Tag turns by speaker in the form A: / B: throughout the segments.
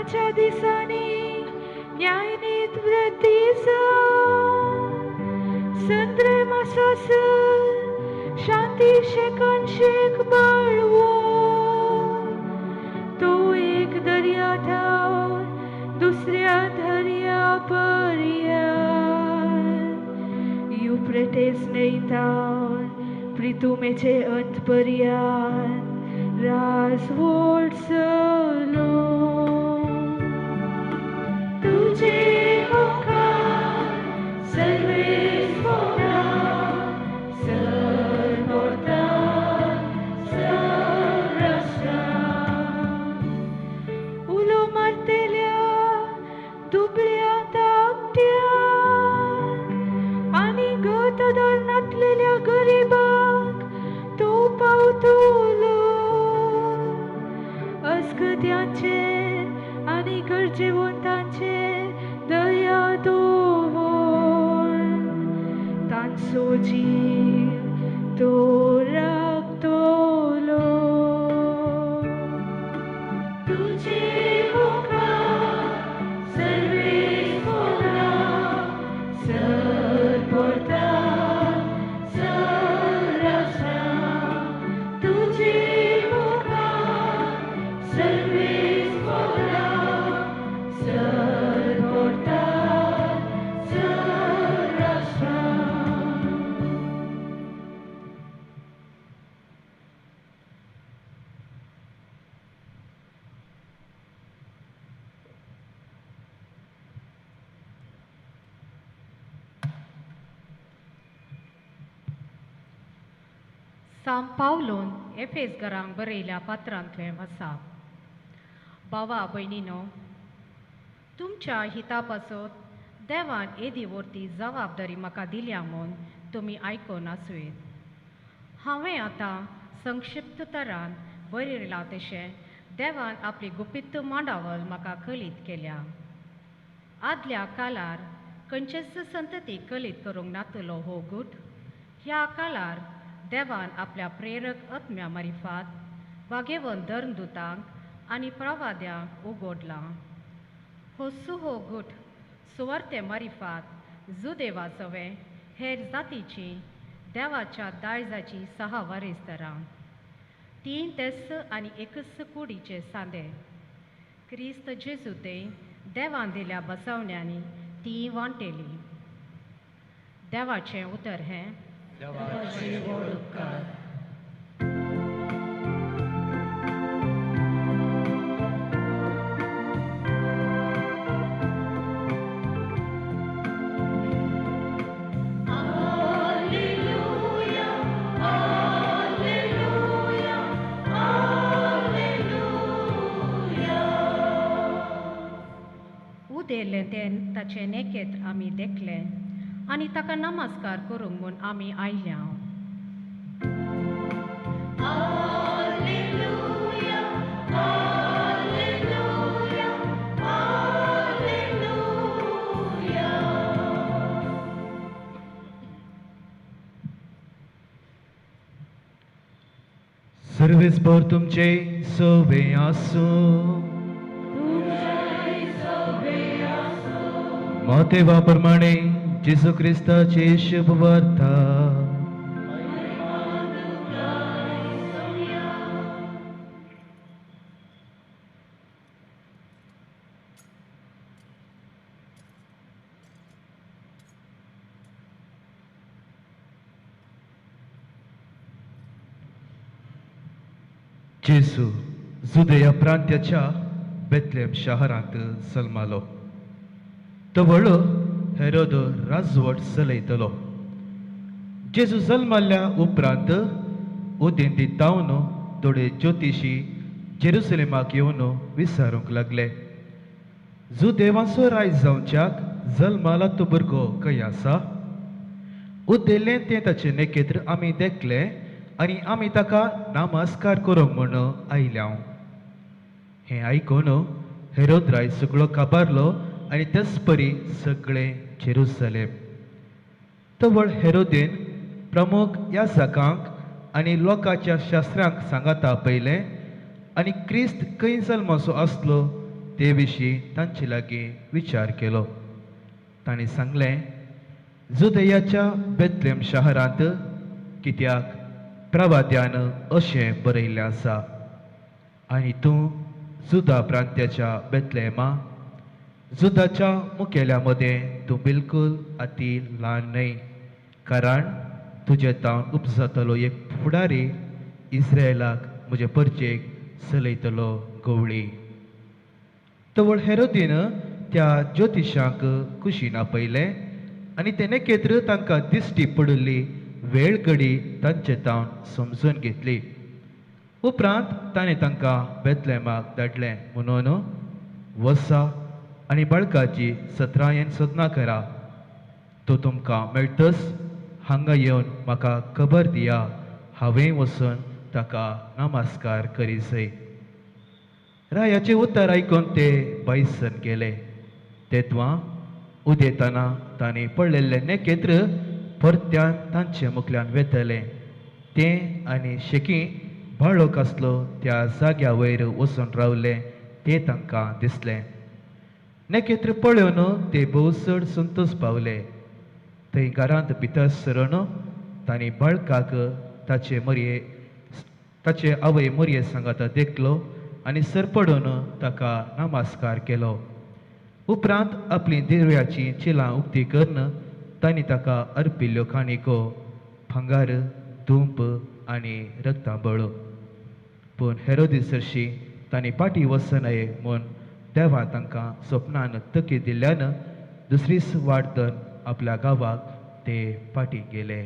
A: ताच्या दिसांनी न्यायनीत वृद्धी जावन संद्रे मासासर शांती शेकान शेक बळवो. तो एक दर्या थावन दुसऱ्या दर्या पर्यान युफ्रेटीस न्हंय थावन प्रितुमेचे अंत पर्यान राजवट चलो. तुझे मुखार सर्वेस पोरा सरपोर्ता सरराष्ट्रां. उलो मारतेल्या दुबळ्या धाकट्यांक आनी गत आदार नातलेल्या गरिबांक तूं पावतलो. अस्कत्यांचेर आनी गरजेवंतांचेर दया दवर, तांचो जीव तो राखतलो. तुझे मुखार सर्वेस पोरा सरपोर्ता सरराष्ट्रां. तुझे मुखार सर्वेस पोरा सरपोर्ता सरराष्ट्रां.
B: साम पावलोन एफेस घरांक बरयल्या पात्रांतलें आसा. भावा भयणीनो, तुमच्या हिता पासत देवान येदी व्हरती जबाबदारी म्हाका दिल्या म्हूण तुमी आयकून आसुयेत. हांवें आतां संक्षिप्त तरान बरयलां तशें देवान आपली गुपीत मांडावळ म्हाका कलीत केल्या. आदल्या काळार खंयचेच संतती कलीत करूंक नातलो हो गूट ह्या काळार देवान आपल्या प्रेरक आत्म्या मारिफात वागेवन धर्मदुतांक आनी प्रवाद्यांक उगडलां. हो सुहो गूट सुवार्ते मारिफात जुदेवा सवें हेर जातीची देवाच्या दायजाची सहा वारेसदारां तीन तेस आनी एकच कुडीचे सांदे क्रिस्त जेजू ते देवान दिल्या बसवण्यांनी ती वांटेली. देवाचें उतर हें.
C: देवाचे व्हड उपकार.
A: Alleluia, Alleluia, Alleluia.
B: उदेल्लें तें ताचें नेकेत्र आमी देखलें आनी ताका नमस्कार करूंक म्हूण आमी आयल्या.
A: Alleluia, Alleluia, Alleluia.
C: सर्वेस्पर तुमचे सवे आसूं. मातेवा प्रमाणे जेजू क्रिस्ताची शुभ वार्ता. जेजू जुदया प्रांत्याच्या बेथलेम शहरांत जल्मालो. तो व्हडलो हेरोद राजवट चलयतलो. जेजू जल्माल्या उपरांत उदेंती तावन थोडे ज्योतिशी जेरुसलेमाक येवन विचारूंक लागले, जुदेवांचो राय जावच्याक जल्माला तो भुरगो खंय आसा? उदेल्लें तें ताचें नखेत्र आमी देखलें आनी आमी ताका नमस्कार करूंक म्हूण आयल्या. हें आयकून हेरोद राय सगळो काबारलो आनी तेच परी सगळें जेरुसलेम. तवळ हेरोदेन प्रमुख याजकांक आनी लोकांच्या शास्त्रांक सांगाता आपयलें आनी क्रिस्त खंय जल्माचो आसलो ते विशीं तांचे लागीं विचार केलो. तांणी सांगलें, जुदयाच्या बेतलेम शहरांत, कित्याक प्रवाद्यान अशें बरयल्लें आसा, आनी तूं जुदा प्रांत्याच्या बेतलेमा, जुदाच्या मुखेल्या मदें तूं बिलकुल अती ल्हान न्हय, कारण तुजे तावन उपजातलो एक फुडारी इस्रायलाक म्हजे परचेक चलयतलो गवळी. तवळ हेरोदीन त्या ज्योतिशांक कुशीन आपयलें आनी ते नखेत्र तांकां दिश्टी पडिल्ली वेळ घडी तांचे तावन समजून घेतली. उपरांत ताणें तांकां बेतलेमाक धाडलें म्हणून, वसा आनी बाळकाची सत्रायेन सोदना करा, तो तुमकां मेळटच हांगा येवन म्हाका खबर दिया, हांवें वचून ताका नमस्कार करीसय. रायाचें उतर आयकून ते बायसन गेले. तेत्वां उदेतना तांणी पळयल्लें नखेत्र परत्यान तांचे मुखल्यान वेतलें. तें आनी शेकी बाळक आसलो त्या जाग्या वयर वचून रावलें तें तांकां दिसलें. नखेत्र पळोवन ते भोव चड संतोश पावले. थंय घरांत भितर सरून तांणी बाळकाक ताचे मरये ताचे आवय मरये सांगाता देखलो आनी सरपडून ताका नमस्कार केलो. उपरांत आपली दिव्याची चिलां उक्ती करून तांणी ताका अर्पिल्ल्यो काणिको, भांगर, धुंप आनी रक्तांबळ. पूण हेरोदी सरशी तांणी पाटी वचनये म्हूण देवा तांकां सपनान तकी दिल्ल्यान दुसरीच वाट आपल्या गांवाक ते पाटी गेले.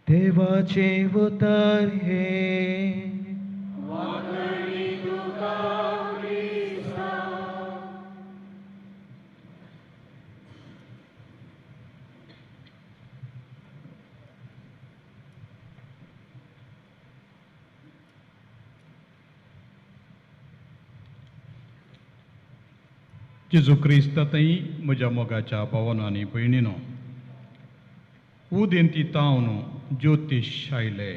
C: देवाचें उतर हें.
D: जेजू क्रिस्ता थंय म्हज्या मोगाच्या भावानो आनी भयणीनो, उदेंती तावन ज्योतीश आयले.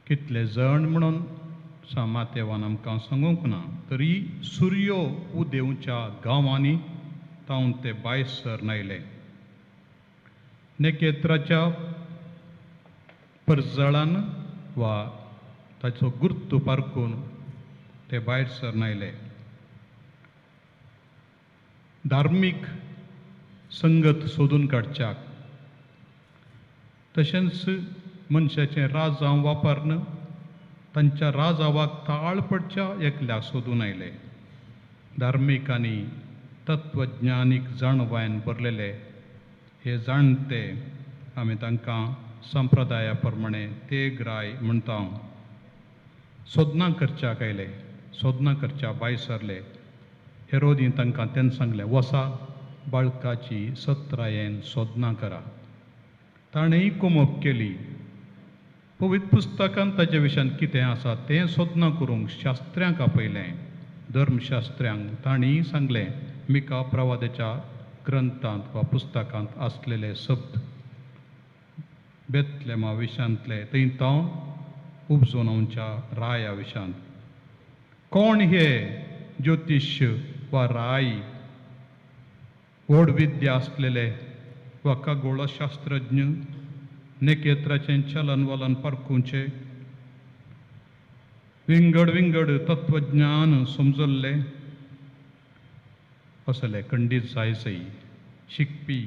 D: कितले जण म्हणून मातेवान आमकां सांगूंक ना, तरी सुर्यो उदेवच्या गांवांनी तावन ते भायर सर आयले. नखेत्राच्या परजळान वा ताचो गुर्तू पारकून ते भायर सर आयले. धार्मीक संगत सोदून काडच्याक तशेंच मनशाचें राजांव वापरून तांच्या राजावाक ताळ पडच्या एकल्या सोदून आयले. धार्मीक आनी तत्वज्ञानीक जाणवायन भरलेले हे जाणते आमी तांकां संप्रदाया प्रमाणे ते ग्राय म्हणटा. सोदनां करच्याक आयले, सोदनां करच्या भायर सरले. हेरोदीन तांकां तेन्ना सांगलें, वसा बाळकाची सत्रायेन सोदनां करा. ताणेंय कुमक केली. पवित्र पुस्तकान ताजे विशयान कितें आसा तें सोदनां करूंक शास्त्र्यांक आपयलें, धर्मशास्त्र्यांक. तांणी सांगलें, मिका प्रवादाच्या ग्रंथांत वा पुस्तकांत आसलेले शब्द बेतलेमा विशयांतले थंय तावन उपजून आमच्या राया विशयांत. कोण हे ज्योतिश वा राय, व्हड विद्या आसलेले वा खगोळशास्त्रज्ञ, नखेत्राचें चलन वलन परखुचें, विंगड विंगड तत्वज्ञान समजल्ले असले खंडीत जायसय शिकपी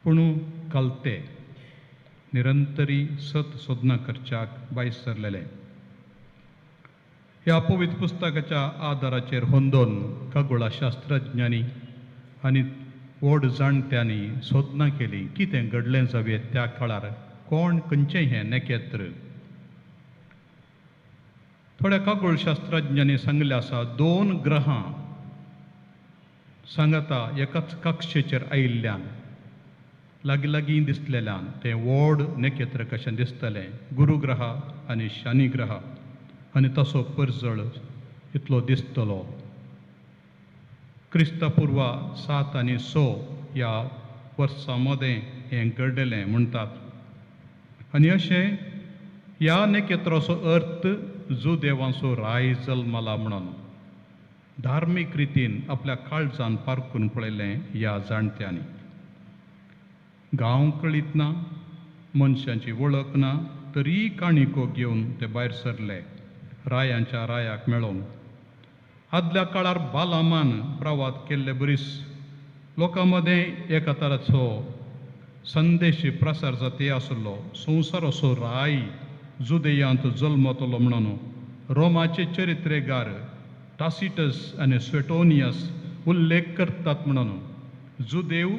D: पूण कलते निरंतरी सत सोदना करच्याक भायर सरलेले. ह्या पवित्र पुस्तकाच्या आदाराचेर होंदोन खगोळशास्त्रज्ञांनी आनी व्हड जाणट्यांनी सोदनां केली कितें घडलें जावये त्या काळार, कोण खंयचें हें नखेत्र. थोड्या खगोळशास्त्रज्ञांनी सांगलें आसा, दोन ग्रहां सांगाता एकाच कक्षेचेर आयिल्ल्यान लागीं लागीं दिसलेल्यान तें व्हड नखेत्र कशें दिसतलें, गुरुग्रह आनी शनी ग्रह, आनी तसो परजळ इतलो दिसतलो. क्रिस्तपूर्व 7 आनी 6 ह्या वर्सां मदें हें घडलेलें म्हणटात. आनी अशें ह्या नखेत्राचो अर्थ जुदेवांचो राय जल्मला म्हणून धार्मीक रितीन आपल्या काळजान पारखून पळयलें ह्या जाणट्यांनी. गांव कळीत ना, मनशांची वळख ना, तरी काणिको घेवन ते भायर सरले रायांच्या रायाक मेळोवंक. आदल्या काळार बालामान प्रवाद केल्ले बरीच लोकां मदें एका तराचो संदेश प्रसार जाते आसलो. संवसाराचो राय जुदेयांत जल्मतलो म्हणून रोमाचे चरित्रेगार टासिटस आनी स्वेटोनियस उल्लेख करतात म्हणून जुदेव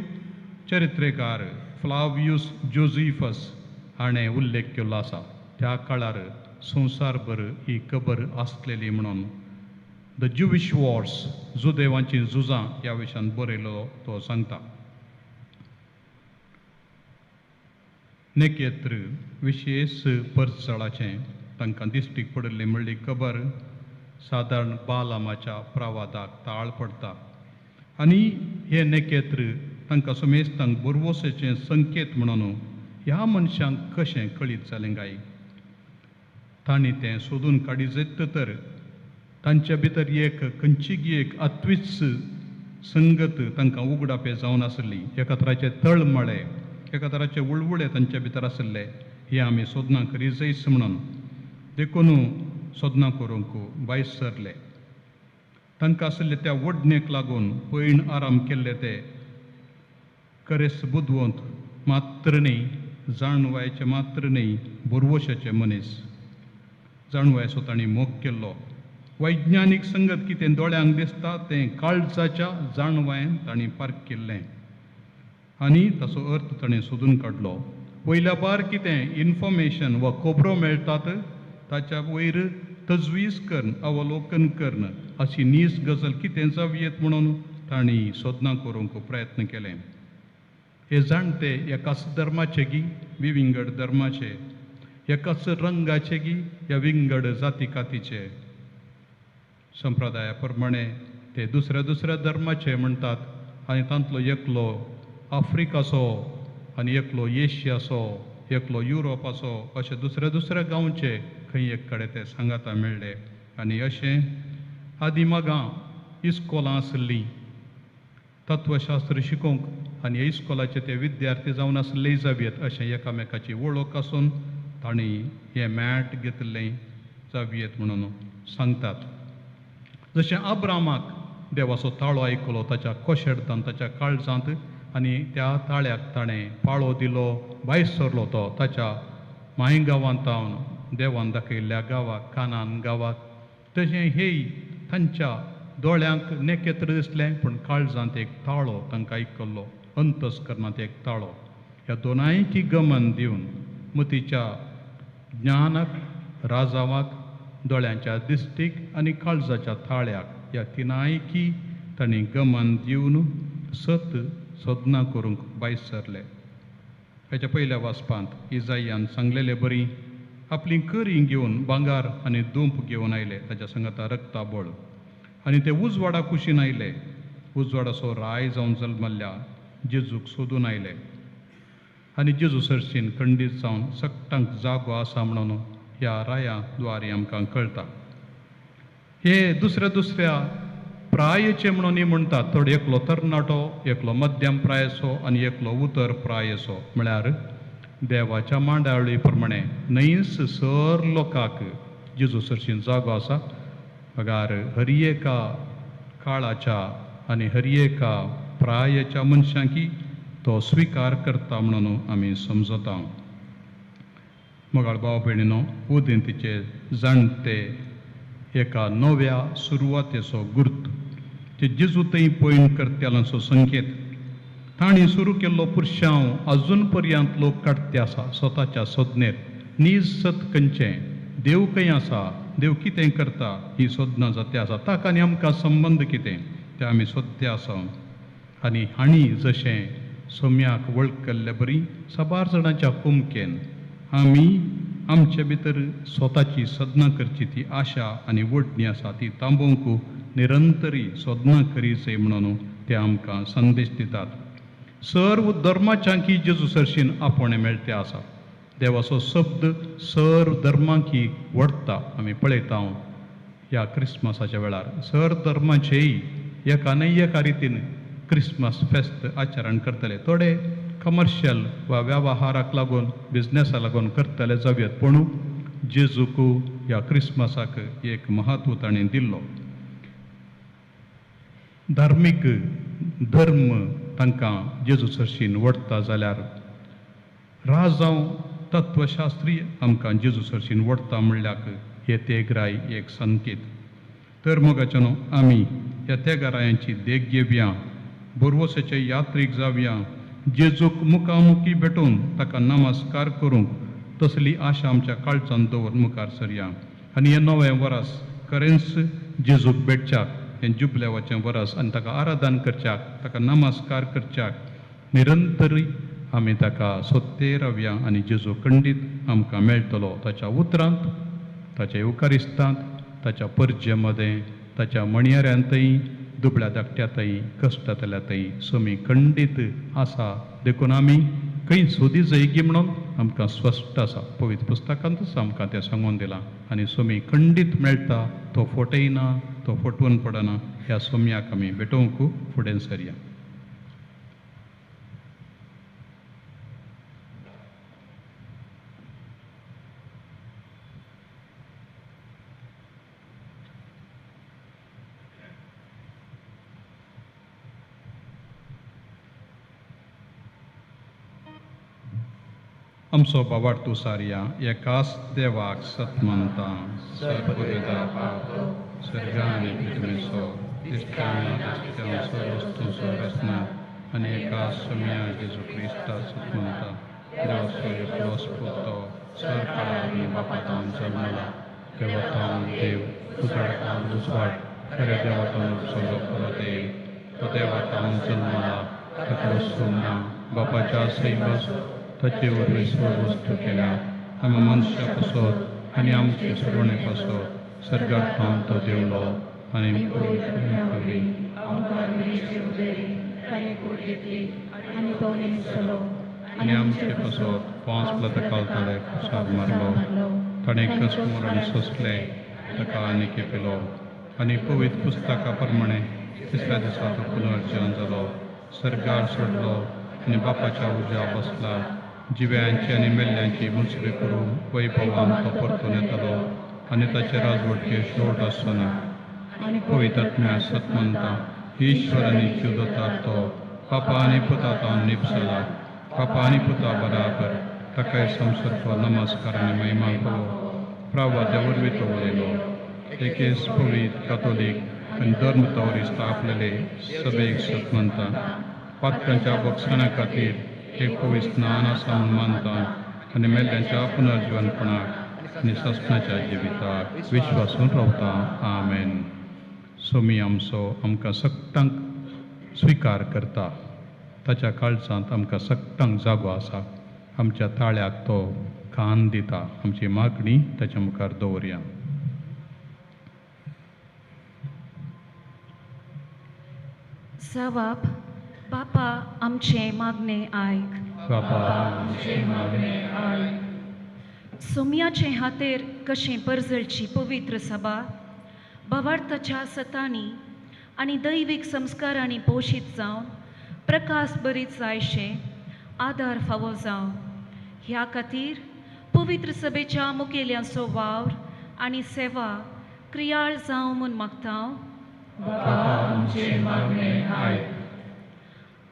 D: चरित्रेकार फ्लावियूस जोझिफस हाणें उल्लेख केल्लो आसा. त्या काळार संवसारभर ही खबर आसलेली म्हणून the Jewish wars, जुदेवांची झुजां ह्या विशयान बरयलो तो सांगता. नखेत्र विशेश परचळाचें तांकां दिश्टीक पडिल्ली म्हणली खबर सादारण बालामाच्या प्रवादाक ताळ पडटा आनी हें नखेत्र तांकां समेस्तांक बरवसेचें संकेत म्हणून ह्या मनशांक कशें कळीत जालें काय? तांणी तें सोदून काडी जैत तर तांच्या भितर एक खंयचीगी एक आत्वीच संगत तांकां उगडापे जावन आसली. एका तराचे तळमळे, एका तराचे उळवुळे तांच्या भितर आशिल्ले. हे आमी सोदनां करी जैस म्हणून देखून सोदनां करूंक भायर सरले. तांकां आशिल्ले त्या ओडणेक लागून पयण आराम केल्ले ते करेस बुदवंत मात्र न्ही, जाणवायचे मात्र न्ही, बोरवशाचे मनीस. जाणवायचो तांणी मोग केल्लो. वैज्ञानीक संगत कितें दोळ्यांक दिसता तें काळजाच्या जाणवायन तांणी पार्क केल्लें आनी ताचो अर्थ ताणें सोदून काडलो. वयल्या बार कितें इन्फॉर्मेशन वा खबरो मेळटात ताच्या वयर तजवीज करून अवलोकन करून अशी नीज गजल कितें जावयेत म्हणून तांणी सोदनां करूंक प्रयत्न केले. हे जाणटे एकाच धर्माचे गी विविंगड धर्माचे, एकाच रंगाचे गी ह्या विंगड जाती कातीचे, संप्रदाया प्रमाणे ते दुसऱ्या दुसऱ्या धर्माचे म्हणटात आनी तांतलो एकलो आफ्रिकाचो आनी एकलो एशियाचो, एकलो युरोपाचो, अशे दुसऱ्या दुसऱ्या गांवचे खंय एक कडेन ते सांगाता मेळ्ळे. आनी अशें आदी मागां इस्कोलां आसलीं तत्वशास्त्र शिकोवंक आनी ह्या इस्कोलाचे ते विद्यार्थी जावन आसले जावयेत अशें एकामेकाची वळख आसून तांणी हें मॅट घेतिल्लें जावयेत म्हणून सांगतात. जशें अब्रामाक देवाचो ताळो आयकलो ताच्या कोशेडतान, ताच्या काळजांत, आनी त्या ताळ्याक ताणें पाळो दिलो, भायर सरलो तो ताच्या माय गांवांत देवान दाखयल्ल्या गांवाक, कानान गांवाक. तशें हेय तांच्या दोळ्यांक नखेत्र दिसलें पूण काळजांत एक ताळो तांकां आयकल्लो, अंतस्करणांत एक ताळो. ह्या दोनांयकी गमन दिवन मतीच्या ज्ञानाक, राजावाक, दोळ्यांच्या दिश्टीक आनी काळजाच्या थाळ्याक, ह्या तिनायकी तांणी गमन दिवन सत सोदनां करूंक भायर सरले. हाच्या पयल्या वाचपांत इजायान सांगलेले बरी आपली करी घेवन भांगर आनी दुंप घेवन आयले, ताच्या सांगाता रक्ताबळ, आनी ते उजवाडा कुशीन आयले. उजवाडाचो राय जावन जल्मल्ल्या जेजूक सोदून आयले आनी जेजू सरशीन खंडीत जावन सगटांक जागो आसा म्हणून ह्या राया द्वारे आमकां कळटा. हे दुसऱ्या दुसऱ्या प्रायचे म्हणून म्हणटात. थोडे एकलो तरणाटो, एकलो मध्यम प्रायेचो आनी एकलो उतर प्रायेचो, म्हळ्यार देवाच्या मांडावळी प्रमाणे न्हयच सर लोकांक जेजू सरशीन जागो आसा, बगार हर एका काळाच्या आनी हर एका प्रायेच्या मनशांकी तो स्विकार करता म्हणून आमी समजता. मोगाळ भाव भयणीनो, उदेंतीचे जाणटे एका नव्या सुरवातेचो गुर्त, ते जेजू थंय पयण करतल्यांचो संकेत. तांणी सुरू केल्लो पुरशांव अजून पर्यंत लोक काडते आसा स्वताच्या सोदनेर. नीज सत खंयचें, देव खंय आसा, देव कितें करता ही सोदनां जाते आसा. ताका आनी आमकां संबंद कितें तें आमी सोदते आसा. आनी हांणी जशें सोम्याक वळखल्ले बरी साबार जाणांच्या कुमकेन आमी आमचे भितर स्वताची साधना करची ती आशा आनी वडणी आसा ती तांबोवंक निरंतरी साधना करीचे म्हणून ते आमकां संदेश दितात. सर्व धर्माच्यांकी जेजू सरशीन आपोवणें मेळते आसा. देवाचो शब्द सर धर्मांकी वडता. आमी पळयता ह्या क्रिसमसाच्या वेळार सर धर्माचेय एका न्हय एका रितीन क्रिसमस फेस्त आचरण करतले. थोडे कमर्शियल वा वेव्हाराक लागून बिजनेसा लागून करतले जावयत, पूण जेजूक ह्या क्रिसमसाक एक महत्व ताणें दिल्लो. धार्मीक धर्म तांकां जेजू सरशीन वडटा जाल्यार राजांव तत्वशास्त्रीय आमकां जेजू सरशीन वडटा म्हणल्याक हे तेगराय एक संकेत. तर मोगाचे न्हू आमी ह्या तेगरायांची देख घेवया, बोरवोसाचे यात्रीक जावया, जेजूक मुखामुखी भेटून ताका नमस्कार करूंक तसली आशा आमच्या काळजान दवर मुखार सरया. आनी हें नवें वरस खरेंच जेजूक भेटच्याक, हें जुबलेवाचें वरस आनी ताका आराधन करच्याक, ताका नमस्कार करच्याक निरंतरूय आमी ताका सोदते रावया आनी जेजू खंडीत आमकां मेळटलो. ताच्या उतरांत, ताच्या येवकारिस्तांत, ताच्या परजे मदें, ताच्या मणयाऱ्यांतय, दुबळ्या धाकट्यांतय, कश्टांतल्यातय सोमी खंडीत आसा. देखून आमी खंय सोदी जयगी म्हणून आमकां स्पश्ट आसा. पवित्र पुस्तकांतूच आमकां तें सांगून दिलां. आनी सोमी खंडीत मेळटा, तो फटयना, तो फटवून पडना. ह्या सोम्याक आमी भेटोवंक फुडें सरया. आमचो बाबार्तू सारया एकाच देवाक सत मानता, सर्गा आनी पृथ्वीचो दिसता नादिसत्या वस्तूंचो रचना आनी एकाच सम्या जेजू क्रिस्ता सत मानता, देवाचो एकलोच पुतो सर काळा आनी बापातावन जल्मला, देवतावन देव, उजवाडान उजवाड, खऱ्या देवातावन उपसलो खरो देव, तो देवातावन जल्मला, ताका वस्तू ना, बापाच्या सैमच ताचे वरवीं सर्व वस्तू केल्या. आमी मनशां पासत आनी आमचे सगळणे पासत सर्गार थावन तो देवलो आनी आनी आमचे पासत 5 प्लतकाल ताणें कुसार मारलो, ताणें कश्ट मरण सोंसलें, ताका आनी केपेलो आनी पवित्र पुस्तका प्रमाणे तिसऱ्या दिसा तो पुनर्जीवन जालो, सर्गार सोडलो आनी बापाच्या उज्या बसला. जिव्यांची आनी मेल्ल्यांची मुसरी करून वैभवान तो परतून येतलो आनी ताचे राजवटके शेवट आसना. पवित्र सत मानता, ईश्वर आनी जीवदता तो पापा आनी पुता निपसला, पापा आनी पुता बराबर ताकाय संसर्ग नमस्कार आनी महिमा करो. प्रवाद्या वरवीं तो उलयलो. एकेच पवित्र कातोलीक आनी धर्म तवरी स्थापलेले सभेक सत मानता, पातकांच्या बक्षणा खातीर एक पवित्र स्नान आसा म्हूण मानता आनी मेल्ल्यांच्या पुनर्जीवनपणाक आनी सस्नाच्या जिविताक विश्वासून रावता. आमेन. सोमी आमचो आमकां सगटांक स्विकार करता, ताच्या काळजांत आमकां सगटांक जागो आसा. आमच्या ताळ्याक तो कान दिता. आमची मागणी ताच्या मुखार दवरया.
E: सवाप बापा आमचें मागणें आयक.
D: बापा आमचें मागणें आयक.
E: सोम्याचे हातेर कशें परजळची पवित्र सभा भावार्थाच्या सतांनी आनी दैवीक संस्कारांनी पोशीत जावन प्रकाश बरीत जायशें आदार फावो जावं. ह्या खातीर पवित्र सभेच्या मुखेल्यांचो वावर आनी सेवा क्रियाळ जावं म्हूण मागता.
D: बापा आमचें मागणें आयक.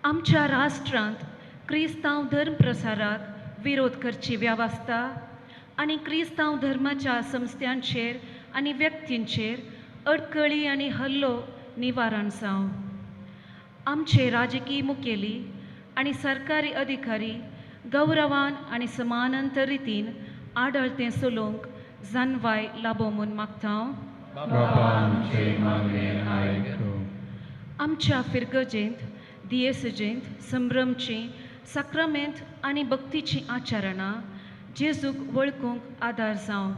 E: आमच्या राष्ट्रांत क्रिस्तांव धर्म प्रसाराक विरोध करची वेवस्था आनी क्रिस्तांव धर्माच्या संस्थांचेर आनी व्यक्तींचेर अडकळी आनी हल्लो निवारण जावं. आमचे राजकीय मुखेली आनी सरकारी अधिकारी गौरवान आनी समानांतर रितीन आडळतें चलोवंक जानवाय लाबो म्हूण मागता.
D: बापा आमचें मागणें आयक.
E: आमच्या फिरगजेंत दियेसजेंत संभ्रमची साक्रामेंत आनी भक्तीचीं आचरणां जेजूक वळखूंक आदार जावं.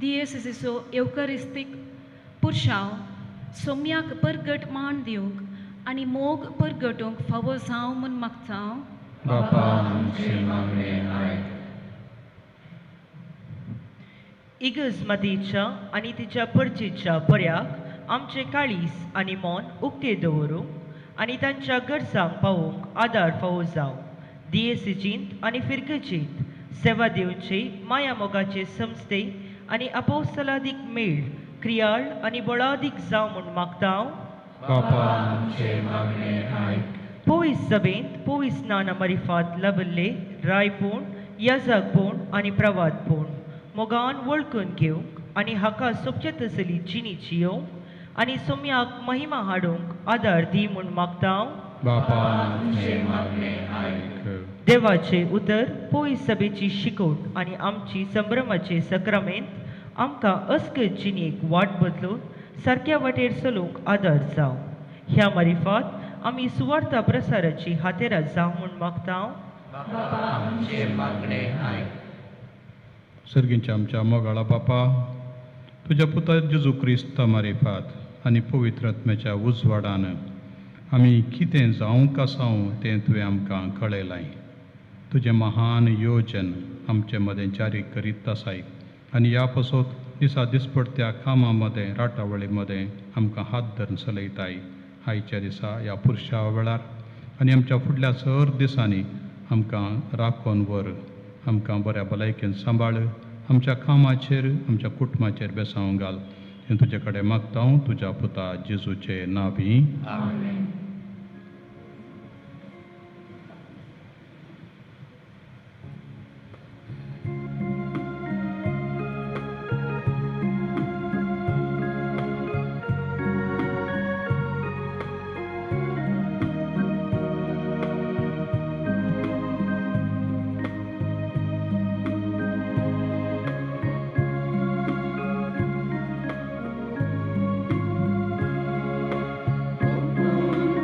E: दियेसजेचो येवकारिस्तीक पुरशांव सोम्याक परगट मान दिवंक आनी मोग परगटूंक फावो जावं म्हूण मागता.
D: बापा आमचें मागणें आयक.
F: इगर्ज मातयेच्या आनी तिच्या परजेच्या बऱ्याक आमचे काळीस आनी मन उक्ते दवरूंक आनी तांच्या गरजांक पावोवंक आदार फावो जावं. दियेसीजींत आनी फिरगजेंत सेवा दिवचे माया मोगाचे संस्थे आनी अपोस्तलादीक मेळ क्रियाळ आनी बळादीक जावं म्हूण मागता हांव.
D: बापा आमचे मागणे आयक.
F: पोवीस सभेंत पोवीस नाना मरिफात लबल्ले रायपूण याजकपूण आनी प्रवादपूण मोगान वळखून घेवंक आनी हाका सोबचे तसली जिणी जियोवंक आनी सोम्याक महिमा हाडूंक आदार दी म्हूण मागता हांव.
D: बापा आमचे मागणे आयक.
F: देवाचे उतर पोवीस सभेची शिकवण आनी आमची संभ्रमाचे सक्रामेंत आमकां अस्कत जिणेक वाट बदलून सारक्या वाटेर चलूंक आदार जावं. ह्या मारिफात आमी सुवार्था प्रसाराची हातेरां जावं म्हूण मागता हांव.
G: आमचे मागणे आयक.
D: सर्गींच्या आमच्या मोगाळा बापा, तुज्या पुता जेजू क्रिस्ता मारिफात आनी पवित्र आत्म्याच्या उजवाडान आमी कितें जावंक आसाव तें तुवें आमकां कळयलां. तुजें महान योजन आमचे मदें जारी करीत आसाय आनी ह्या पासत दिसा दिसपडत्या कामां मदें राटावळी मदें आमकां हात धरून चलयताय. आयच्या दिसा ह्या पुरशा वेळार आनी आमच्या फुडल्या सर दिसांनी आमकां राखोन व्हर, आमकां बऱ्या भलायकेन सांबाळ, आमच्या कामाचेर आमच्या कुटुंबाचेर बेसांव घाल. हें तुजे कडेन मागता हांव तुज्या पुता जेजूचे नांवी.
G: आमेन.
A: Oh,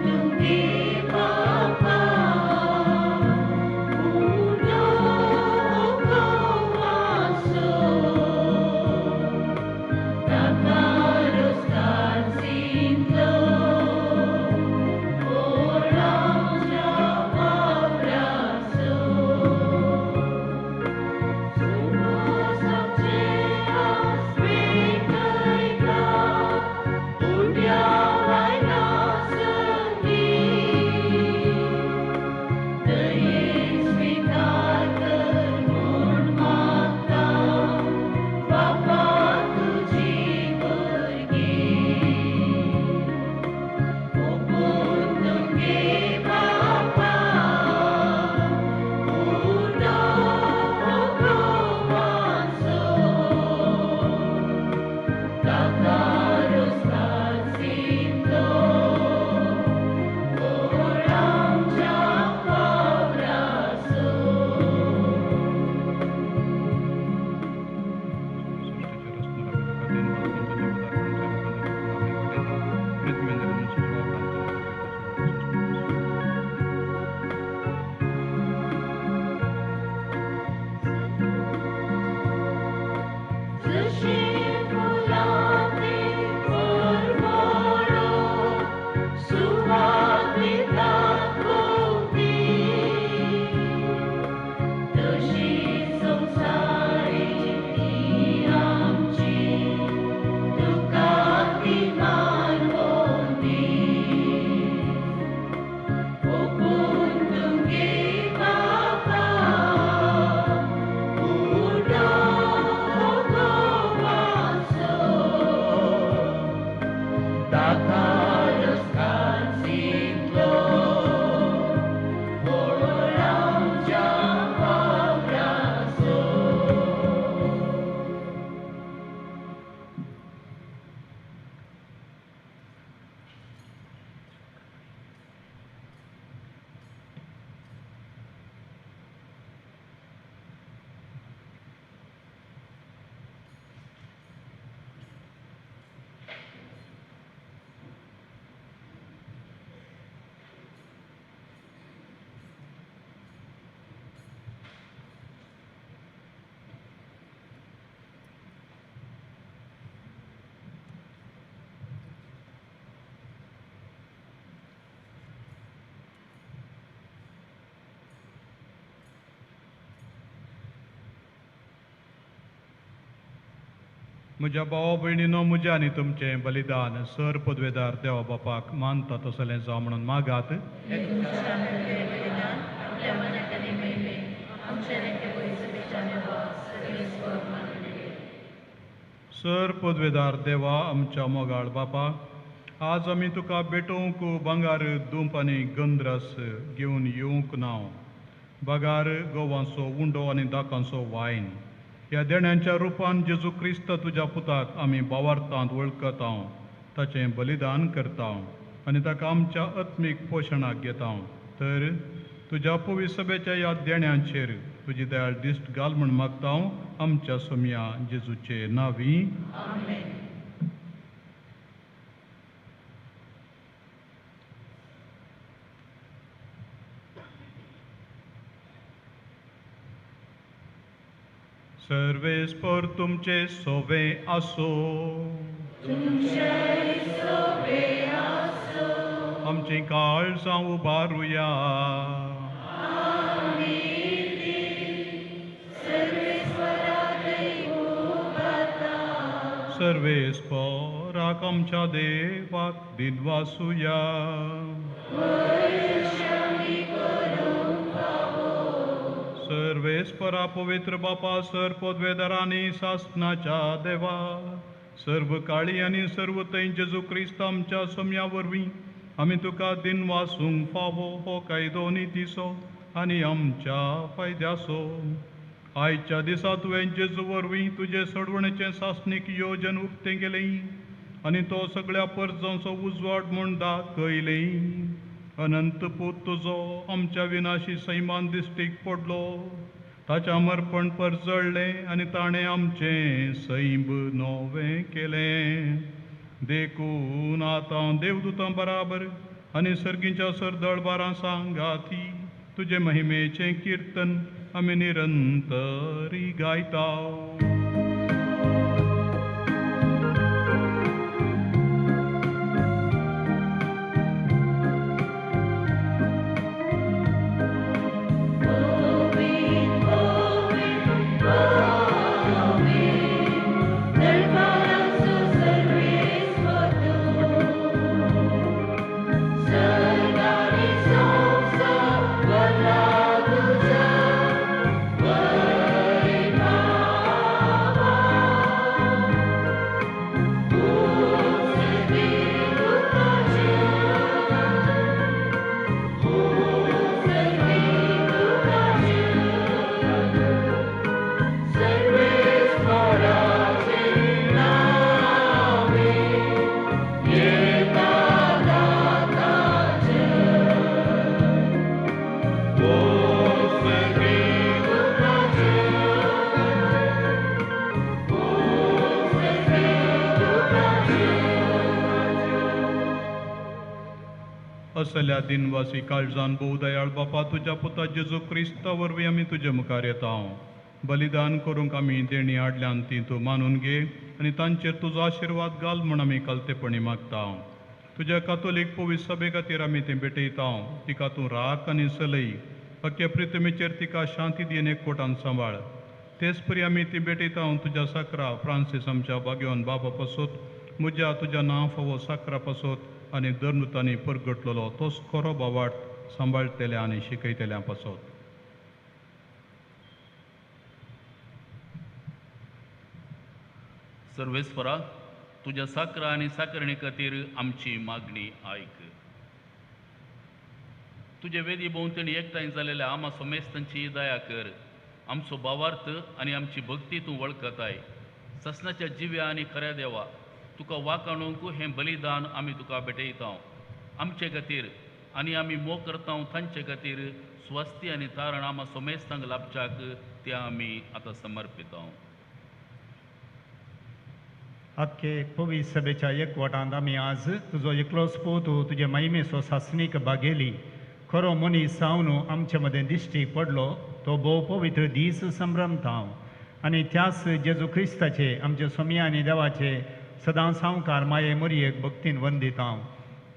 D: म्हज्या भावा भयणीनो, म्हज्या आनी तुमचें बलिदान सर पदवेदार देवा बापाक मानता तसलें जावं म्हणून मागात. सर पदवेदार देवा, आमच्या मोगाळ बापा, आज आमी तुका भेटोवंक भांगर, धूप आनी गंद्रस घेवन येवंक ना, बगार गोवांचो उंडो आनी दाकांचो वायन. ह्या देण्यांच्या रुपान जेजू क्रिस्त तुज्या पुताक आमी बावार्थांत वळखता, ताचें बलिदान करता आनी ताका आमच्या आत्मीक पोशणाक घेता. तर तुज्या पवित्र सभेच्या ह्या देण्यांचेर तुजी दयाळ दिश्ट घाल म्हूण मागता, आमच्या सोमया जेजूचे नांवी. सर्वेस्पर तुमचे सोवे आसो. आमची काळजां उबारुया. सर्वेस्पराक आमच्या देवाक दिनवासुया. सर्वेस्परा पवित्र बापा, सर पदवेदारांनी सासनाच्या देवा, सर्व काळी आनी सर्व थंय जेजू क्रिस्त आमच्या सोम्या वरवीं आमी तुका दिनवासूंक फावो हो कायदो नितीचो आनी आमच्या फायद्याचो. आयच्या दिसा तुवें जेजू वरवीं तुजे सोडवणेचें सासणीक योजन उक्तें केलें आनी तो सगळ्या परजांचो उजवाड म्हूण दाखयलें. अनंत पूत तुजो आमच्या विनाशी सैमान दिश्टीक पडलो, ताच्या मर्पण परजळ्ळें आनी ताणें आमचें सैंब नवें केलें. देखून आतां देवदूतां बराबर आनी सर्गीच्या सरदळबारां सांगाती तुजे महिमेचें किर्तन आमी निरंतरी गायता. असल्या दिनवासी काळजान भोव दयाळ बापा, तुज्या पुता जेजू क्रिस्ता वरवीं आमी तुजे मुखार येता. बलिदान करूंक आमी देणी हाडल्यान ती तूं मानून घे आनी तांचेर तुजो आशिर्वाद घाल म्हूण आमी कालतेपणी मागता. तुज्या कातोलीक पवित्र सभे खातीर आमी तें भेटयता. तिका तूं राख आनी सलय, अख्ख्या प्रितमेचेर तिका शांती दी आनी एकवटान सांबाळ. तेच परी आमी ती भेटयता तुज्या साकरा फ्रांसीस आमच्या भाग्यवान बाबा पासत, म्हज्या तुज्या नांव फावो साकरा पासत आनी धर्मतांनी परगटलेलो तोच खरो बावाट सांबाळटल्या आनी शिकयतल्या पासत.
H: सर्वेस्परा, तुज्या साकरा आनी साकरणे खातीर आमची मागणी आयक. तुजे वेदी भोंवतणी एकठांय जालेल्या आमा समेस्तांची दया कर. आमचो भावार्थ आनी आमची भक्ती तूं वळखताय. ससनाच्या जिव्या आनी खऱ्या देवा, तुका वाकाणूंक हें बलिदान आमी तुका भेटयता. आमचे खातीर आनी आमी मोग करता तांचे खातीर स्वस्ती आनी तारण आमा समेस्तांक लाभच्याक तें आमी आतां समर्पिता.
I: आख्खे पवित्र सभेच्या एकवटांत आमी आज तुजो एकलोच पूत तुजे महिमेचो सासणीक बागेली खरो मनीस जावन आमचे मदें दिश्टीक पडलो तो भोव पवित्र दीस संभ्रमता आनी त्याच जेजू क्रिस्ताचे आमचे सोमया आनी देवाचे सदां सावकार माये मोरयेक भक्तीन वंदिता.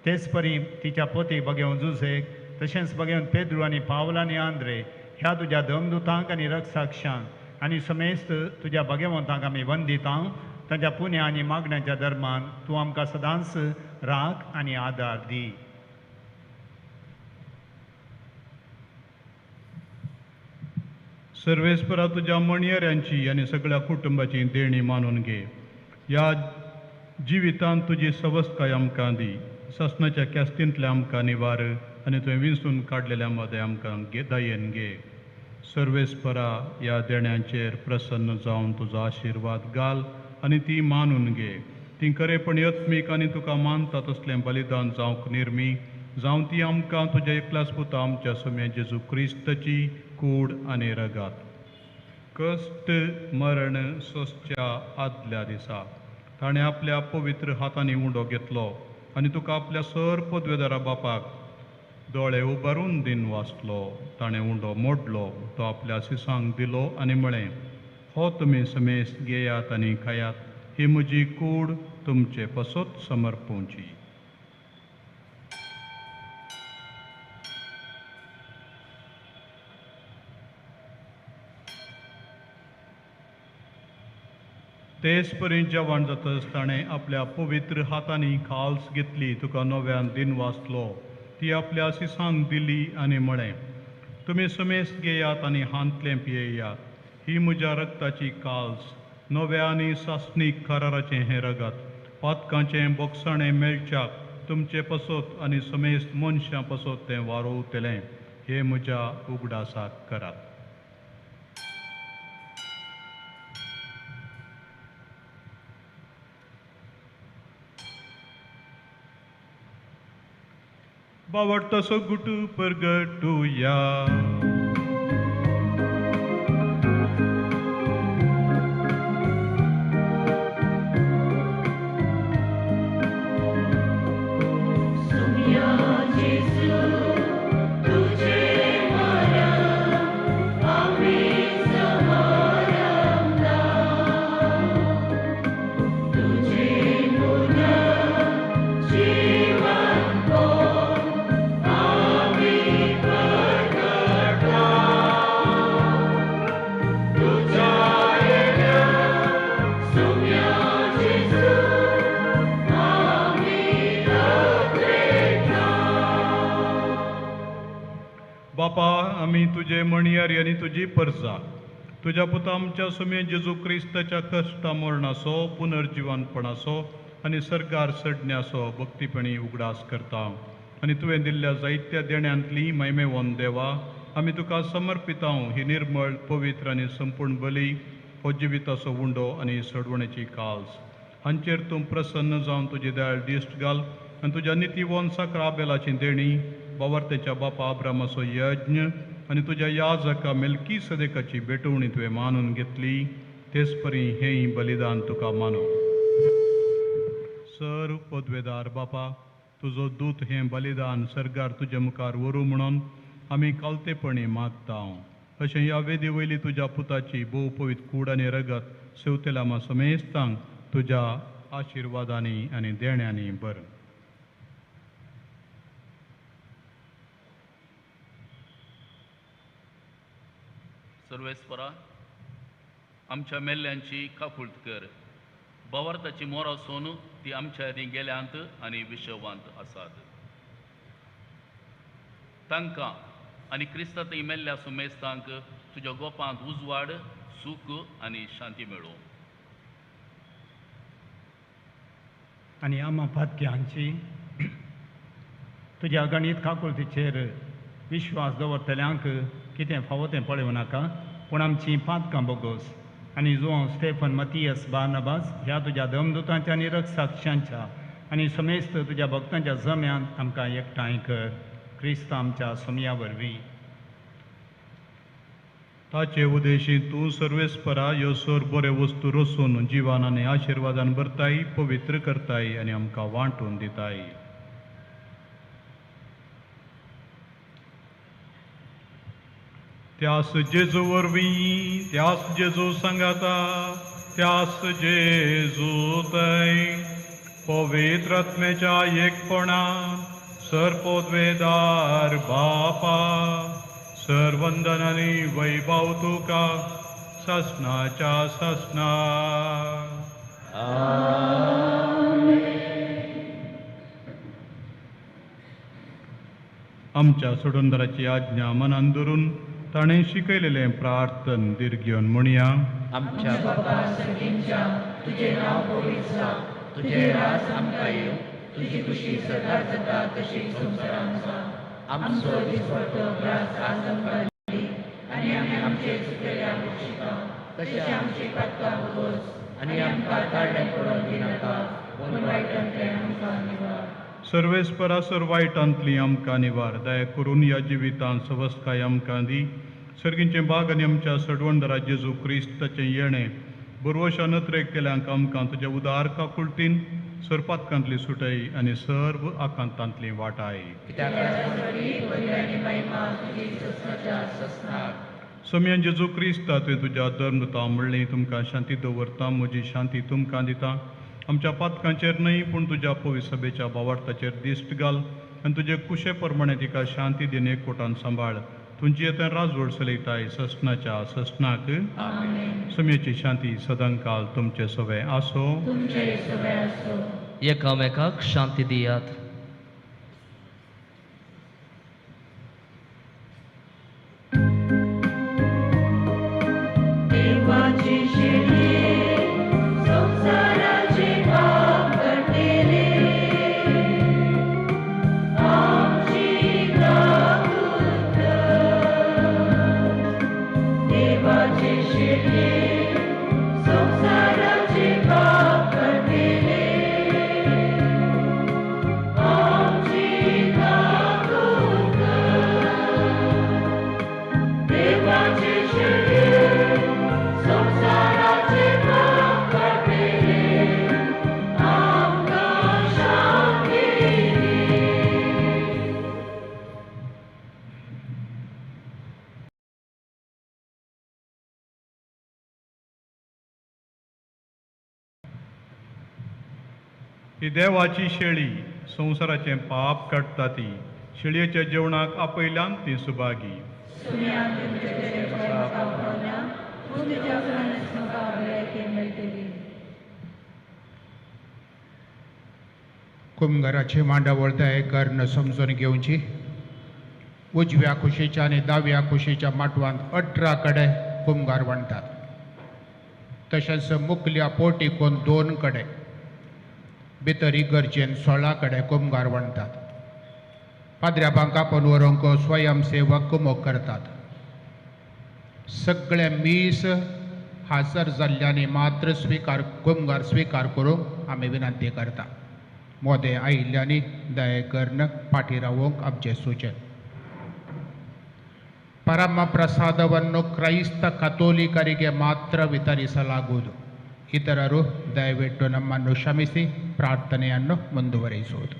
I: तेच परी तिच्या पोती बगेवन जुझेक, तशेंच बगेवन पेद्रू आनी पावल आनी आंद्रे ह्या तुज्या धर्मदूतांक आनी रक्षाक्षांक आनी समेस्त तुज्या भगवंतांक आमी वंदिता. तांच्या पुण्या आनी मागण्याच्या दरम्यान तूं आमकां सदांच राख आनी आदार दी.
D: सर्वेस्परा तुज्या मणयऱ्यांची आनी सगळ्या कुटुंबाची देणी मानून घे. ह्या जिवितांत तुजी सवस्तकाय आमकां दी. सासणाच्या कॅस्तींतल्या आमकां निवार आनी तुवें विंचून काडलेल्या मदें आमकां दयेन घे. सर्वेस्परा ह्या देण्यांचेर प्रसन्न जावन तुजो आशिर्वाद घाल आनी ती मानून घे. ती खरेपणी आत्मीक आनी तुका मानता तसलें बलिदान जावंक निर्मी जावं ती आमकां तुज्या एकल्याच पुता आमच्या सुम्या जेजू क्रिस्ताची कूड आनी रगात. कश्ट मरण सोंसच्या आदल्या दिसा ताणें आपल्या पवित्र हातांनी उंडो घेतलो आनी तुका आपल्या सर पदवेदारा बापाक दोळे उबारून दिन वाचलो. ताणें उंडो मोडलो, तो आपल्या सिसांक दिलो आनी म्हळें, हो तुमी समेस्त घेयात आनी खायात, ही म्हजी कूड तुमचे पसत समर्पोवची. तेच परी जेवण जातच ताणें आपल्या पवित्र हातांनी खाल्स घेतली, तुका नव्यान दिन वाचलो, ती आपल्या सिसांक दिली आनी म्हळें, तुमी समेस्त घेयात आनी हांतलें पियेयात, ही म्हज्या रक्ताची काल्स, नव्या आनी सासणीक कराराचें हें रगत, पातकांचें बोगसाणें मेळच्याक तुमचे पसत आनी समेस्त मनशां पसत तें वारोवतलें, हें म्हज्या उगडासाक करात. बावडतो गुटू परगटुया. बापा, आमी तुजे मणयारी आनी तुजी परजा, तुज्या पुता आमच्या सुमे जेजू क्रिस्ताच्या कश्टा मरणाचो, पुनर्जिवनपणाचो आनी सरकार सडण्याचो भक्तीपणी उगडास करता आनी तुवें दिल्ल्या जायत्या देण्यांतली महिमेवन देवा, आमी तुका समर्पितां ही निर्मळ पवित्र आनी संपूर्ण बली, हो जिविताचो उंडो आनी सडवणेची काल्स, हांचेर तूं प्रसन्न जावन तुजी दयाळ दिश्ट घाल आनी तुज्या नितीवन साक्रा बेलाची देणी, बावर्तेच्या बापा अब्रामाचो यज्ञ आनी तुज्या याजका मेलकी सदेकाची भेटवणी तुवें मानून घेतली, तेच परी हेंय बलिदान तुका मानू. सर पदवेदार बापा, तुजो दूत हें बलिदान सर्गार तुज्या मुखार व्हरूं म्हणून आमी कालतेपणी मागता. अशें ह्या वेदी वयली तुज्या पुताची भोव पवित्र कूड आनी रगत सेवतेल्या समेस्तांक तुज्या आशिर्वादांनी आनी देण्यांनी भर.
H: सर्वेस्परा, आमच्या मेल्ल्यांची काकुळट कर. बावार्थाची मोर आसून ती आमच्या आदीं गेल्यांत आनी विशवांत आसात. तांकां आनी क्रिस्तांतय मेल्ल्या सुमेस्तांक तुज्या गोपांत उजवाड, सूख आनी शांती मेळूं.
I: आनी आमा पातक्यांची तुज्या गणीत काकुळटीचेर विश्वास दवरतल्यांक कितें फावो तें पळोवं नाका, पूण आमचीं पातकां बोगोस आनी जुआंव स्टेफन मतियस बार्नबास ह्या तुज्या दमदुतांच्या आनी रक्षाक्षांच्या आनी समेस्त तुज्या भक्तांच्या जम्यांत आमकां एकठांय कर, क्रिस्त आमच्या सोमया वरवीं.
D: ताचे उदेशी तूं सर्वेस्परा ह्यो सोर बऱ्यो वस्तू रसून जिवान आनी आशिर्वादान भरताय, पवित्र करताय आनी आमकां वांटून दिताय. त्यास जेजू वरवीं, त्यास जेजू सांगाता, त्यास जेजू तय पवित्र आत्म्याच्या एकपणान सर्पोद्वेदार बापा, सर्वंदन आनी वैभव तुका सासणाच्या सासणा. आमच्या सोडूनदाराची आज्ञा मनान धरून ताणें शिकयलेलें प्रार्थन दीर्घ घेवन म्हणया.
G: आमच्या बाबा सर्गींच्या, तुजें नांव पवित्र जावं, तुजें राज आमकां येवं, तुजी खुशी सदां जाता तशी संवसारांत जावं. आमचो दिसपट्टो ग्रास आज आमकां दी आनी आमी आमचे चुकलेल्यांक बक्षिता तशें आमची पातकां उगोस आनी आमकां ताळ्ळें पडोवन दिनाका, पूण वायटांतल्यान आमकां निवार.
D: सर्वेस्परा वायटांतली आमकां निवार. दया करून ह्या जिवितांत सवस्काय आमकां दी. सर्गींचें बाग आनी आमच्या सडवणदारा जेजू क्रिस्ताचें येणें बरवशा नत्रेक केल्यांक आमकां तुज्या उदार काकुळटीन सरपातकांतली सुटय आनी सर्व आकांतांतली वाटाय. सोमयान जेजू क्रिस्ता तुवें तुज्या धर्मता म्हणलें, तुमकां शांती दवरता, म्हजी शांती तुमकां दिता. आमच्या पातकांचेर न्हय पूण तुज्या पवित्र सभेच्या भावार्थाचेर दिश्ट घाल आनी तुजे कुशे प्रमाणे तिका शांती दिन एकवटान सांबाळ. तुमची येता राजवड चलयताय ससनाच्या ससनाक. सोमयेची शांती सदांकाल तुमचे सवे आसो.
J: एकामेकाक शांती दियात.
D: ही देवाची शेळी संवसाराचें पाप काडटा ती शेळयेच्या जेवणाक आपयल्यान ती सुभागी.
K: कुमघराची मांडावळ दयेकर्ण समजून घेवची. उजव्या कुशीच्या आनी दाव्या कुशीच्या माटवांत 18 कडे कुमगार बांदतात. तशेंच मुखल्या पोर्टिकोन 2 कडे, भितर इगर्जेन 16 कडे कुमगार बांदतात. पाद्र्याबांक आपोवन व्हरूंक स्वयंसेवक कुमोक करतात. सगळे मीस हाजर जाल्ल्यांनी मात्र स्विकार कुमगार स्विकार करूंक आमी विनंती करता. मोदें आयिल्ल्यांनी दया करून फाटीं रावूंक आमचें सुचन. ಪರಮ ಪ್ರಸಾದವನ್ನು ಕ್ರೈಸ್ತ ಕಥೋಲಿಕರಿಗೆ ಮಾತ್ರ ವಿತರಿಸಲಾಗುವುದು. ಇತರರು ದಯವಿಟ್ಟು ನಮ್ಮನ್ನು ಕ್ಷಮಿಸಿ ಪ್ರಾರ್ಥನೆಯನ್ನು ಮುಂದುವರಿಸುವುದು.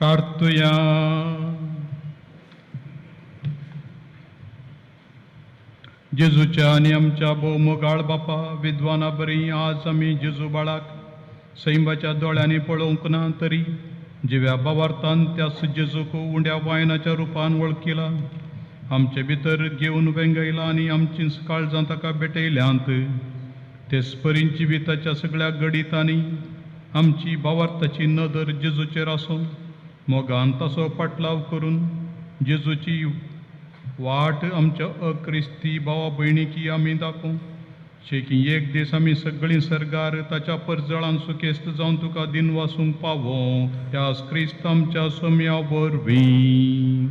D: प्रार्थुया. जेजूच्या आनी आमच्या भोव मोगाळ बापा, विद्वाना बरी आज आमी जेजू बाळाक सैंबाच्या दोळ्यांनी पळोवंक ना तरी जिव्या बावार्थान त्या जेजूक उंड्या वायनाच्या रुपान वळखिला, आमचे भितर घेवन वेंगयला आनी आमची काळजां ताका भेटयल्यांत. तेच परी जिविताच्या सगळ्या गडितांनी आमची बावार्थाची नदर जेजूचेर आसून मोगान ताचो पाटलाव करून जेजूची वाट आमच्या अक्रिस्ती भावा भयणीकी आमी दाखोवं, शेकी एक दीस आमी सगळीं सर्गार ताच्या परजळान सुखेस्त जावन तुका दिनवासूंक पावो. त्यास क्रिस्त आमच्या सोम्या वरवीं.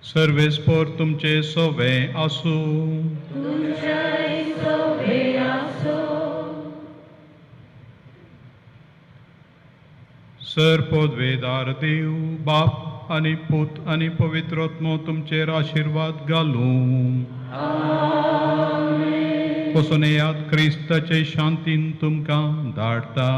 D: सर्वेस्पोर तुमचे सोवे आसूं. सर पदवेदार देव बाप आनी पूत आनी पवित्र आत्मो तुमचेर आशिर्वाद घालूं. वचून येयात, क्रिस्ताचे शांतीन तुमकां धाडटा.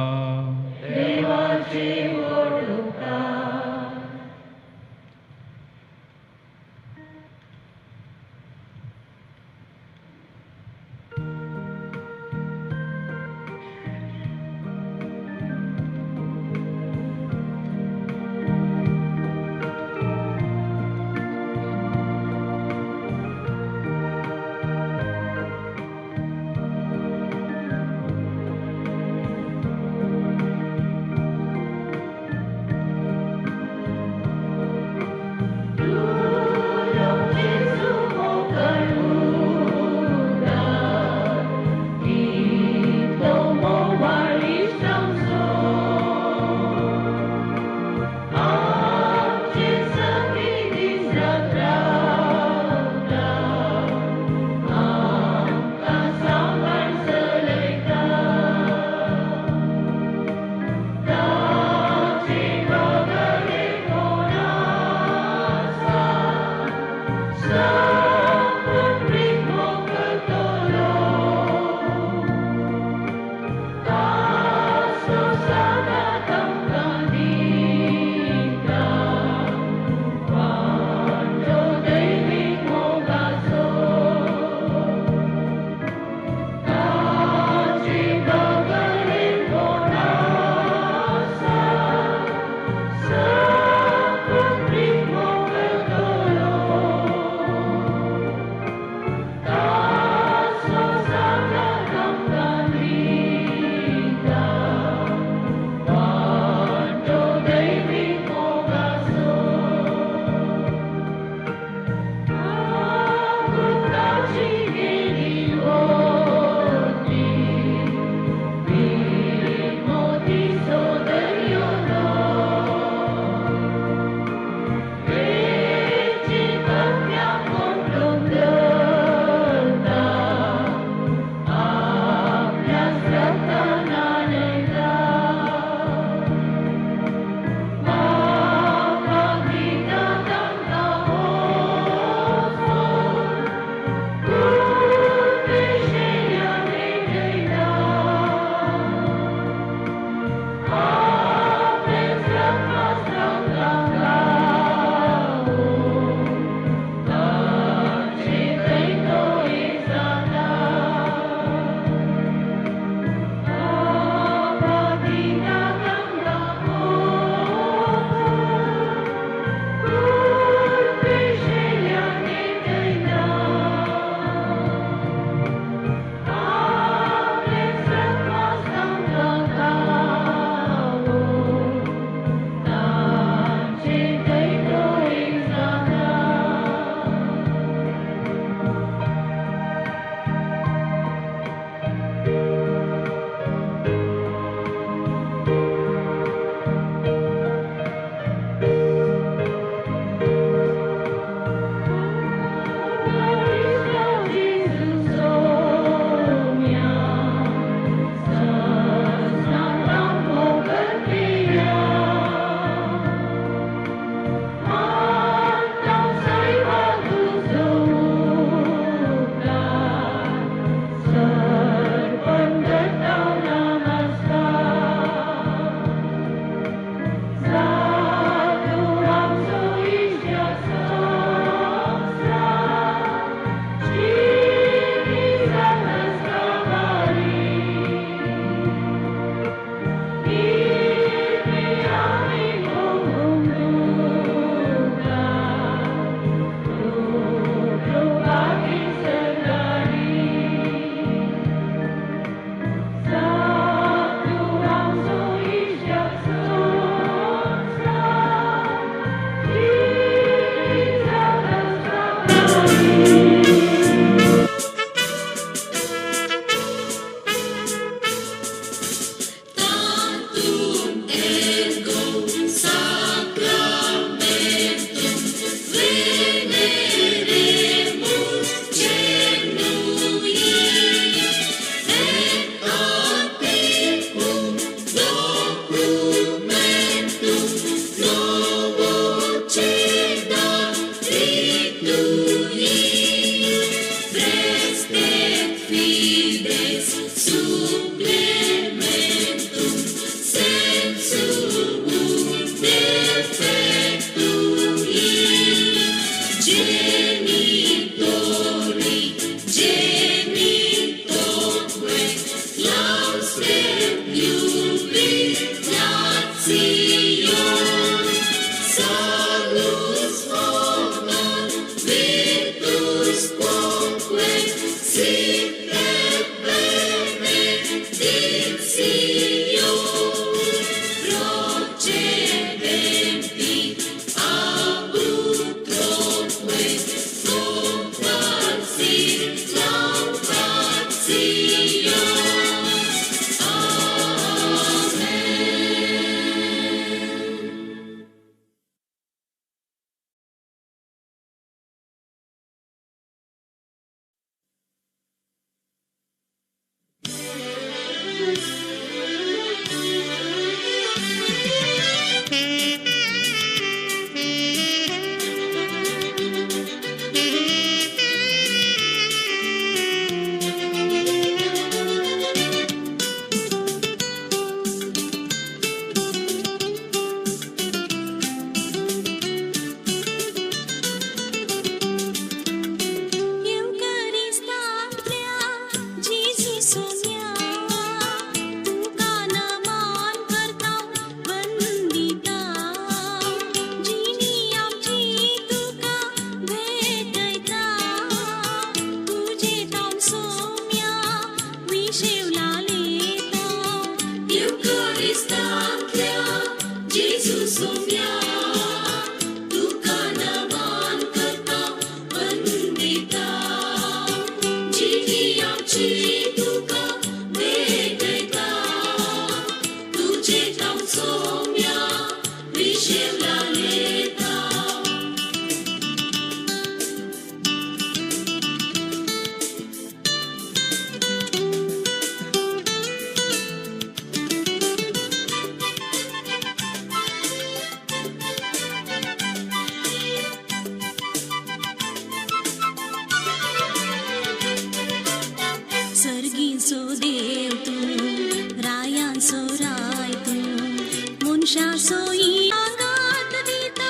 A: मनशा सोयी आगात दिता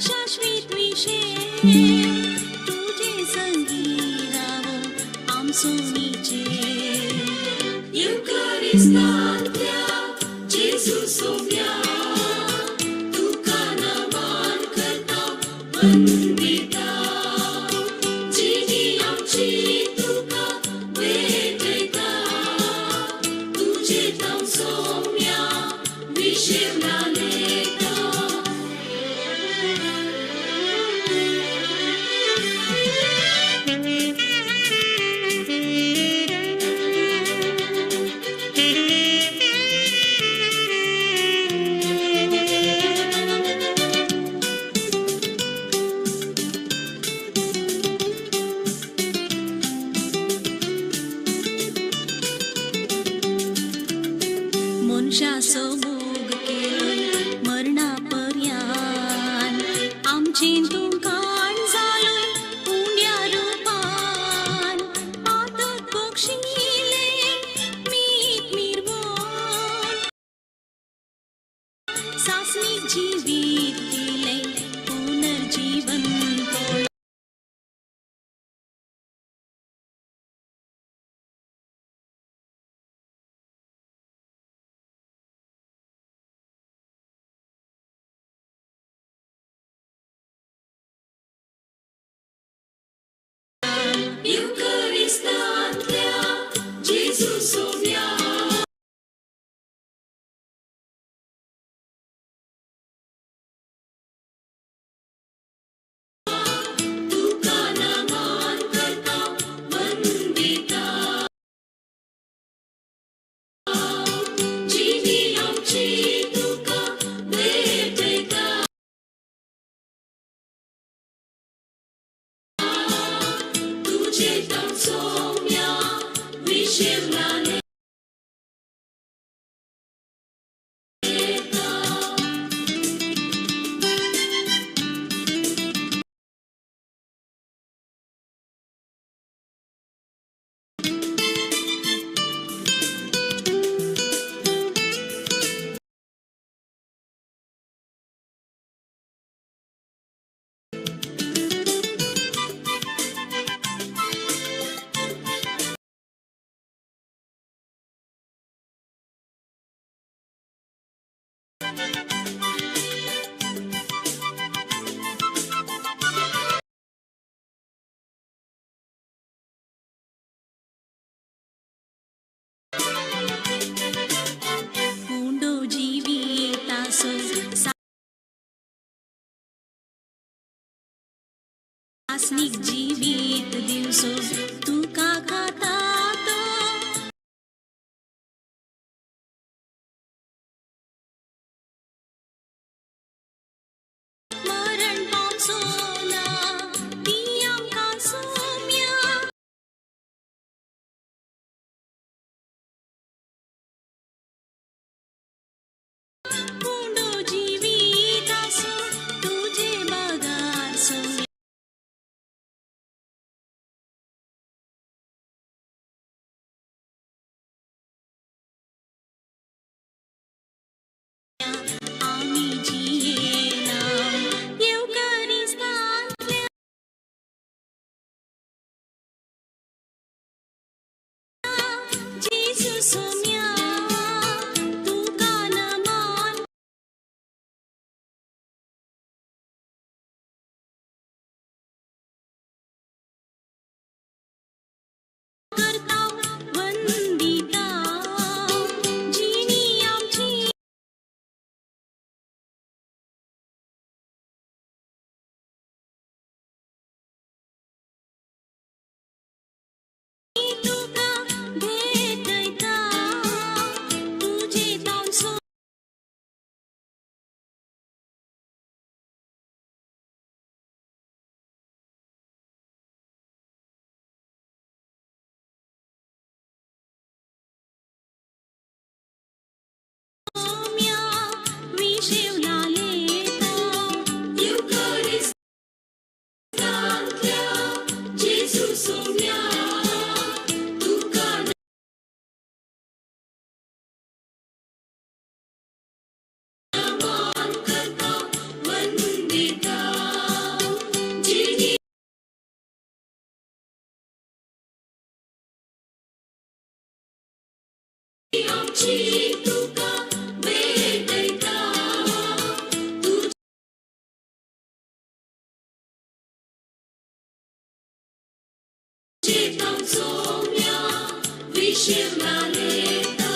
A: शाश्वीत विशे तुजे संगी रावो आमचो निचे युकारिस्तांतल्या जेजू सोम्या तुका नमान करता वंदिता जिणी आमची तुका भेटयता तुजे तांव सोम्या विशेवला मनशाचो मोग केलोय मरणा पर्यान आमचें तूं काण जालोय उण्या रुपान पातक बक्षिलें मीत मिरवोन सासणीक जिवीत दिलें पुनर्जीवन युकारिस्तांतल्या जेजू सोम्या तुका नमान करता वंदिता जिणी आमची तुका भेटयता तुजे तांव सोम्या विशेवला उंडो जिविताचो सासणीक जिवीत दिवसो तुका खाता तो मरण पावचो ना ती आमकां सोम्या उंडो जिविताचो तुजे बगार सोम्या आमी जियेना येवकारिस्तांतल्या जेजू सोम्या तुका नमान करता वंदिता जिणी आमची तुका भेटयता तुजे तांव आमची तुका भेटयता तुजे तांव सोम्या विशिवनालेता.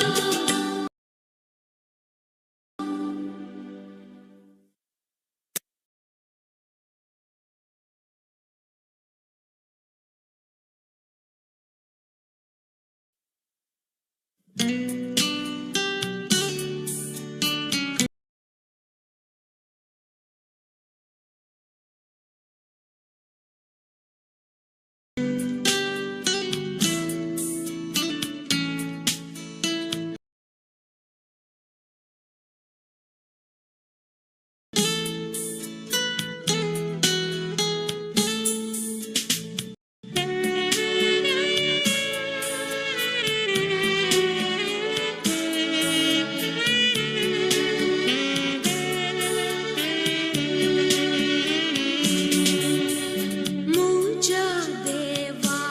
A: मुझ्या देवा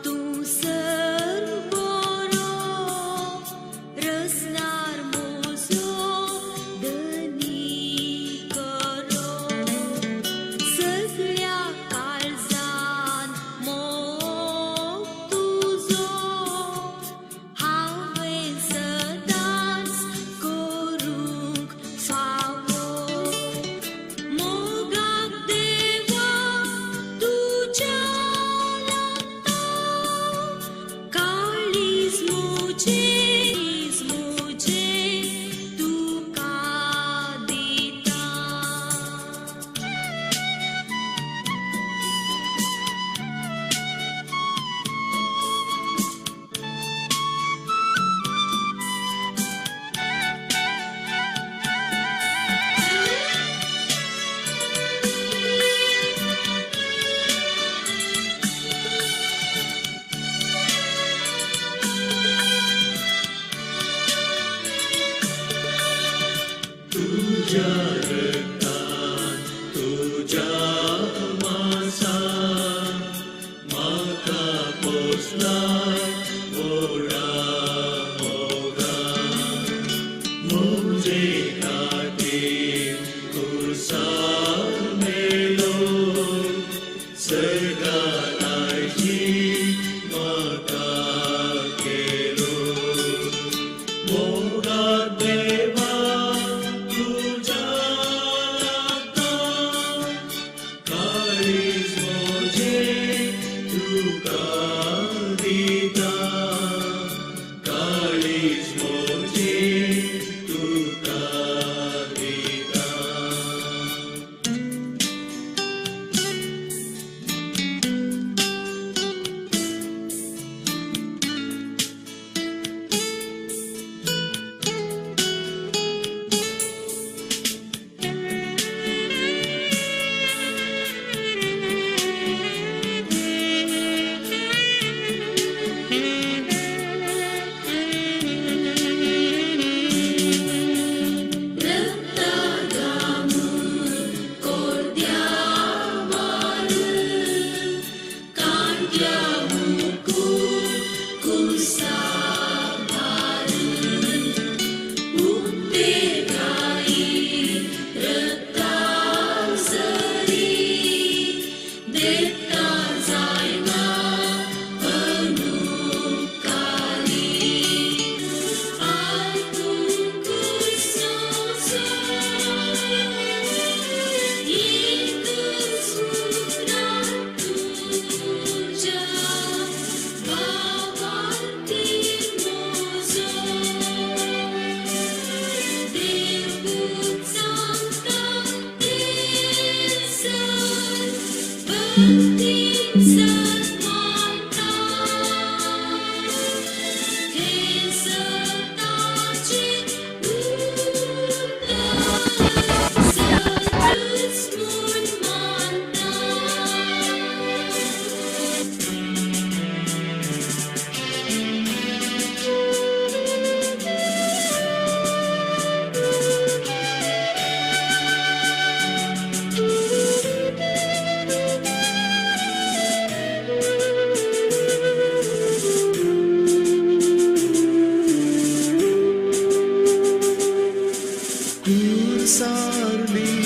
A: तूं सर बरो रसनार म्हजो धनी करो सगळ्या काळजान मोग तुजो हांवें सदांच करूंक फावो मोगाक देवा तुज्या लागता काळीज म्हजें तुका दिता.
L: तुझ्या रक्तान तुझ्या मासान म्हाका पोसलाय व्हडा मोगान म्हजे खातीर खुर्सार मेलो सर्गात आयची म्हाका केलो मोगाक देवा तुझ्या लागता काळीज म्हजें तुका दिता काळीज म्हजें तुका दिता. सारली.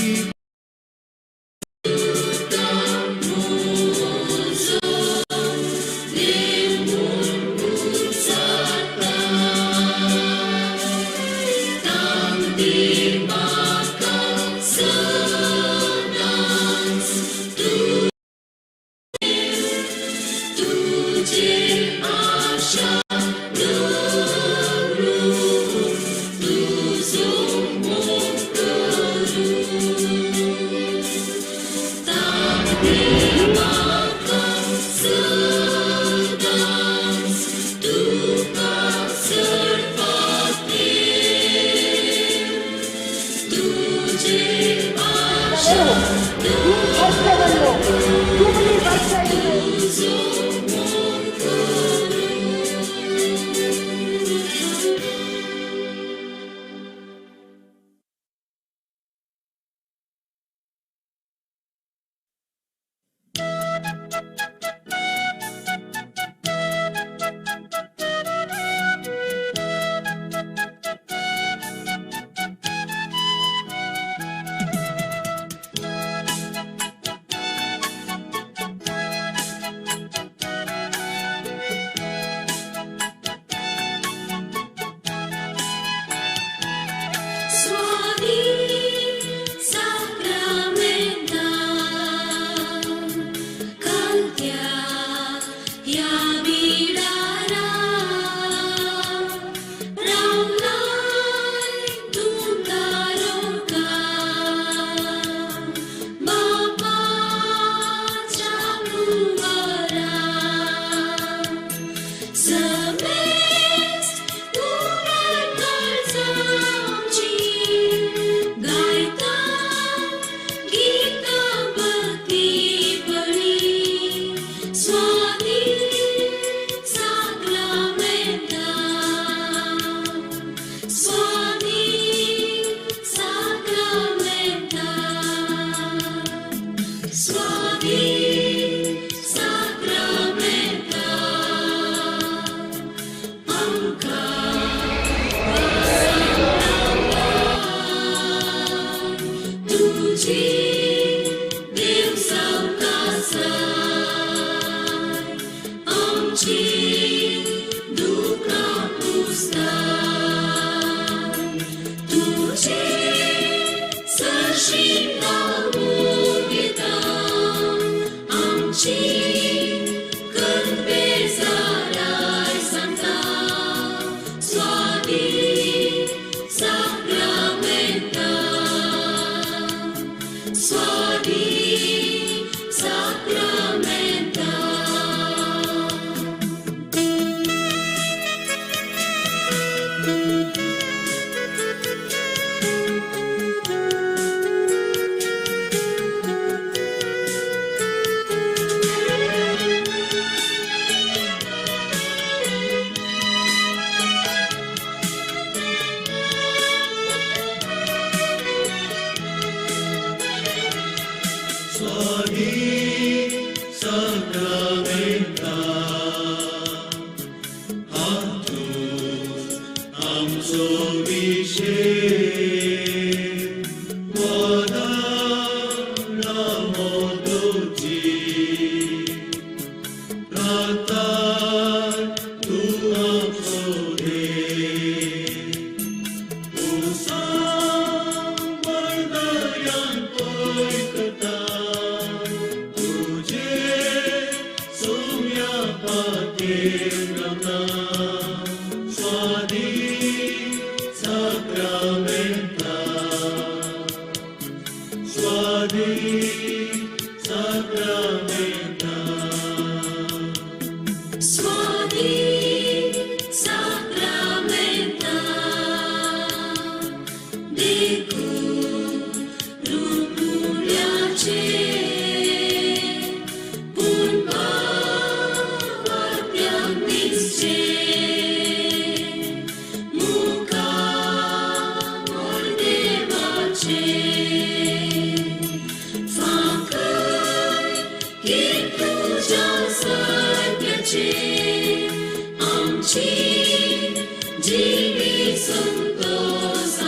A: Jimmy Santos,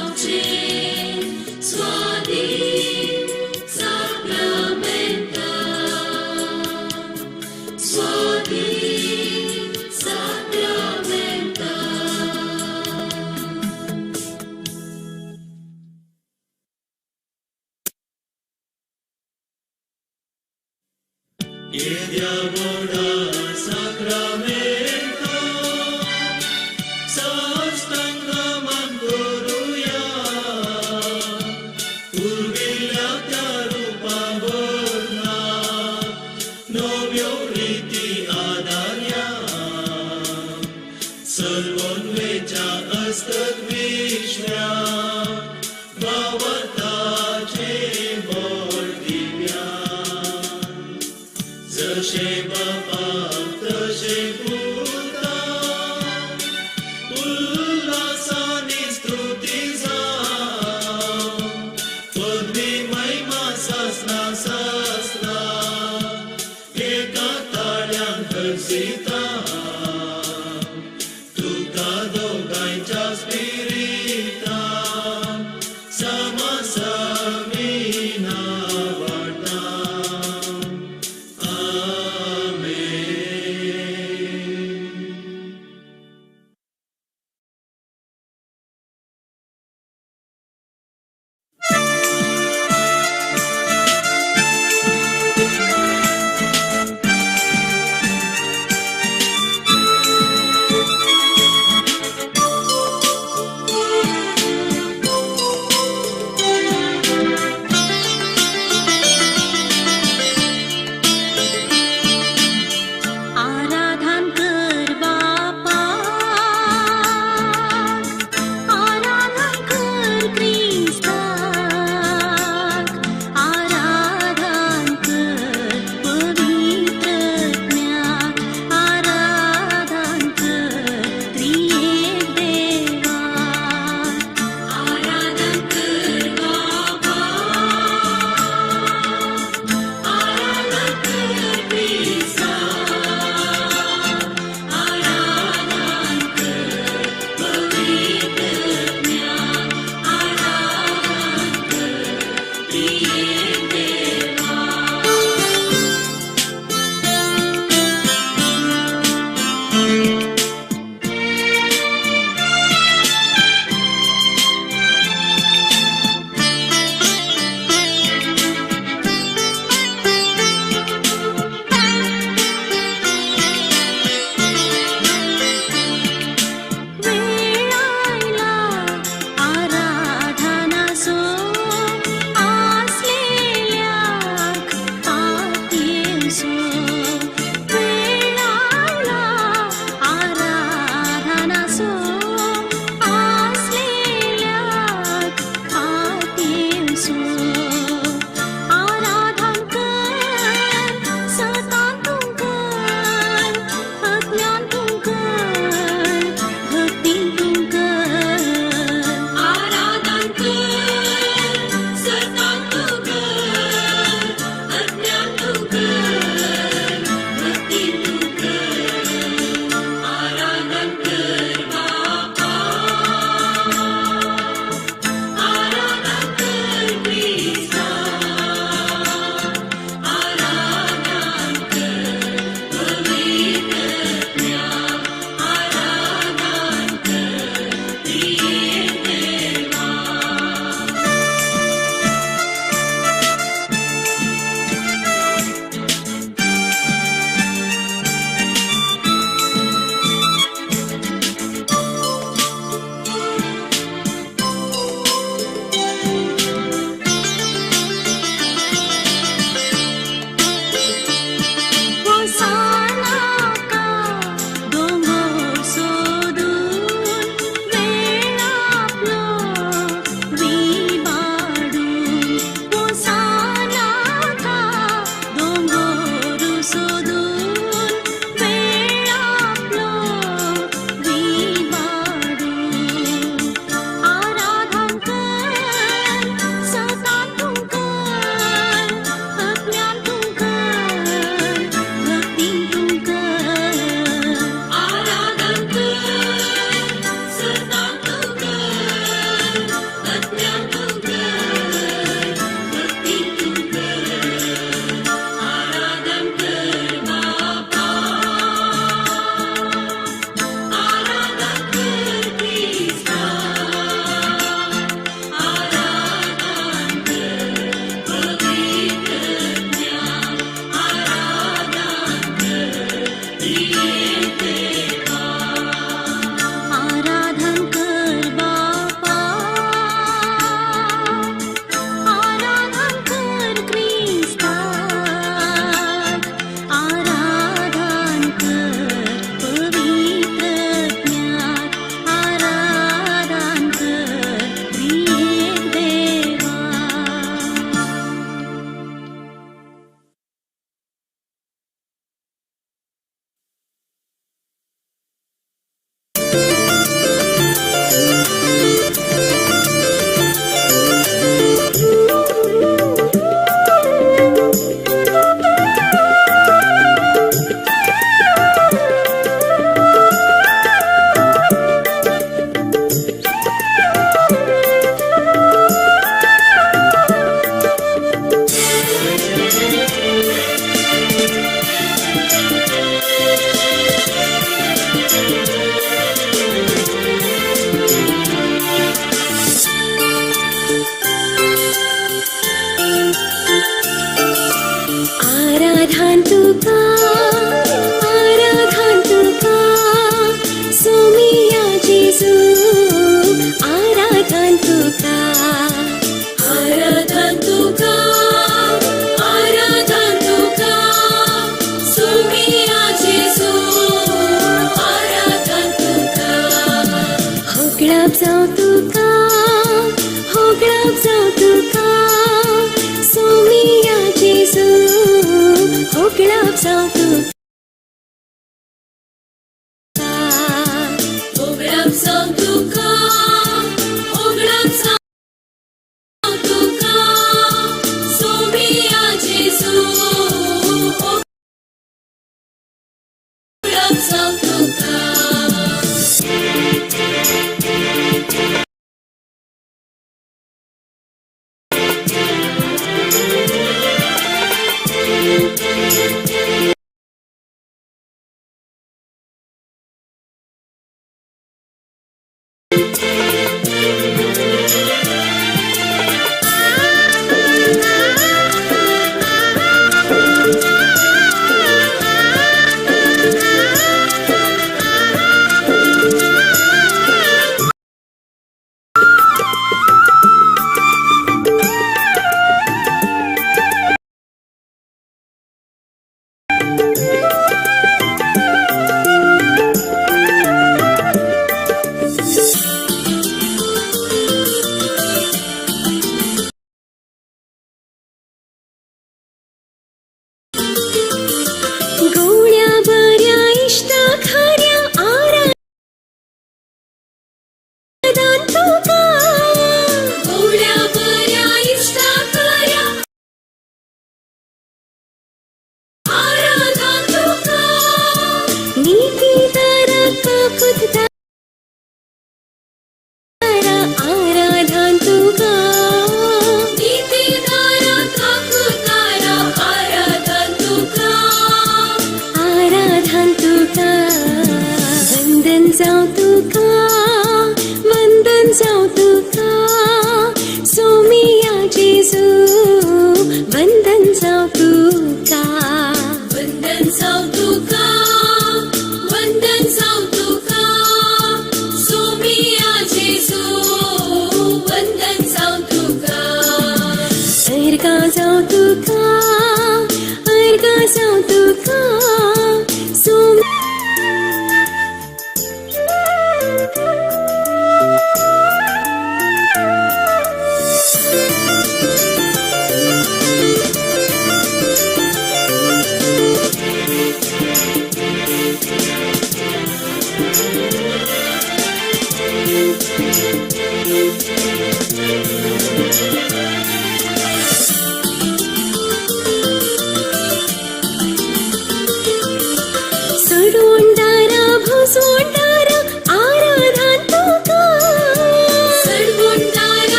A: Swami.
L: येद्या व्हडा साक्रामेंता साष्टांग मान करुया पुर्विल्ल्या त्या रुपा बदला नव्यो रिती आदारया सर्वोन्वेच्या असत विश्व्या भावार्थाचें बळ दिव्या जशें बापाक तशें पुता उल्हासानी स्तुती जावं पदवी महिमा सासना सासना एका ताळ्यान हर्षिता तुका दोगांयच्या स्पिरिता.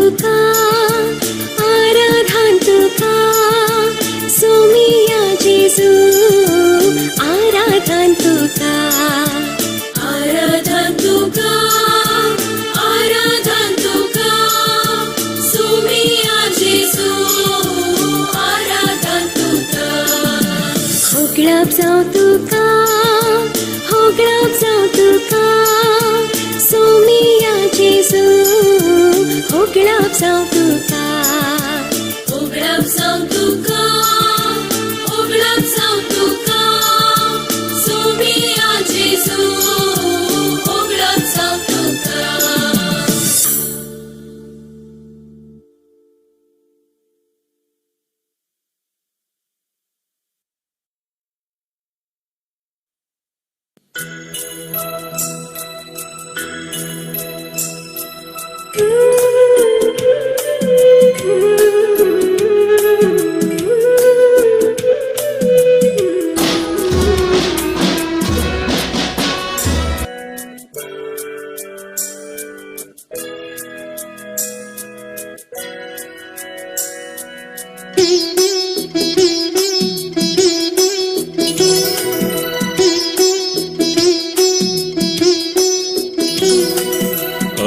A: तुका, आराधान तुका, सोमिया जेजू, आराधान तुका. आराधान तुका, आराधान तुका, सोमिया जेजू, आराधान तुका. होगळप जावं तुका, होगळप जावं तुका, सोमिया जेजू, होगळप जावं तुका. होगळप जावं तुका, होगळप जावं तुका, सोमिया जेजू, होगळप जावं तुका.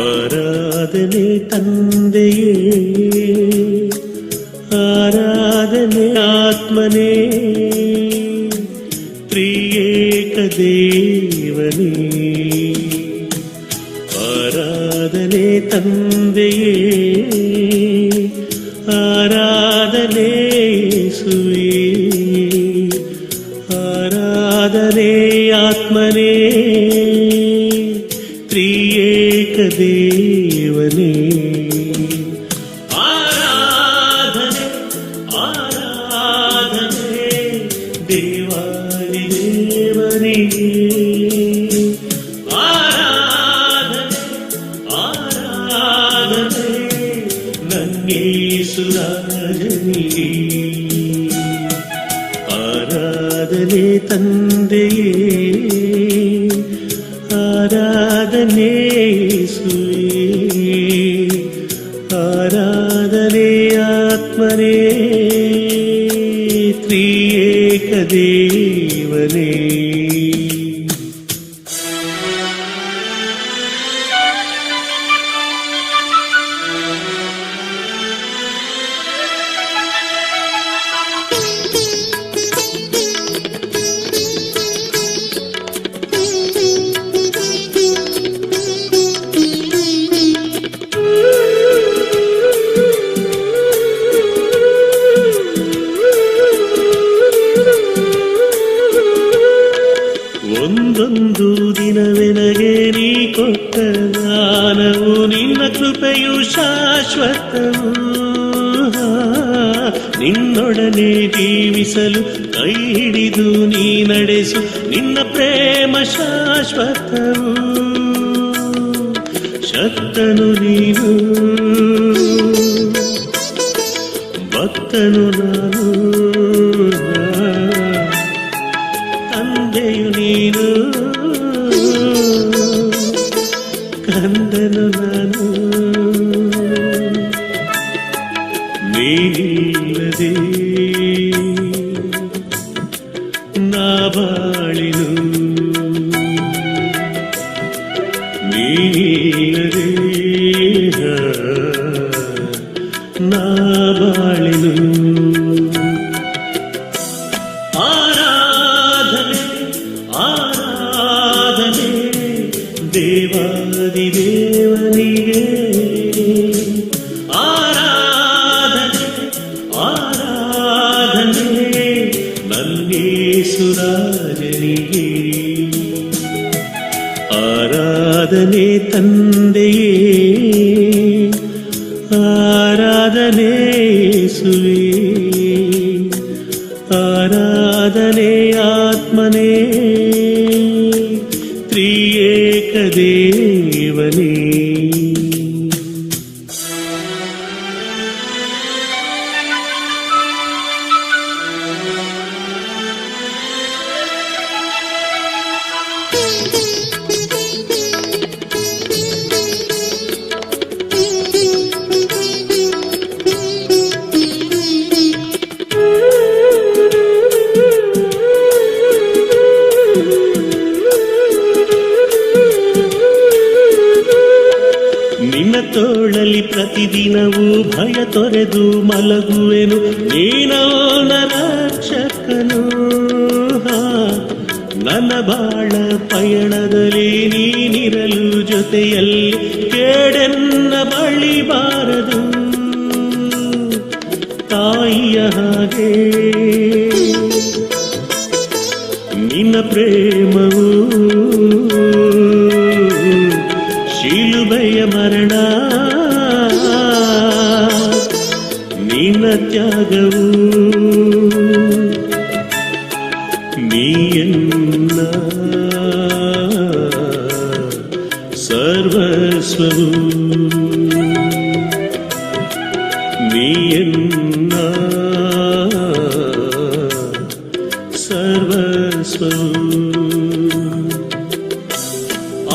L: ಆರಾಧನೆ ತಂದೆಯೇ, ಆರಾಧನೆ ಆತ್ಮನೇ, ತ್ರಿಯೇಕ ದೇವನೇ. ಆರಾಧನೆ ತಂದೆಯೇ, ಆರಾಧನೆ ಯೇಸುವೇ, ಆರಾಧನೆ ಆತ್ಮನೇ, ತ್ರಿಯೇಕ ದೇವನೇ. ಆರಾಧನೆ ಆರಾಧನೆ ದೇವಾದಿ ದೇವನಿಗೆ, ಆರಾಧನೆ ಆರಾಧನೆ ನನ್ನೇಸುರಾಜನಿಗೆ. ಆರಾಧನೆ ತಂದೆಯೇ, ಆರಾಧನೆ ಯೇಸುವೇ, ಆರಾಧನೆ ಆತ್ಮನೇ, ತ್ರಿಯೇಕ ದೇವನೇ. ಒಂದೊಂದು ದಿನವೆನಗೆ ನೀ ಕೊಟ್ಟ ದಾನವು, ನಿನ್ನ ಕೃಪೆಯು ಶಾಶ್ವತವು. ನಿನ್ನೊಡನೆ ಜೀವಿಸಲು ಕೈ ಹಿಡಿದು ನೀ ನಡೆಸು, ನಿನ್ನ ಪ್ರೇಮ ಶಾಶ್ವತವು. ಶಕ್ತನು ನೀನು, ಭಕ್ತನು ನಾನು, ತಂದೆಯು ನೀನು, ಕಂದನು ನಾನು. ನೀನಿಲ್ಲದೆ ನಾ ಬಾಳಿನು, ನೀನಿಲ್ಲದೆ ನಾ ಬಾಳಿನು. ಆರಾಧನೆ ಆರಾಧನೆ ದೇವಾದಿ ದೇವನಿಗೆ, ಆರಾಧನೆ ಆರಾಧನೆ ನನ್ನೇಸುರಾಜನಿಗೆ. ಆರಾಧನೆ ತಂದೆಯೇ, ಆರಾಧನೆ ಯೇಸುವೇ, ಆರಾಧನೆ ಆತ್ಮನೇ, ತ್ರಿಯೇಕ ದೇವನೇ.
A: Thank you.
L: ತೋಳಲಿ ಪ್ರತಿದಿನವೂ ಭಯ ತೊರೆದು ಮಲಗುವೆನು, ನೀನವನ ರಕ್ಷಕನು. ನನ್ನ ಬಾಳ ಪಯಣದಲ್ಲಿ ನೀನಿರಲು ಜೊತೆಯಲ್ಲಿ, ಕೇಡೆನ್ನ ಬಳಿ ಬಾರದು ತಾಯಿಯ ಹಾಗೆ. ನಿನ್ನ ಪ್ರೇಮವು ಶಿಲುಬೆಯ ಮರಣ, ನಿನ್ನ ತ್ಯಾಗವು ನೀಯನ್ನ ಸರ್ವಸ್ವವು, ನೀಯನ್ನ ಸರ್ವಸ್ವವು.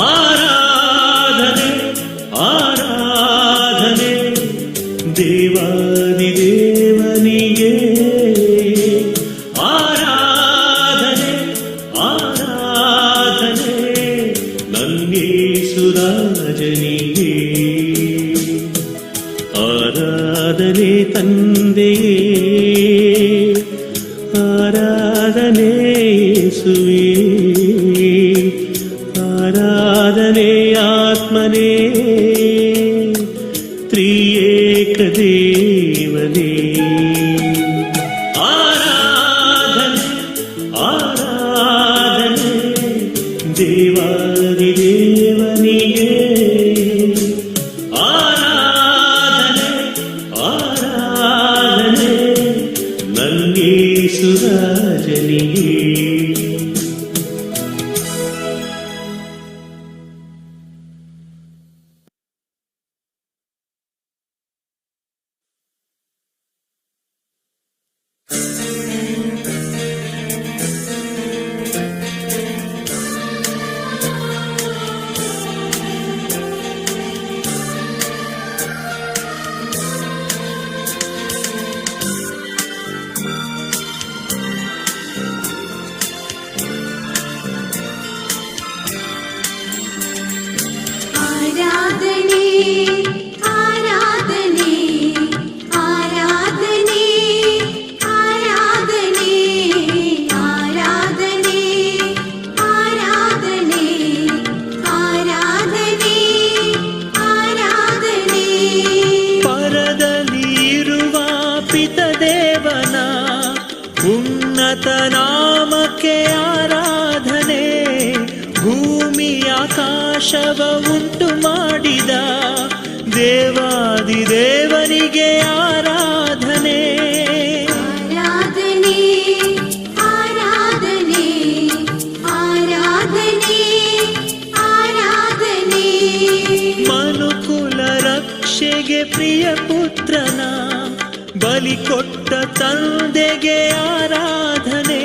L: ಆರಾಧನೆ ಆರಾಧನೆ ದೇವಾದಿದೇವನಿಗೆ, ಆರಾಧನೆ ಆರಾಧನೆ ನನ್ನೇಸುರಾಜನಿಗೆ, ಆರಾಧನೆ ತಂದೆಯೇ, ಆರಾಧನೆ ಯೇಸುವೇ, ಆರಾಧನೆ ಆತ್ಮನೇ, ತ್ರಿಯೇಕ ದೇವನೇ. ಆರಾಧನೆ ಆರಾಧನೆ ದೇವಾದಿದೇವನಿಗೆ, ಆರಾಧನೆ ಆರಾಧನೆ ನನ್ನೇಸುರಾಜನಿಗೆ.
A: ಆರಾಧನೆ ಆರಾಧನೆ ಆರಾಧನೆ ಆರಾಧನೆ ಆರಾಧನೆ ಆರಾಧನೆ ಆರಾಧನೆ ಆರಾಧನೆ.
M: ಪರದಲ್ಲಿರುವ ಪಿತದೇವನ ಉನ್ನತ ನಾಮಕ್ಕೆ ಆರಾಧನೆ, ಭೂಮಿ ಆಕಾಶವ ಉಂಟು ಮಾಡಿದ ದೇವಾದಿದೇವನಿಗೆ ಆರಾಧನೆ.
A: ಆರಾಧನೆ ಆರಾಧನೆ ಆರಾಧನೆ ಆರಾಧನೆ.
M: ಮನುಕುಲ ರಕ್ಷೆಗೆ ಪ್ರಿಯ ಪುತ್ರನ ಬಲಿ ಕೊಟ್ಟ ತಂದೆಗೆ ಆರಾಧನೆ,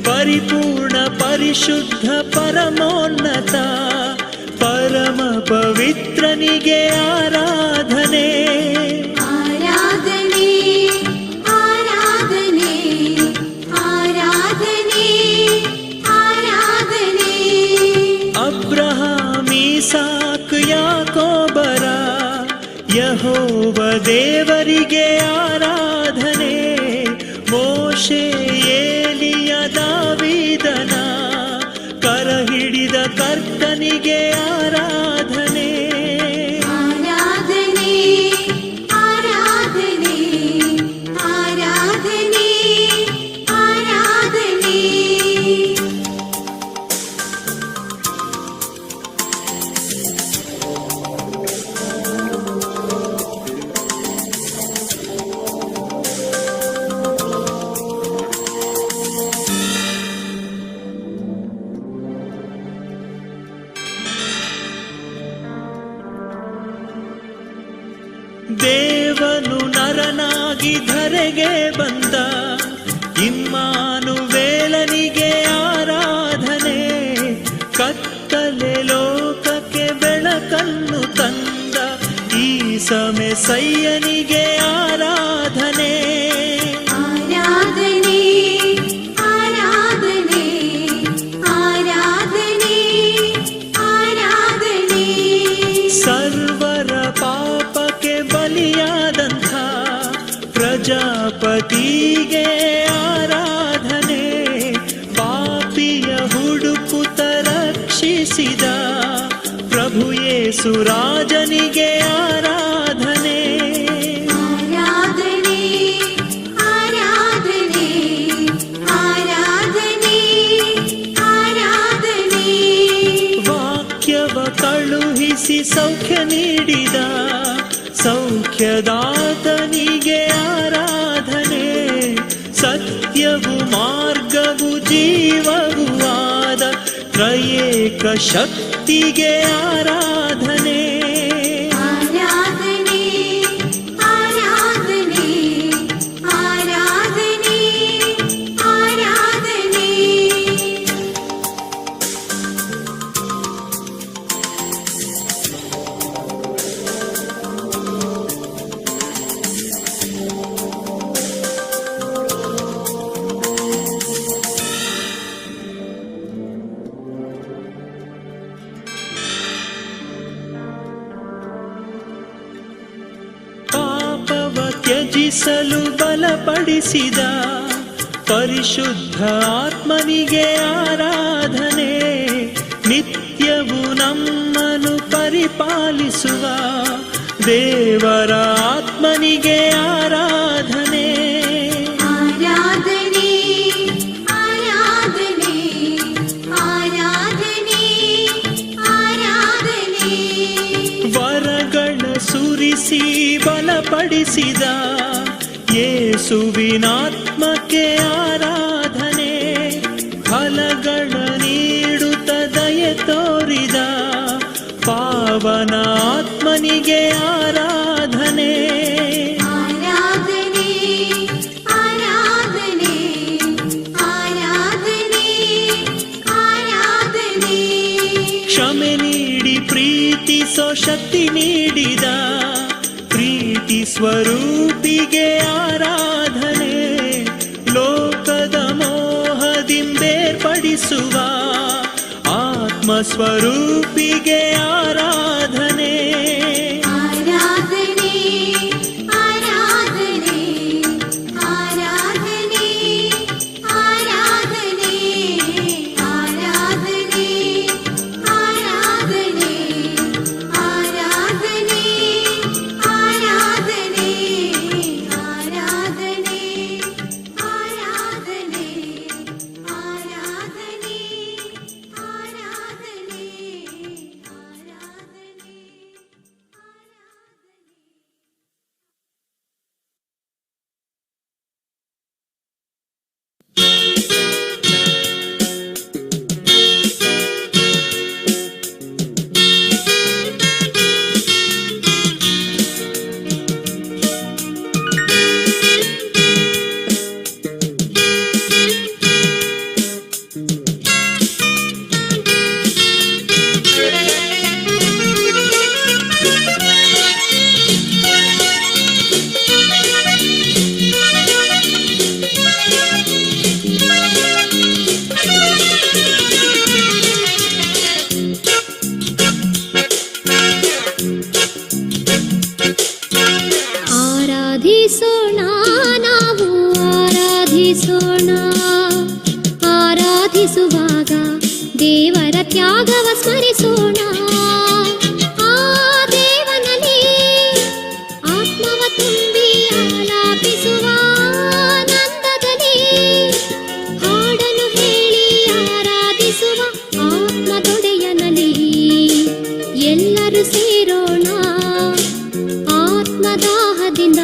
M: ಪರಿಪೂರ್ಣ ಪರಿಶುದ್ಧ ಪರಮೋನ್ನತ ಪರಮ ಪವಿತ್ರನಿಗೆ ಆರಾಧನೆ.
A: ಆರಾಧನೆ ಆರಾಧನೆ ಆರಾಧನೆ ಆರಾಧನೆ.
M: ಅಬ್ರಹಾಮ್ ಈಸಾಕ್ ಯಾಕೋಬರ ಯೆಹೋವ ದೇವರಿಗೆ ಆರಾಧನೆ, ಮೋಶೆ ಏಲಿಯ ದಾವೀದನ ಕರ ಹಿಡಿದ ಕರ್ತನಿಗೆ ಆರಾಧನೆ.
A: ಆರಾಧನೆ ಆರಾಧನೆ ಆರಾಧನೆ ಆರಾಧನೆ.
M: ದೇವನು ನರನಾಗಿ ಧರೆಗೆ ಬಂದ ಇಮ್ಮಾನುವೇಲನಿಗೆ ಆರಾಧನೆ, ಕತ್ತಲೆ ಲೋಕಕ್ಕೆ ಬೆಳಕನ್ನು ತಂದ ಈ ಸಮೆಸಯ್ಯನಿಗೆ ಆರಾಧನೆ.
A: ಆರಾಧನೆ ಆರಾಧನೆ ಆರಾಧನೆ ಆರಾಧನೆ.
M: ಸರ್ವರ ಗಣಪತಿಗೆ ಆರಾಧನೆ, ಪಾಪಿಯ ಹುಡುಕುತ ರಕ್ಷಿಸಿದ ಪ್ರಭು ಯೇಸು ರಾಜನಿಗೆ ಆರಾಧನೆ.
A: ಆರಾಧನೆ ಆರಾಧನೆ ಆರಾಧನೆ ಆರಾಧನೆ.
M: ವಾಕ್ಯವ ಕಳುಹಿಸಿ ಸೌಖ್ಯ ನೀಡಿದ ಸೌಖ್ಯದಾತನಿಗೆ ಆರಾಧನೆ, ಸತ್ಯವು ಮಾರ್ಗವು ಜೀವವೂ ಆದ ತ್ರಯೇಕ ಶಕ್ತಿಗೆ ಆರಾಧನೆ.
A: ಆರಾಧನೆ ಆರಾಧನೆ ಆರಾಧನೆ ಆರಾಧನೆ.
M: ಪಾಪವ ತ್ಯಜಿಸಲು ಬಲಪಡಿಸಿದ ಪರಿಶುದ್ಧ ಆತ್ಮನಿಗೆ ಆರಾಧನೆ, ನಿತ್ಯವು ನಮ್ಮನ್ನು ಪರಿಪಾಲಿಸುವ ದೇವರ ಆತ್ಮನಿಗೆ ಆರಾಧನೆ.
A: ಆರಾಧನೆ ಆರಾಧನೆ ಆರಾಧನೆ ಆರಾಧನೆ.
M: ವರಗಳ ಸುರಿಸಿ ಬಲಪಡಿಸಿದ ಯೇಸುವಿನಾತ್ಮಕ್ಕೆ ಆರಾಧನೆ, ಫಲಗಳ ನೀಡುತ್ತ ದಯೆ ತೋರಿದ ಪಾವನಾತ್ಮನಿಗೆ ಆರಾಧನೆ.
A: ಆರಾಧನೆ ಆರಾಧನೆ ಆರಾಧನೆ ಆರಾಧನೆ.
M: ಕ್ಷಮೆ ನೀಡಿ ಪ್ರೀತಿಸೋ ಶಕ್ತಿ ನೀಡಿದ ಪ್ರೀತಿ ಸ್ವರೂಪಿಗೆ ಆರಾಧನೆ, ಲೋಕದ ಮೋಹದಿಂಬೇರ್ಪಡಿಸುವ ಆತ್ಮಸ್ವರೂಪಿಗೆ ಆರಾಧನೆ.
A: ಆರಾಧನೆ ಆರಾಧನೆ ಆರಾಧನೆ ಆರಾಧನೆ ಆರಾಧನೆ ಆರಾಧನೆ ಆರಾಧನೆ ಆರಾಧನೆ ಆರಾಧನೆ ಆರಾಧನೆ ಆರಾಧನೆ ಆರಾಧನೆ.
N: ಆರಾಧಿಸೋಣ ನಾವು ಆರಾಧಿಸೋಣ, ಆರಾಧಿಸುವಾಗ ದೇವರ ತ್ಯಾಗವ ಸ್ಮರಿಸೋಣ. ಆ ದೇವನಲ್ಲಿ ಆತ್ಮವ ತುಂಬಿ ಆಲಾಪಿಸುವ ಆನಂದದಲ್ಲಿ ಹಾಡನ್ನು ಹೇಳಿ ಆರಾಧಿಸುವ ಆತ್ಮದೊಡೆಯನಲ್ಲಿ ಎಲ್ಲರೂ ಸೇರೋಣ. ಆತ್ಮದಾಹದಿಂದ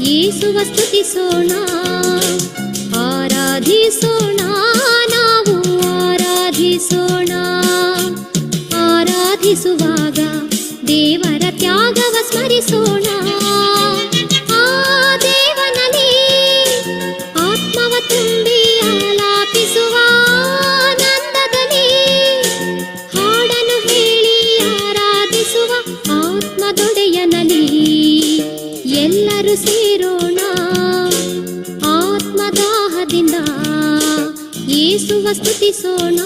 N: ಯೇಸುವ ಸ್ತುತಿಸೋಣ, ಆರಾಧಿಸೋಣ ನಾವು ಆರಾಧಿಸೋಣ. ಆರಾಧಿಸುವಾಗ ದೇವರ ತ್ಯಾಗವ ಸ್ಮರಿಸೋಣ. ಆ ದೇವನಲ್ಲಿ ಆತ್ಮವ ತುಂಬಿ ಆಲಾಪಿಸುವ ಆನಂದದಲ್ಲಿ ಹಾಡನ್ನು ಹೇಳಿ ಆರಾಧಿಸುವ ಆತ್ಮದೊಡೆಯನಲ್ಲಿ ಎಲ್ಲರೂ ಸೇರೋಣ. ಆತ್ಮದಾಹದಿಂದ ಯೇಸುವ ಸ್ತುತಿಸೋಣ.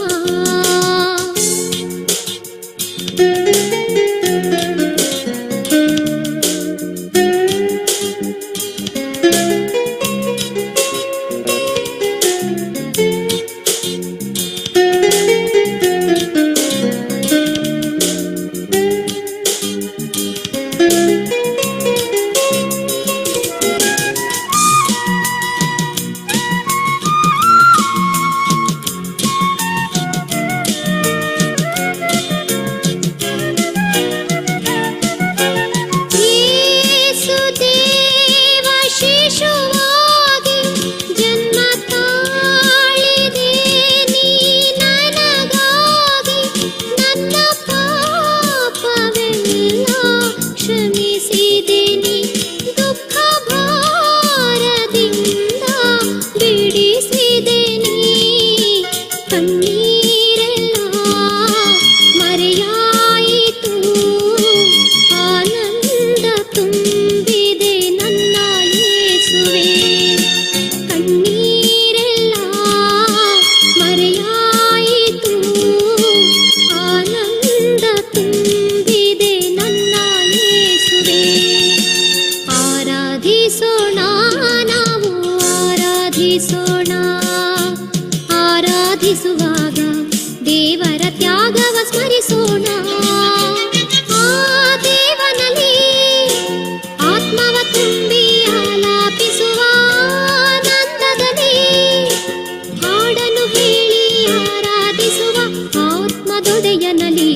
N: ಆತ್ಮದೊಡೆಯನಲ್ಲಿ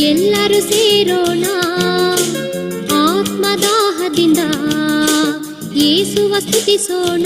N: ಎಲ್ಲರೂ ಸೇರೋಣ. ಆತ್ಮದಾಹದಿಂದ ಯೇಸುವ ಸ್ತುತಿಸೋಣ.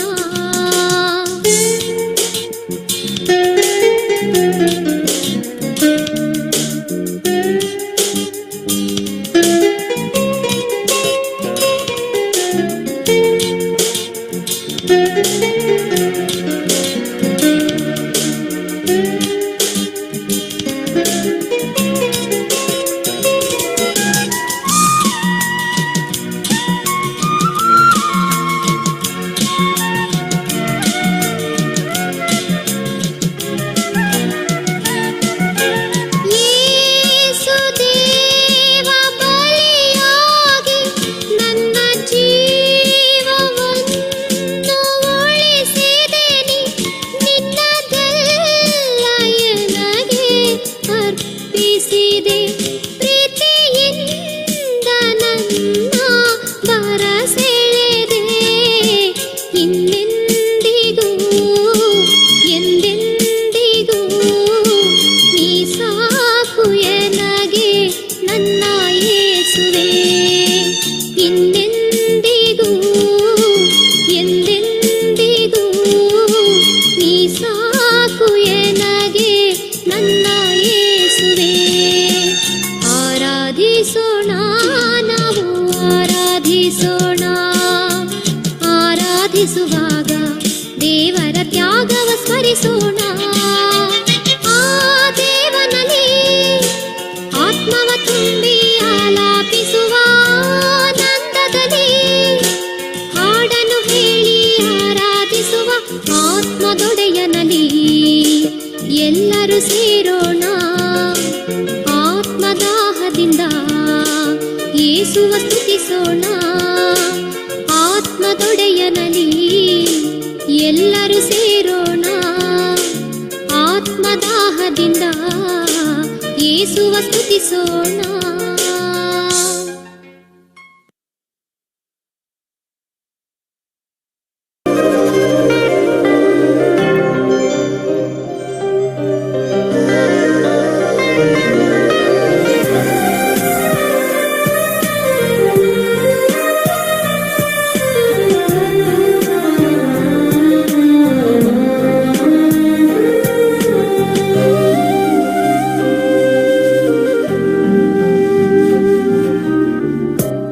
N: ಯೇಸು ದೇವ ಬಲಿಯಾಗಿ ನನ್ನ ಜೀವವನ್ನು ಉಳಿಸಿದೆನಿ, ನಿನ್ನದೆಲ್ಲ ಎನಗೆ ಅರ್ಪಿಸಿದೆ. ಪ್ರೀತಿಯಿಂದ ನನ್ನ ಬರಸೆಳೆದೆ, ಇನ್ನೆಂದಿಗೂ ಎಂದೆಂದಿಗೂ ನೀ ಸಾಕು ಎನಗೆ ನನ್ನ ಯೇಸುವೆ. ಇನ್ನೆಂದಿಗೂ ಎಂದೆಂದಿಗೂ ನೀ ಸಾಕು ಎನಗೆ ನನ್ನ ಯೇಸುವೆ. ಆರಾಧಿಸೋಣ, ನಾವು ಆರಾಧಿಸೋಣ. ಆರಾಧಿಸುವಾಗ ದೇವರ ತ್ಯಾಗವ ಸ್ಮರಿಸೋಣ. ಆ ದೇವನಲ್ಲಿ ಆತ್ಮವ ತುಂಬಿ ಆಲಾಪಿಸುವ ಆನಂದದಲ್ಲಿ ಹಾಡನ್ನು ಹೇಳಿ ಆರಾಧಿಸುವ ಆತ್ಮದೊಡೆಯನಲ್ಲಿ ಎಲ್ಲರೂ ಸೇರೋಣ. ಆತ್ಮದಾಹದಿಂದ ಯೇಸುವ ಸ್ತುತಿಸೋಣ. ಆತ್ಮದೊಡೆಯನಲ್ಲಿ ಎಲ್ಲರೂ ಸೇರೋಣ. ಆತ್ಮದಾಹದಿಂದ ಯೇಸುವ ಸ್ತುತಿಸೋಣ.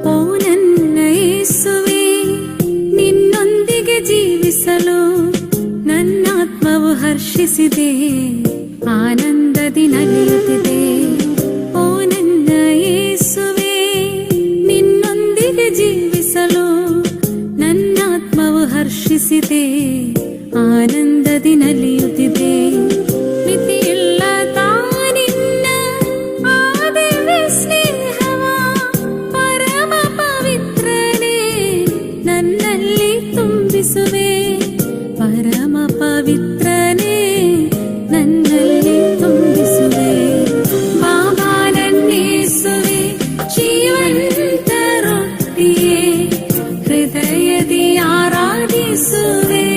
A: ಓ ನನ್ನ ಯೇಸುವೆ, ನಿನ್ನೊಂದಿಗೆ ಜೀವಿಸಲು ನನ್ನಾತ್ಮವು ಹರ್ಷಿಸಿದೆ, ಆನಂದದಿ ನಲಿಯುತ್ತಿದೆ. ಓ ನನ್ನ ಯೇಸುವೆ, ನಿನ್ನೊಂದಿಗೆ ಜೀವಿಸಲು ನನ್ನಾತ್ಮವು ಹರ್ಷಿಸಿದೆ, ಆನಂದದಿ ನಲಿಯುತ್ತಿದೆ. ಮಿತಿಯಿಲ್ಲ ತಾನಿನ್ನ ಆ ದಿವ್ಯ ಸ್ನೇಹವ, ಪರಮ ಪವಿತ್ರನೇ ನನ್ನಲ್ಲಿ ತುಂಬಿಸುವೆ, ಪರಮ ಪವಿತ್ರನೇ ನನ್ನಲ್ಲಿ ತುಂಬಿಸುವೆ. ಬಾಬಾ ನನ್ನೇಸುವೆ, ಜೀವಂತ ರೊಟ್ಟಿಯೇ, ಹೃದಯದಿ ಆರಾಧಿಸುವೆ.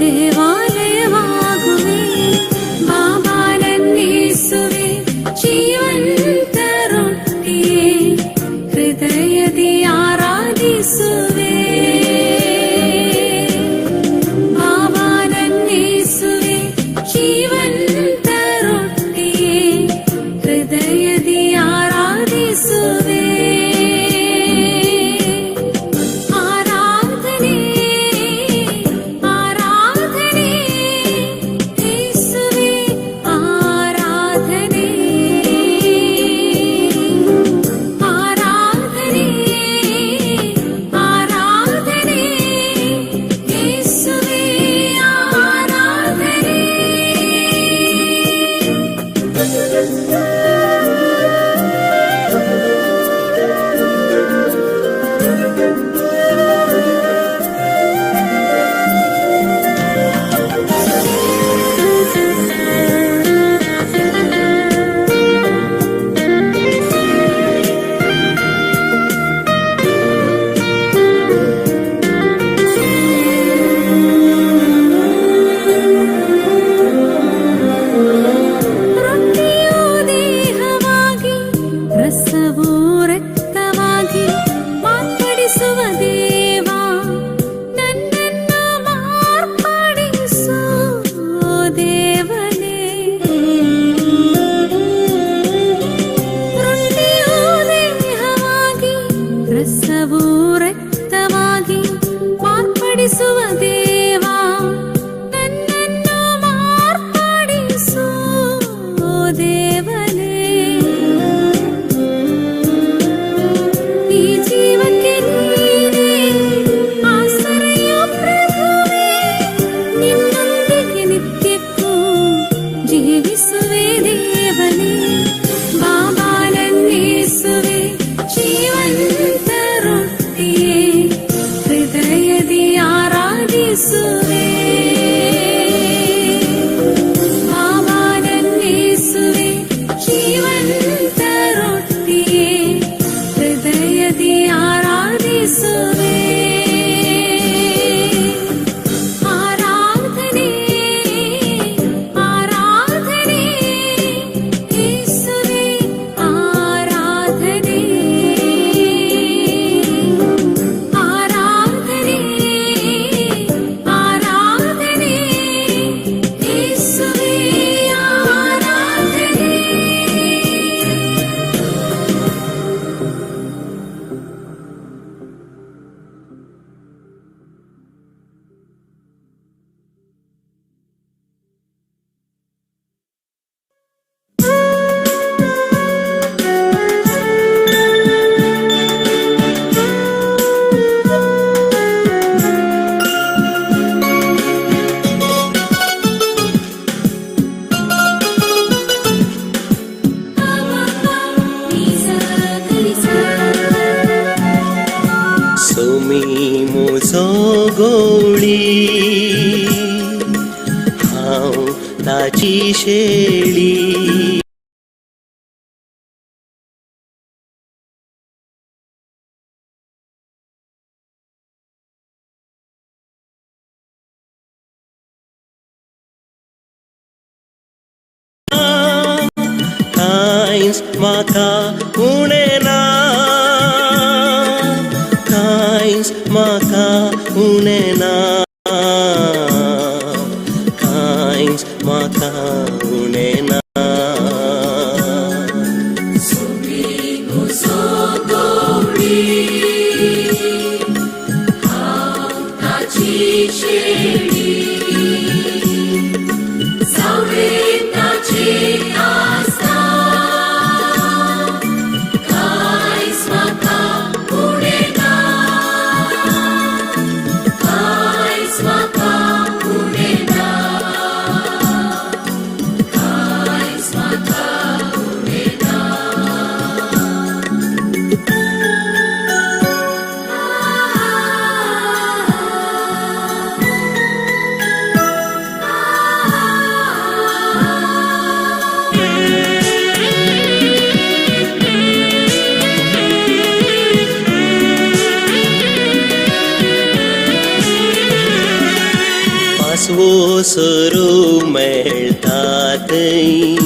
A: ದೇವಾಲಯವಾಗುವೆ. ಬಾಬಾ ನನ್ನೇಸುವೆ, ಜೀವಂತ ರೊಟ್ಟಿಯೇ, ಹೃದಯದಿ ಆರಾಧಿಸುವೆ. ಬಾಬಾ ನನ್ನೇಸುವೆ, ಜೀವಂತ ರೊಟ್ಟಿಯೇ, ಹೃದಯದಿ ಆರಾಧಿಸುವೆ. ಆರಾಧನೆ, ಆರಾಧನೆ, ಯೇಸುವೆ ಆರಾಧನೆ. ಆರಾಧನೆ, ಆರಾಧನೆ, ಯೇಸುವೆ ಆರಾಧನೆ. ರೊಟ್ಟಿಯು ದೇಹವಾಗಿ, ರಸವು ರಕ್ತವಾಗಿ ಮಾರ್ಪಡಿಸುವ ದೇವ, ನನ್ನನ್ನ ಮಾರ್ಪಡಿಸು ದೇವನೇ. ರೊಟ್ಟಿಯು ದೇಹವಾಗಿ, ರಸವು ರಕ್ತವಾಗಿ ಮಾರ್ಪಡಿಸುವ ದೇವ, ನನ್ನನ್ನ ಮಾರ್ಪಡಿಸು ದೇವನೇ. ಈ ಜೀವಕ್ಕೆ ನೀನೇ ಆಸರೆಯು ಪ್ರಭುವೇ, ನಿನ್ನೊಂದಿಗೆ ನಿತ್ಯಕ್ಕೂ ಜೀವಿಸುವೆ ದೇವನೇ. ಬಾಬಾ ನನ್ನೇಸುವೆ, ಜೀವಂತ ರೊಟ್ಟಿಯೇ, ಹೃದಯದಿ ಆರಾಧಿಸುವೆ. ಬಾಬಾ ನನ್ನೇಸುವೆ, ಜೀವಂತ ರೊಟ್ಟಿಯೇ, ಹೃದಯದಿ ಆರಾಧಿಸುವೆ. ಆರಾಧನೆ, ಆರಾಧನೆ, ಯೇಸುವೆ ಆರಾಧನೆ. ಆರಾಧನೆ, ಆರಾಧನೆ, ಯೇಸುವೆ ಆರಾಧನೆ.
M: सोमी म्हजो गोळी, हांव ताची शेळी. कांयच म्हाका उणें ना, कांयच म्हाका उणें ना, कांयच म्हाका उणें ना.
A: ताची आस्था.
M: पासवो सरो मेळटा थंय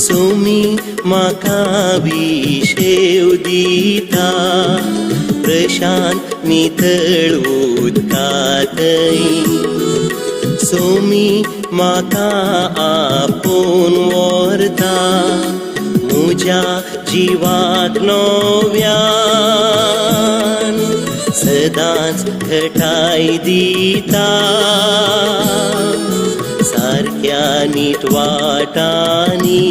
M: सोमी म्हाका विशेव दिता प्रशांत नितळ उदका थंय सोमी म्हाका आपोवन व्हरता म्हज्या जिवाक नव्यान सदांच घटाय दिता सारक्या नीट वाटांनी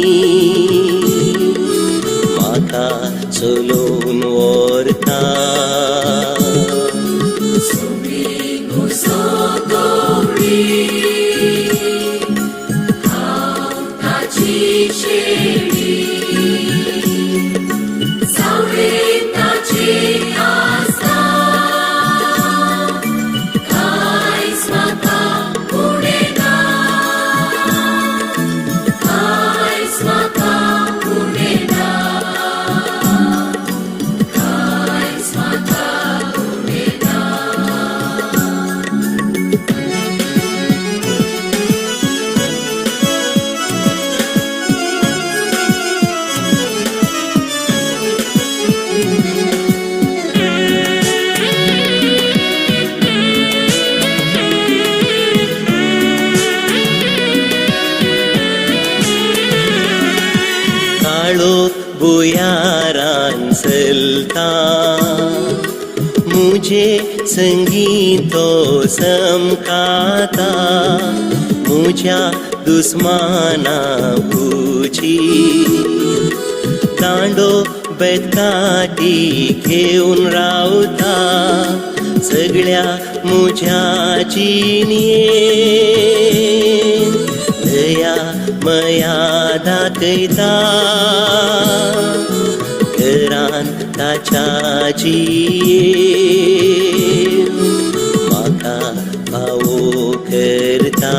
M: म्हाका चलोवन व्हरता. भुयारान चलता मुझे संगीतो समकाता मुझ्या दुस्माना बुची दांडो बेतकाटी घेवन रावता सगळ्या मुझ्या जिणयेन दया मया दाखयता घरान ताच्या जियेन म्हाका फावो करता.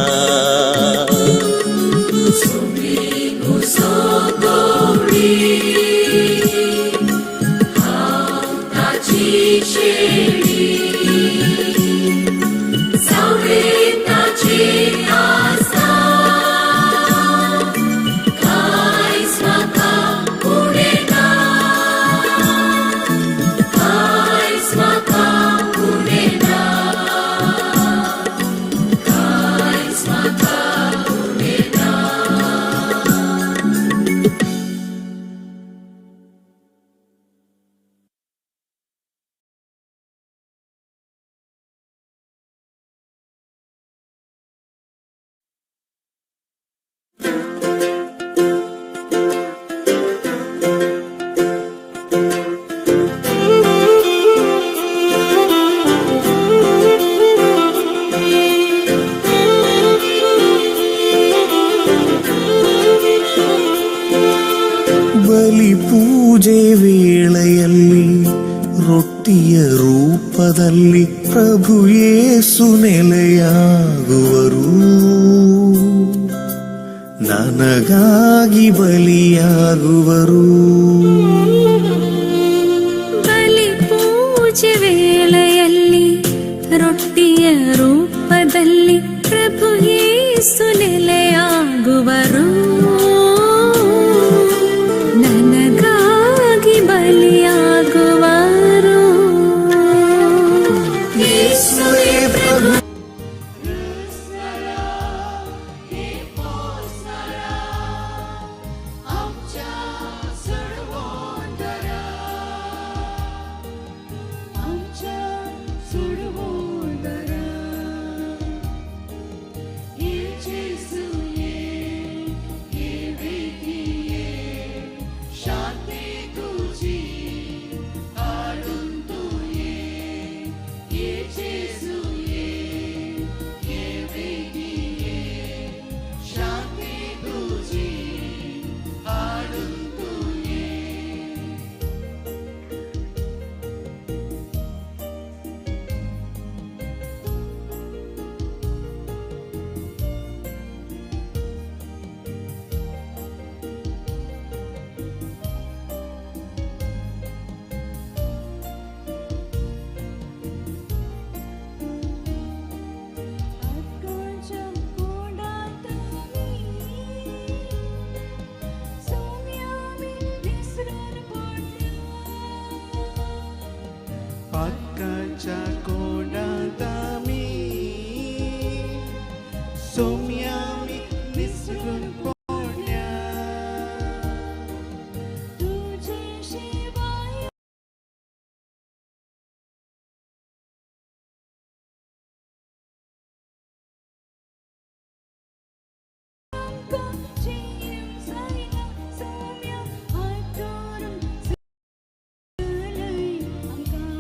O: ಬಲಿ ಪೂಜೆ ವೇಳೆಯಲ್ಲಿ ರೊಟ್ಟಿಯ ರೂಪದಲ್ಲಿ ಪ್ರಭು ಯೇಸು ನೆಲೆಯಾಗುವರು, ನನಗಾಗಿ ಬಲಿಯಾಗುವರು.
A: ಬಲಿ ಪೂಜೆ ವೇಳೆಯಲ್ಲಿ ರೊಟ್ಟಿಯ ರೂಪದಲ್ಲಿ ಪ್ರಭು ಯೇಸು ನೆಲೆಯಾಗುವರು, ನನಗಾಗಿ ಬಲಿಯಾಗುವರು. ಯೇಸುವೇ ಪ್ರಭು.
P: Jesu, yeah. सोम्या आमी निसरून पडल्या.
A: तुझे शिवाय आमकां जियेवंक जायना सोम्या, हात धरून चलय आमकां.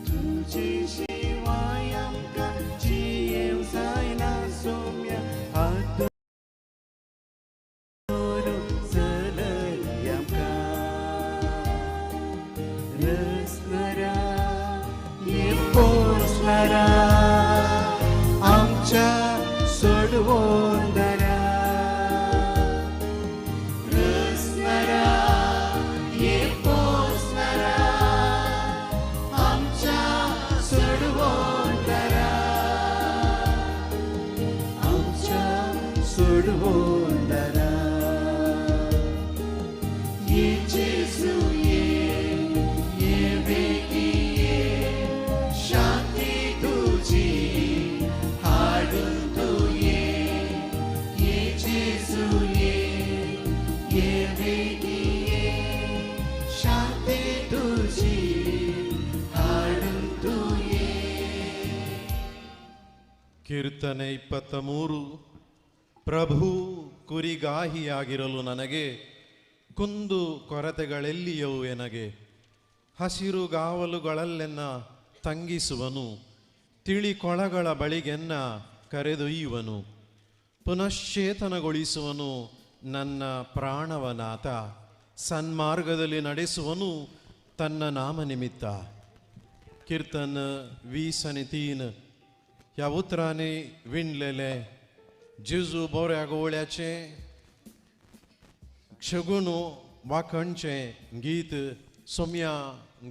P: तुजे शिवाय आमकां जियेवंक जायना सोम्या, हात धरून चलय आमकां. रसनरा ये पोसनरा आमच्या सोडवोंदरा. रसनरा ये पोसनरा आमच्या सोडवोंदरा, आमच्या सोडवोंदरा. ये जेजू ये, ये वेगी ये, शांती तुझी हाडून तू ये. ये जेजू ये, ये वेगी ये, शांती तुझी हाडून तू ये.
Q: ಕೀರ್ತನೆ 23. ಪ್ರಭು ಕುರಿಗಾಹಿಯಾಗಿರಲು ನನಗೆ ಕುಂದು ಕೊರತೆಗಳೆಲ್ಲಿಯವು ಎನಗೆ. ಹಸಿರುಗಾವಲುಗಳಲ್ಲೆನ್ನ ತಂಗಿಸುವನು, ತಿಳಿಕೊಳಗಳ ಬಳಿಗೆನ್ನ ಕರೆದೊಯ್ಯುವನು. ಪುನಶ್ಚೇತನಗೊಳಿಸುವನು ನನ್ನ ಪ್ರಾಣವನಾಥ, ಸನ್ಮಾರ್ಗದಲ್ಲಿ ನಡೆಸುವನು ತನ್ನ ನಾಮ ನಿಮಿತ್ತ. कीर्तन 20 आनी 3 ह्या उतरांनी विणलेले जेजू बोऱ्या गोवळ्याचें शगुन वाखणचें गीत सोम्या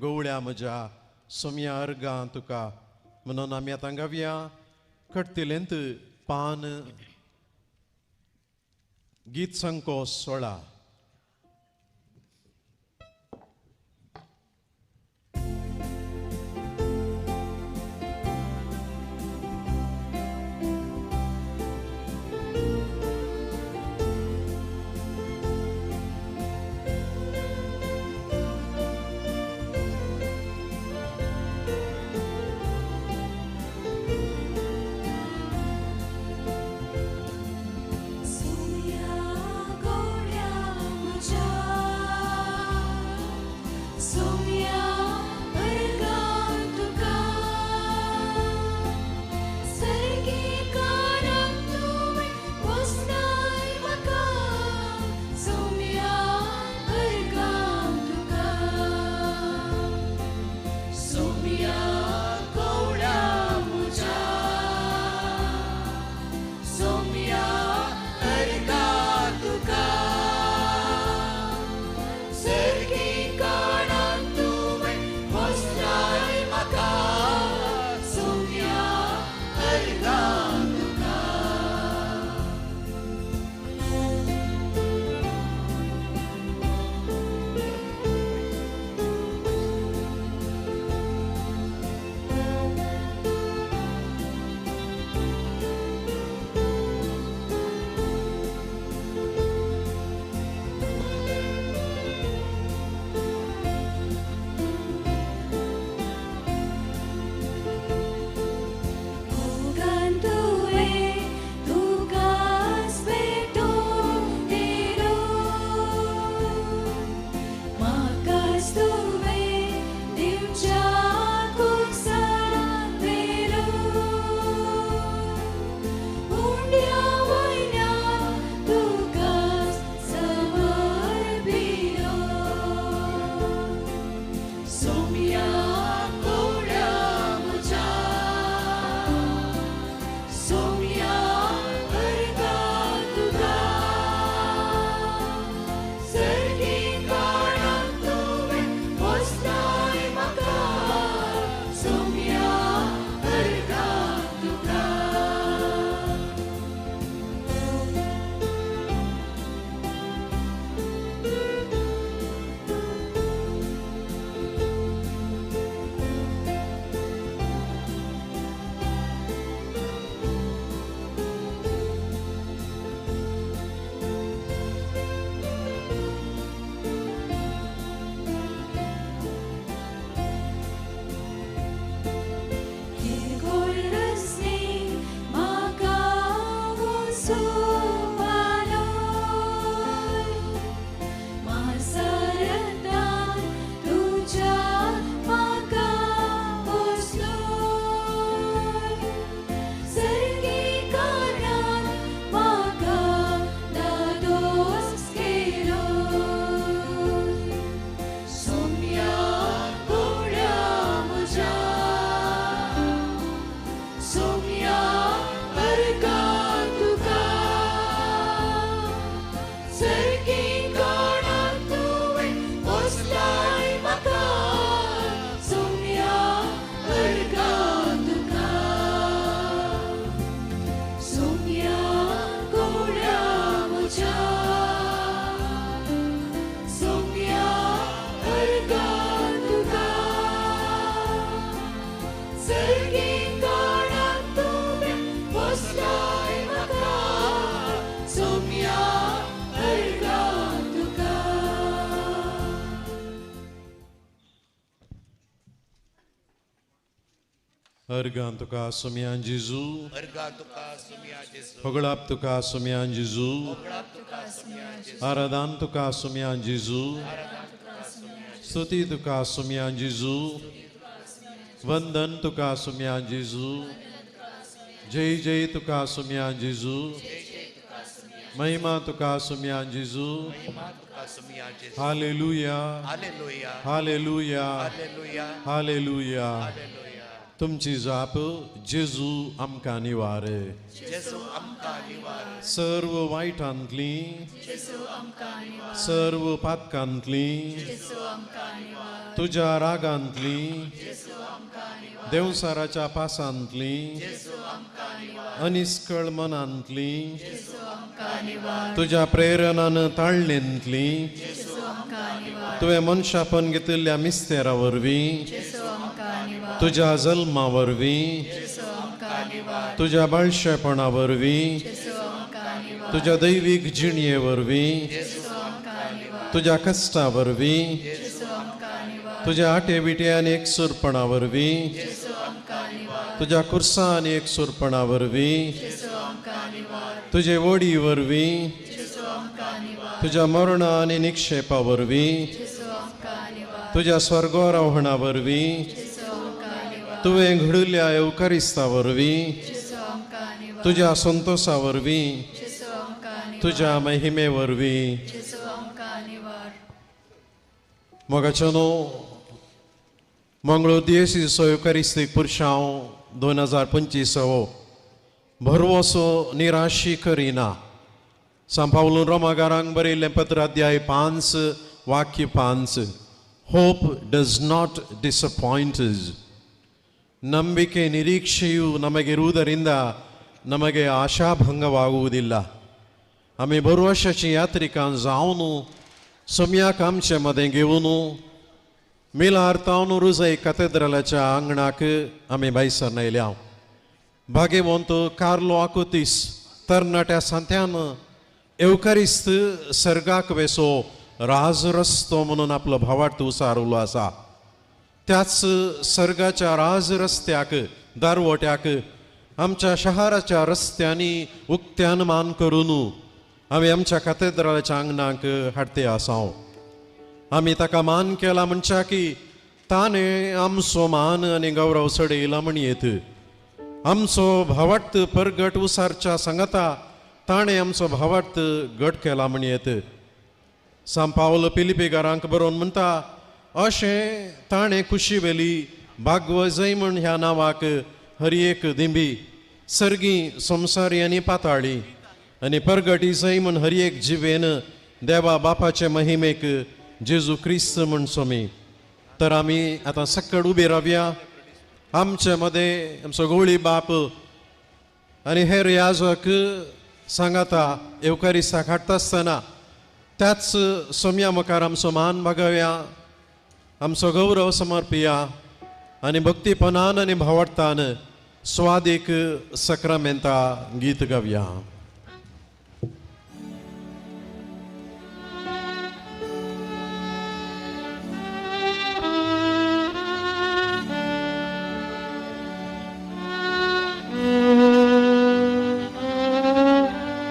Q: गोवळ्या म्हज्या सोम्या अर्गां तुका म्हणून आमी आतां गावया. कट्टिलेंत पान गीत संको 16.
A: सोम्या गोड्या सोबालोय मासारतान तुझ्या म्हाका पोसलोय सर्गीकारान म्हाका दादोस केलोय सोम्या गोड्या म्हज्या सोम्या अर्गां तुका सर्गीकारान तुवें पोसलाय म्हाका सोम्या अर्गां तुका सोम्या गोड्या म्हज्या सोम्या अर्गां तुका सर्गीकारान तुवें पोसलाय म्हाका सोम्या अर्गां तुका.
Q: अर्गां तुका सोम्या जेजू,
G: अर्गां तुका सोम्या जेजू,
Q: होगळाप तुका सोम्या जेजू,
G: होगळाप तुका सोम्या जेजू,
Q: आराधन तुका सोम्या जेजू, स्तुती तुका सोम्या जेजू, वंदन तुका सोम्या जेजू, जय जय तुका सोम्या जेजू, महिमा तुका सोम्या जेजू.
G: महिमा तुका सोम्या जेजू.
Q: Hallelujah,
G: hallelujah,
Q: hallelujah,
G: hallelujah,
Q: hallelujah.
G: Hallelujah.
Q: तुमची जाप जेजू आमकां निवार,
G: जेजू आमकां निवार,
Q: सर्व वायटांतली,
A: जेजू आमकां निवार,
Q: सर्व पातकांतली,
A: जेजू आमकां निवार,
Q: तुज्या रागांतली,
A: जेजू आमकां निवार,
Q: देवसाराच्या पासांतली,
A: जेजू आमकां निवार,
Q: अनिस्कळ मनांतली,
A: जेजू आमकां निवार,
Q: तुज्या प्रेरणान ताळणेंतली,
A: जेजू आमकां निवार,
Q: तुवें मनशापण घेतिल्ल्या मिस्तेरा वरवीं,
A: जेजू आमकां निवार,
Q: तुज्या जल्मा वरवीं,
A: जेजू आमकां निवार,
Q: तुज्या बाळशेपणा वरवीं,
A: जेजू आमकां निवार,
Q: तुज्या दैवीक जिणये वरवीं,
A: जेजू आमकां निवार,
Q: तुज्या कश्टा वरवीं,
A: जेजू आमकां निवार,
Q: तुज्या आटे विटे आनी एकसूरपणा वरवीं,
A: जेजू आमकां निवार,
Q: तुज्या कुर्सा आनी एकसूरपणा वरवीं,
A: जेजू आमकां निवार,
Q: तुजे वडी वरवीं,
A: जेजू आमकां निवार,
Q: तुज्या मरणा आनी निक्षेपा वरवीं,
A: जेजू आमकां निवार,
Q: तुज्या स्वर्गारोहणा वरवीं,
A: जेजू आमकां निवार,
Q: तुवें घडुल्ल्या येवकारिस्ता वरवीं,
A: जेजू आमकां निवार,
Q: तुज्या संतोशा वरवीं,
A: जेजू आमकां निवार,
Q: तुज्या महिमे वरवीं.
A: जेजू आमकां निवार.
Q: मोगाचो न्हू मंगळूर दियेसीचो येवकारिस्तीक पुरशांव 2025 हो भरवसो निराशी करिना. सांव पावलून रोमागारांक बरयल्लें पत्र अध्याय 5 वाक्य 5, hope does not disappoint us. ನಂಬಿಕೆ ನಿರೀಕ್ಷೆಯು ನಮಗಿರುವುದರಿಂದ ನಮಗೆ ಆಶಾಭಂಗವಾಗುವುದಿಲ್ಲ. आमी भरवशाची यात्रिकां जावन सोम्याक आमचे मदें घेवन मिलार तावन रुजय कॅथेड्रलाच्या आंगणाक आमी भायसर आयल्या. भाग्यवंत कार्लो आकुतीस तरणाट्या सांत्यान येवकारिस्त सर्गाक वेसो राजरस्तो म्हणून आपलो भावार्थ उसारलो आसा. त्याच सर्गाच्या राजरस्त्याक दारवट्याक आमच्या शहराच्या रस्त्यांनी उक्त्यान मान करून आमी आमच्या कॅथेड्रलाच्या आंगणाक हाडते आसा. आमी ताका मान केला म्हणच्या की ताणें आमचो मान आनी गौरव चडयला म्हणयेत. आमचो भावार्थ परगट उसारच्या सांगाता ताणें आमचो भावार्थ घट केला म्हणयेत. सांव पावल पिलिपेगारांक बरोवन म्हणटा, अशें ताणें कुशी वेली भागवजय म्हण ह्या नांवाक हर एक दिंबी सर्गी संवसारी आनी पाताळी आनी परगटी जय म्हण हर एक जिवेन देवा बापाचे महिमेक जेजू क्रिस्त म्हण सोमी. तर आमी आतां सक्कड उबे रावया. आमचे मदें आमचो गवळी बाप आनी हेर याजक सांगाता येवकारिस्ताक हाडटा आसतना त्याच सोम्या मुखार आमचो मान भागोवया, आमचो गौरव समर्पिया आनी भक्तीपणान आनी भावार्थान स्वादीक सक्रामेंता गीत गावया.
A: Thank you.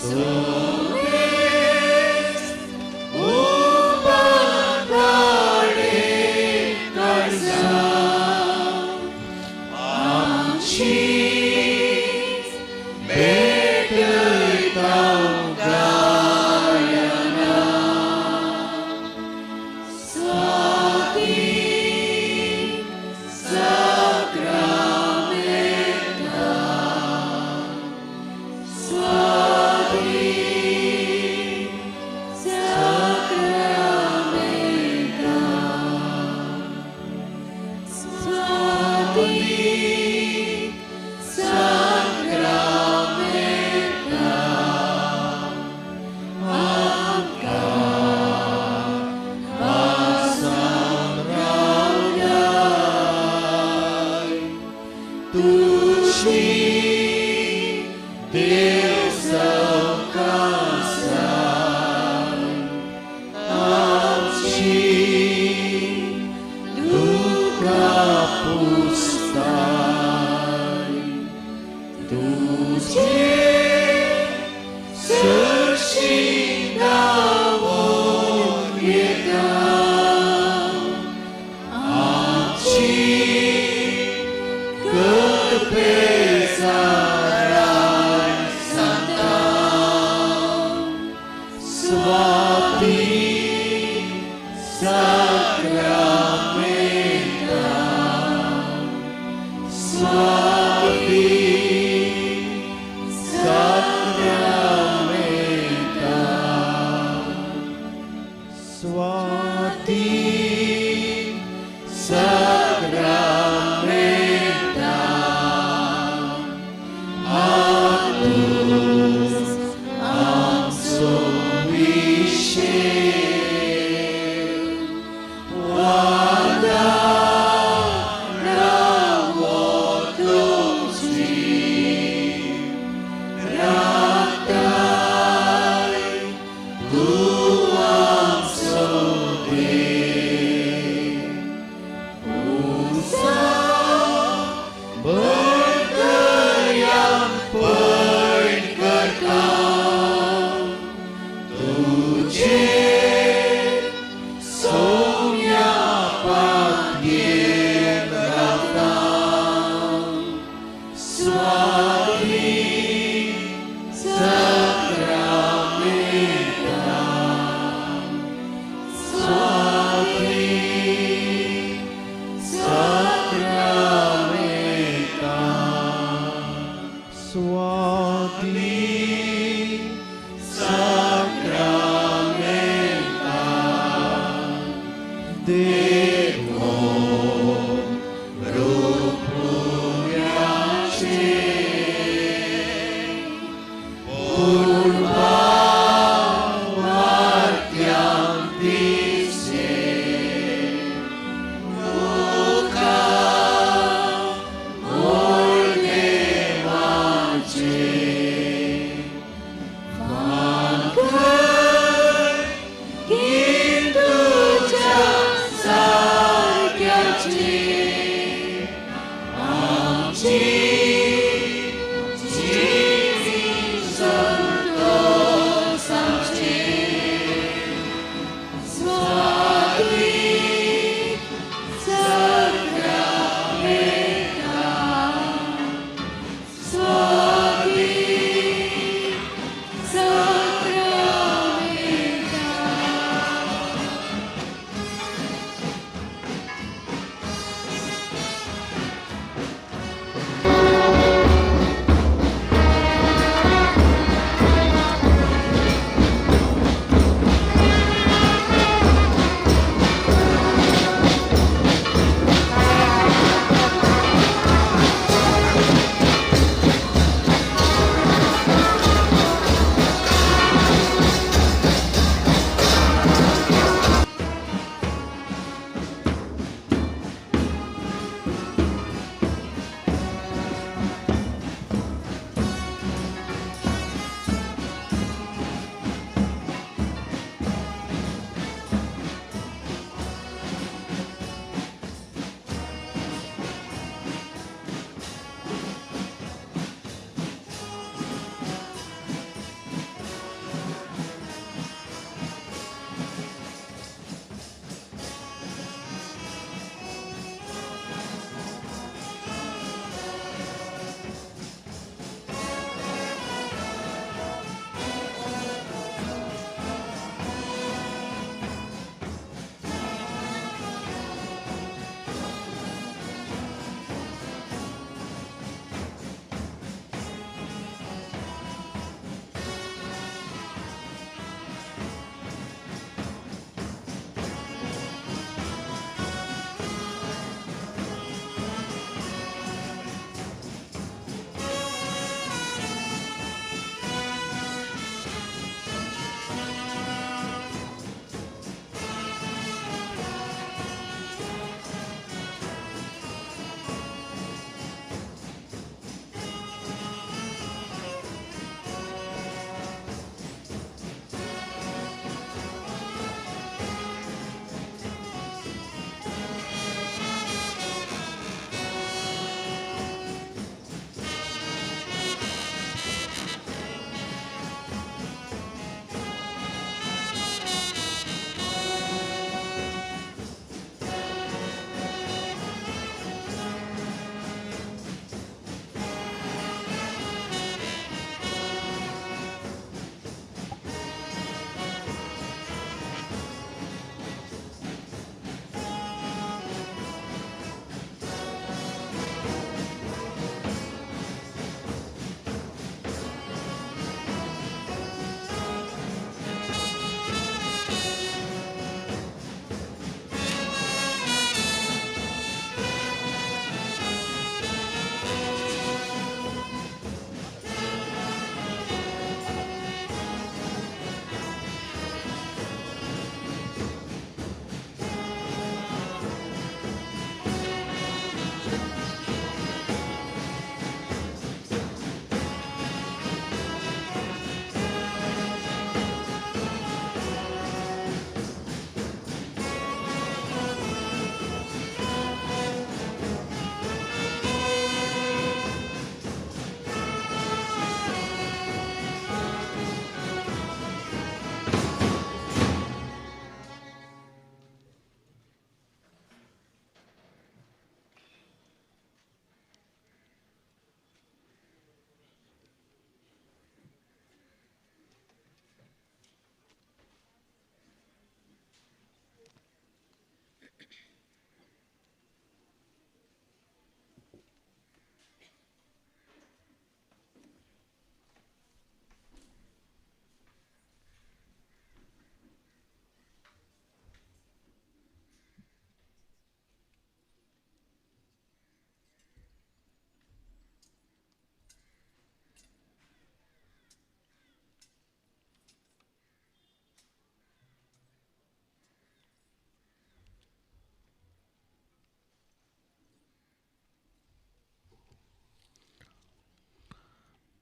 P: सोमेस्त उपादारे काळजां आमची भेटयता गायना स्वाती साक्रामेंता स्वाती साक्रामेंता स्वाती साक्रामेंता आमकां वासान रावयाय तुजी देव सवकासाय आमची दुकां पुसताय तुजे सरशी धांवून येता आमची करपेसाराय सांता स्वाती साक्रामेंता स्वाती साक्रामेंता स्वाती साक्रामेंता आतूस आमचो विशेक वादा रावो तुजी राताय तूं आमचो देव उंचा बरदया पयण करता तुजे सोम्या पातयेन रावता स्वाती साक्रामेंता स्वाती साक्रामेंता स्वाती साक्रामेंता देखो रूपुयाचे पूर्वार्त्यां दिसे मुखा मोळ देवाचे फांकर की तुज्या सारक्याची आमची जिणी संत.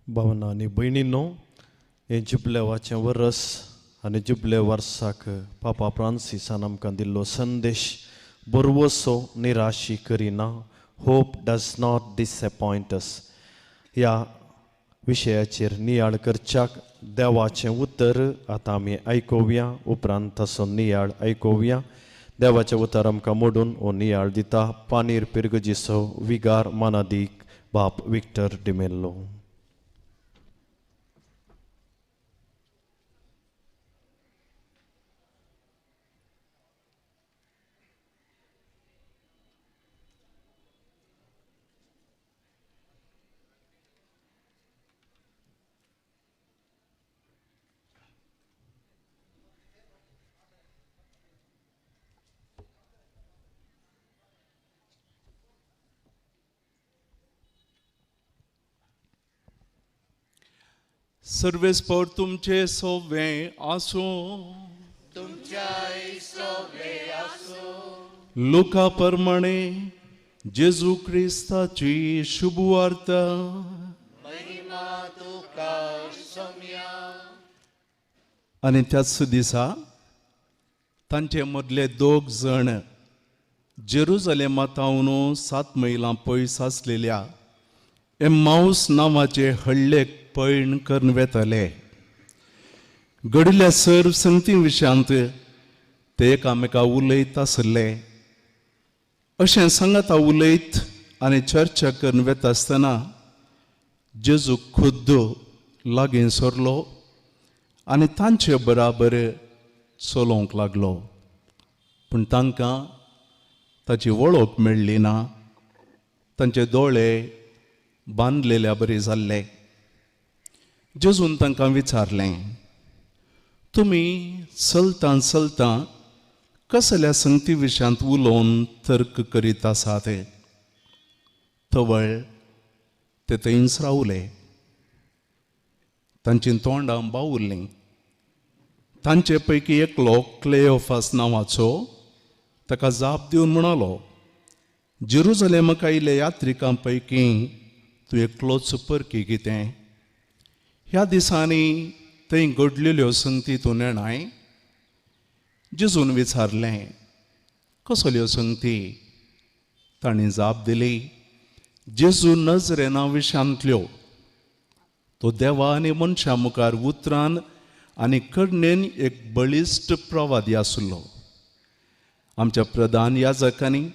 Q: भावना आनी भयणींनो, हें जुबलेवाचें वरस आनी जुबले वर्साक पापा फ्रांसिसान आमकां दिल्लो संदेश बरवसो निराशी करिना, hope does not disappoint us ह्या विशयाचेर नियाळ करच्याक देवाचें उतर आतां आमी आयकुया. उपरांत तसो नियाळ आयकुया. देवाचें उतर आमकां मोडून हो नियाळ दिता पानीर पिरगजीचो विगार मानादीक बाप विक्टर डिमेल्लो.
R: सर्वेस्पर तुमचे सोवे आसूं,
P: तुमच्याय सोवे आसूं.
R: लुका प्रमाणे जेजू क्रिस्ताची शुभवार्ता.
P: महिमा तुका सोम्या.
R: आनी त्याच दिसा तांचे मदले दोग जण जेरुजलेमा तावन 7 मैलां पयस आसलेल्या एम्माउस नांवाचे हळ्ळेक पयण करून वेताले. घडिल्ल्या सर्व संगती विशयांत ते एकामेका उलयत आसले. अशें सांगाता उलयत आनी चर्चा करून वेता आसतना जेजू खुद्द लागीं सरलो आनी तांचे बराबर चलोवंक लागलो. पूण तांकां ताची वळख मेळ्ळी ना. तांचे दोळे बांदलेल्या बरी जाल्ले. जेजून तांकां विचारलें, तुमी चलतां चलतां कसल्या संगती विशयांत उलोवन तर्क करीत आसात? तवळ ते थंयच रावले. तांचीं तोंडां बावुरलीं. तांचे पैकी एकलो क्लेओफास नांवाचो ताका जाप दिवन म्हणालो, जेरुजलेमाक आयिल्ल्या यात्रिकां पैकी तूं एकलोच परकी कितें? ह्या दिसांनी थंय घडलेल्यो संगती तूं नेणाय? जेजून विचारलें, कसल्यो संगती? तांणी जाप दिली, जेजू नजरेना विशांतल्यो. तो देवा आनी मनशां मुखार उतरान आनी करणेन एक बळिश्ट प्रवादी आसलो. आमच्या प्रधान याजकांनी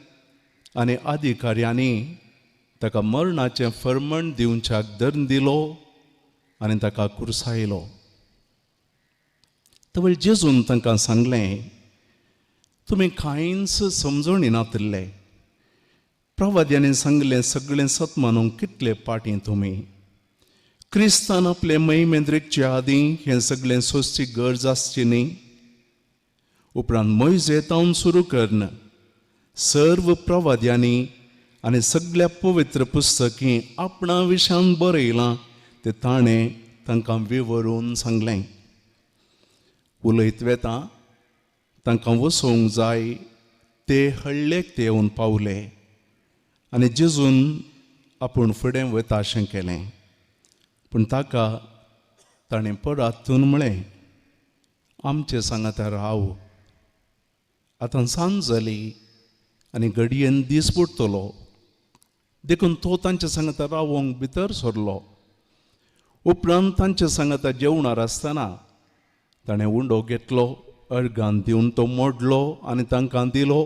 R: आनी अधिकाऱ्यांनी ताका मरणाचें फर्मण दिवच्याक दर्न दिलो आनी ताका कुर्सायलो. तवळ जेजून तांकां सांगलें, तुमी कांयच समजणी नातिल्ले. प्रवाद्यांनी सांगलें सगळें सत मानूंक कितले पाटी तुमी? क्रिस्तान आपले महिमेंत रिगचे आदीं हें सगळें सोंसची गरज आसची न्ही? उपरांत मोयजे तावन सुरू करून सर्व प्रवाद्यांनी आनी सगळ्या पवित्र पुस्तकी आपणा विशयान बरयलां तें ताणें तांकां विवरून सांगलें. उलयत वेता तांकां वसोवंक जाय ते हळ्ळेक ते येवन पावले आनी जेजून आपूण फुडें वता अशें केलें. पूण ताका ताणें परातून म्हळें, आमचे सांगाता राव, आतां सांज जाली आनी घडयेन दीस बुडटलो. देखून तो तांचे सांगाता रावोंक भितर सरलो. उपरांत तांचे सांगाता जेवणार आसतना ताणें उंडो घेतलो, अर्गान दिवन तो मोडलो आनी तांकां दिलो.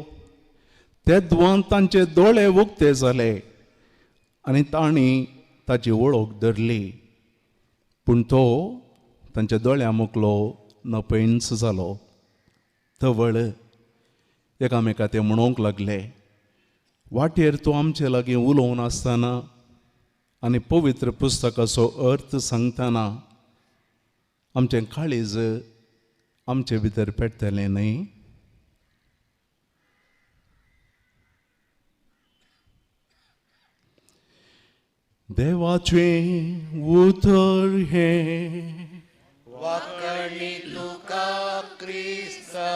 R: ते दुवान तांचे दोळे उक्ते जाले आनी तांणी ताची वळख धरली. पूण तो तांच्या दोळ्यां मुखलो नपयंच जालो. तवळ एकामेका ते म्हणूंक लागले, वाटेर तूं आमचे लागीं उलोवन आसतना आनी पवित्र पुस्तकाचो अर्थ सांगतना आमचें काळीज आमचे भितर पेट्टलें न्हय? देवाचें उतर हें
P: वाकणी तुका क्रिस्ता.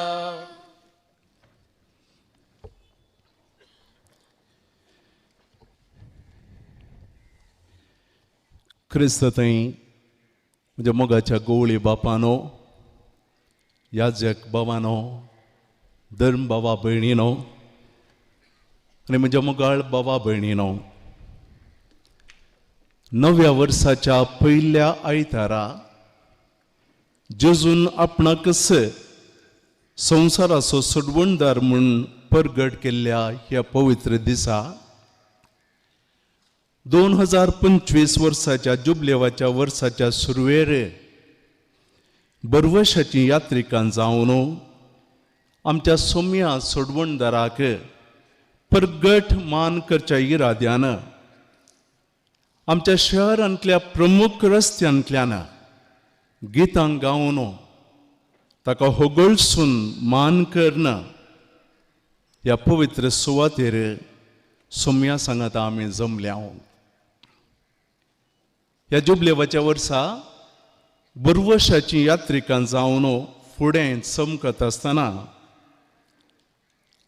R: क्रिस्त थंय म्हज्या मोगाच्या गोवळी बापानो, याजक बाबानो, धर्म बाबा भयणीनो आनी म्हज्या मोगाळ बाबा भयणीनो, नव्या वर्साच्या पयल्या आयतारा जेजून आपणाकच संवसाराचो सोडवणदार म्हूण परगट केल्ल्या ह्या पवित्र दिसा 2025 वर्साच्या जुबलेवाच्या वर्साच्या सुरवेर बरवशाची यात्रिकां जावन आमच्या सोम्या सोडवणदाराक परगट मान करच्या इराद्यान आमच्या शहरांतल्या प्रमुख रस्त्यांतल्यान गितां गावन ताका होगळसून मान करन ह्या पवित्र सुवातेर सोम्या सांगाता आमी जमल्या. ह्या जुबलेवाच्या वर्सा बरवशाची यात्रिकां जावन फुडें चमकत आसतना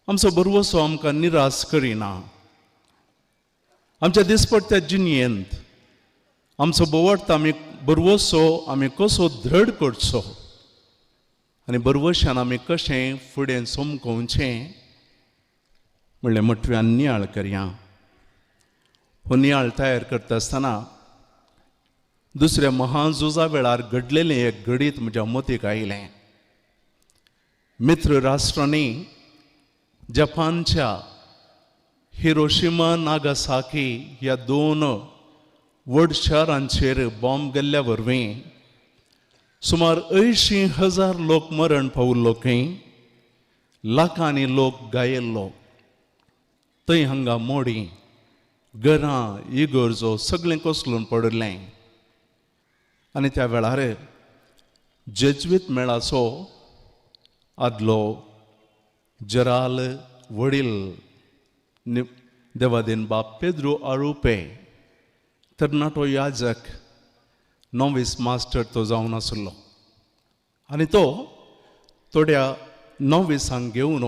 R: आमचो बरवसो आमकां निराश करिना. आमच्या दिसपट्ट्या जिणेंत आमचो बोवार्थ आमी बरवसो आमी कसो धड करचो आनी बरवशान आमी कशें फुडें चमकोवचें म्हणलें मटव्यान नियाळ करया. हो नियाळ तयार करता आसतना दुसऱ्या महाझुजा वेळार घडलेलें एक घडीत म्हज्या मतीक आयलें. मित्र राष्ट्रांनी जपानच्या हिरोशिमा नागासाकी ह्या दोन व्हड शारांचेर बॉम्ब गेल्ल्या वरवीं सुमार 80,000 लोक मरण पावल्लो खंय, लाखांनी लोक गायल्लो. थंय हांगा मोडी, घरां, इगर्जो सगळें कोसळून पडिल्लें. आनी त्या वेळार जेज्वीत मेळाचो आदलो जराल वडील देवादीन बाप पेद्रो आरोपे तरणाटो याजक नोवीस मास्टर तो जावन आसलो आनी तो थोड्या नोवीसांक घेवन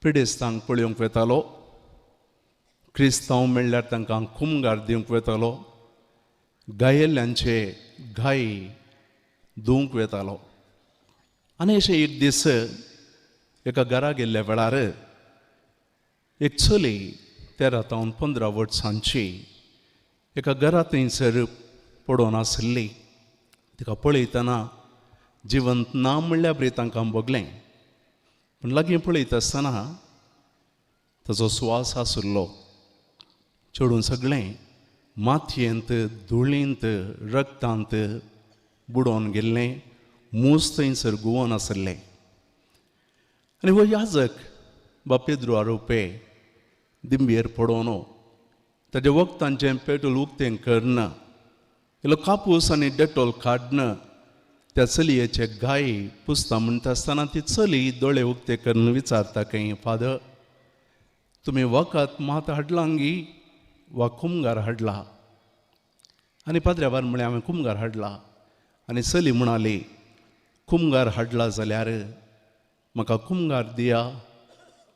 R: पिडेस्तांक पळोवंक वेतालो. क्रिस्तांव म्हणल्यार तांकां कुमगार दिवंक वेतालो, गायेल्ल्यांचे घाय धुवंक वेतालो. आनी अशें एक दीस एका घरा गेल्ल्या वेळार एक चली 13 तावन 15 वर्सांची एका घरा थंयसर पडोन आसली. तिका पळयतना जिवंत ना म्हणल्यार बरी तांकां भोगलें, पूण लागीं पळयता आसतना ताचो स्वास आशिल्लो. चेडून सगळें मातयेंत, धुळींत, रगतांत बुडोवन गेल्लें, मूस थंयसर गुवोन आसलें. आनी हो याजक बाप पेद्रो आरोपे दिंबेर पडोवन ताज्या वखदांचें पेटूल उक्तें करन, इल्लो कापूस आनी डेटॉल काडन त्या चलयेचे घाय पुसता म्हणटा आसतना ती चली दोळे उक्ते करून विचारता खंय, फादर तुमी वखद मात हाडलांगी वा कुमगार हाडला? आनी पाद्र्याबान म्हळें हांवें कुमगार हाडला. आनी चली म्हणाली, कुमगार हाडला जाल्यार म्हाका कुमगार दिया,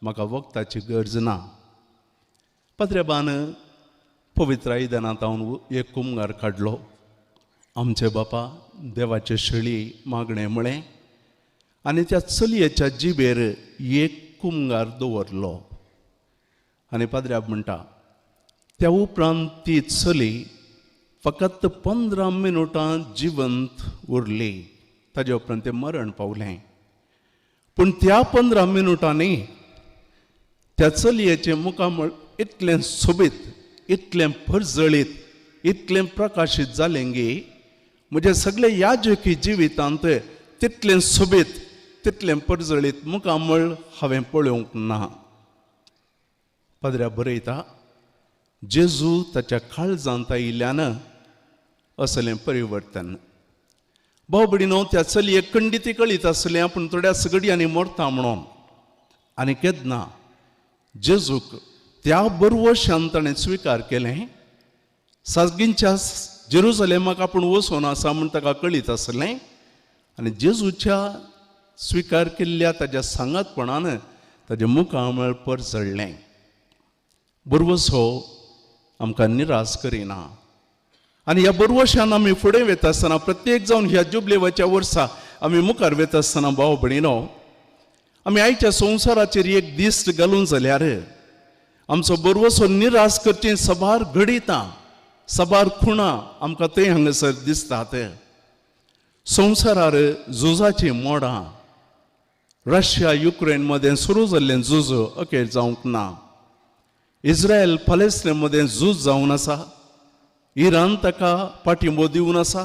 R: म्हाका वखदाची गरज ना. पाद्र्याबान पवित्र आयदनांत हांव एक कुमगार काडलो. आमचे बापा देवाचे शेळी मागणें म्हळें आनी त्या चलयेच्या जिबेर एक कुमगार दवरलो. आनी पाद्र्याब म्हणटा त्या उपरांत ती चली फकत 15 मिनुटां जिवंत उरली. ताजे उपरांत तें मरण पावलें. पूण त्या 15 मिनुटांनी त्या चलयेचें मुखामळ इतलें सोबीत, इतलें परजळीत, इतलें प्रकाशीत जालें गी म्हज्या सगळे याजकी जिवितांत तितलें सोबीत, तितलें परजळीत मुखामळ हांवें पळोवंक ना. पाद्र्या बरयता, जेजू ताच्या काळजांत आयिल्ल्यान असलें परिवर्तन. भाव भयणीनो, त्या चलयेक खंडीती कळीत आसलें आपूण थोड्या सगड्यांनी मरता म्हणून. आनी केन्ना जेजूक त्या बरवशान ताणें स्विकार केलें, साजगींच्या जेरुजलेमाक आपूण वचून आसा म्हूण ताका कळीत आसलें. आनी जेजूच्या स्विकार केल्ल्या ताज्या सांगातपणान ताजें मुखामळ परजळ्ळें. बरवसो आमकां निराश करिना आनी ह्या बरवशान आमी फुडें वता आसतना प्रत्येक जावन ह्या जुबलेवाच्या वर्सा आमी मुखार वता आसतना भाव भयणीनो आमी आयच्या संवसाराचेर एक दिश्ट घालून जाल्यार आमचो बरवसो निराश करचें सबार घडितां सबार खुणां आमकां थंय हांगासर दिसतात. संवसारार झुजाचीं मोडां रशिया युक्रेन मदें सुरू जाल्लें झूज अखेर जावंक ना. इस्रायल पॅलेस्टीन मदें झूज जावन आसा. इराण ताका पाठिंबो दिवन आसा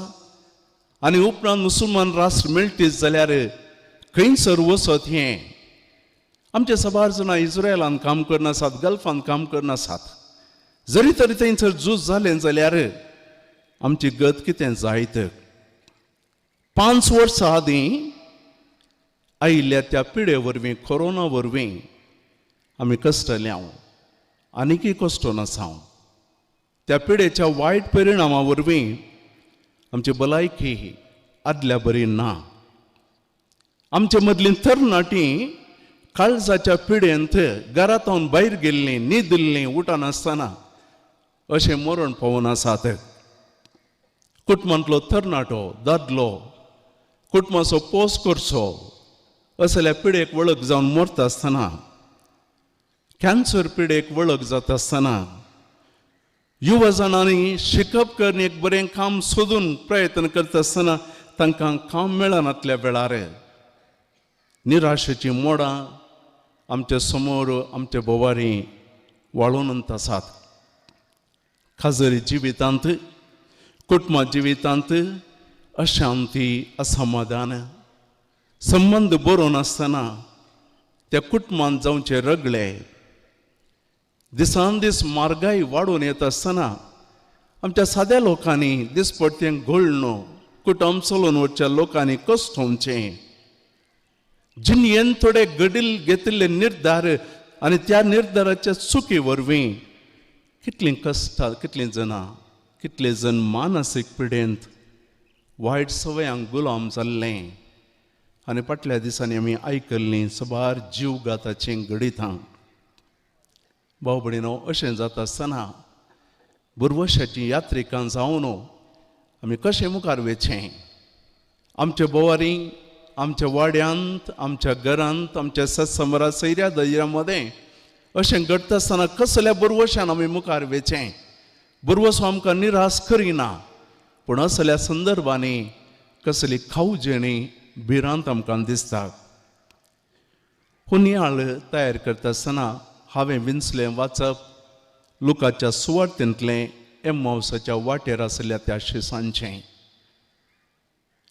R: आनी उपरांत मुसलमान राष्ट्र मेळटीत जाल्यार खंयसर वचत हें आमचे सबार जाणां इस्रायलान काम करनासात, गल्फान काम करनासात. जरी तरी थंयसर झूज जालें जाल्यार आमची गत कितें जायत. 5 वर्सां आदीं आयिल्ल्या त्या पिडे वरवीं कोरोना वरवीं आमी कश्टले हांव आनीकय कश्टोन आसा हांव. त्या पिडेच्या वायट परिणामा वरवीं आमची भलायकी आदल्या बरी ना. आमचे मदलीं तरणाटीं काळजाच्या पिडेंत घरांत भायर गेल्लीं, न्हिदिल्लीं, उठनासतना अशें मरण पावून आसात. कुटुंबांतलो तरणाटो दादलो कुटुंबाचो पोस करचो असल्या पिडेक वळख जावन मरता आसतना, कॅन्सर पिडेक वळख जाता आसतना युवा जाणांनी शिकप करून एक बरें काम सोदून प्रयत्न करता आसतना तांकां काम मेळनातल्या वेळार निराशेचीं मोडां आमच्या समोर आमच्या भोवारी वाळून आसात. खाजरी जिवितांत कुटुंबा जिवितांत अशांती असमाधान संबंद बरो नासतना त्या कुटुंबांत जावचे रगळे दिसान दीस म्हारगाय वाडून येत आसतना आमच्या साद्या लोकांनी दिसपडटें घोळणो कुटुंब चलोवन वचच्या लोकांनी कश्ट होवचें. जिणेन थोडे घडील घेतिल्ले निर्धार आनी त्या निर्धाराच्या चुकी वरवीं कितलीं कश्टां, कितलीं जाणां, कितले जण मानसीक पिडेंत वायट सवयांक गुलाम जाल्लें. आनी फाटल्या दिसांनी आमी आयकल्लीं सबार जीवघाताचीं घडितां. भाव भयणीनो अशें जाता आसतना बुरवशाचीं यात्रिकां जावन आमी कशें मुखार वचचें. आमच्या बोवारी आमच्या वाड्यांत आमच्या घरांत आमच्या सत्संबरा सैऱ्या दैऱ्या मदें अशें घडटा आसतना कसल्या बुरवशान आमी मुखार वचचें. बुरवसो आमकां निराश करिना पूण असल्या संदर्भांनी कसली खावजेणी भिरांत आमकां दिसता. हो नियाळ तयार करता आसतना हांवें विंचलें वाचप लुकाच्या सुवार्तेंतलें एम्मावसाच्या वाटेर आशिल्ल्या त्या शिसांचें.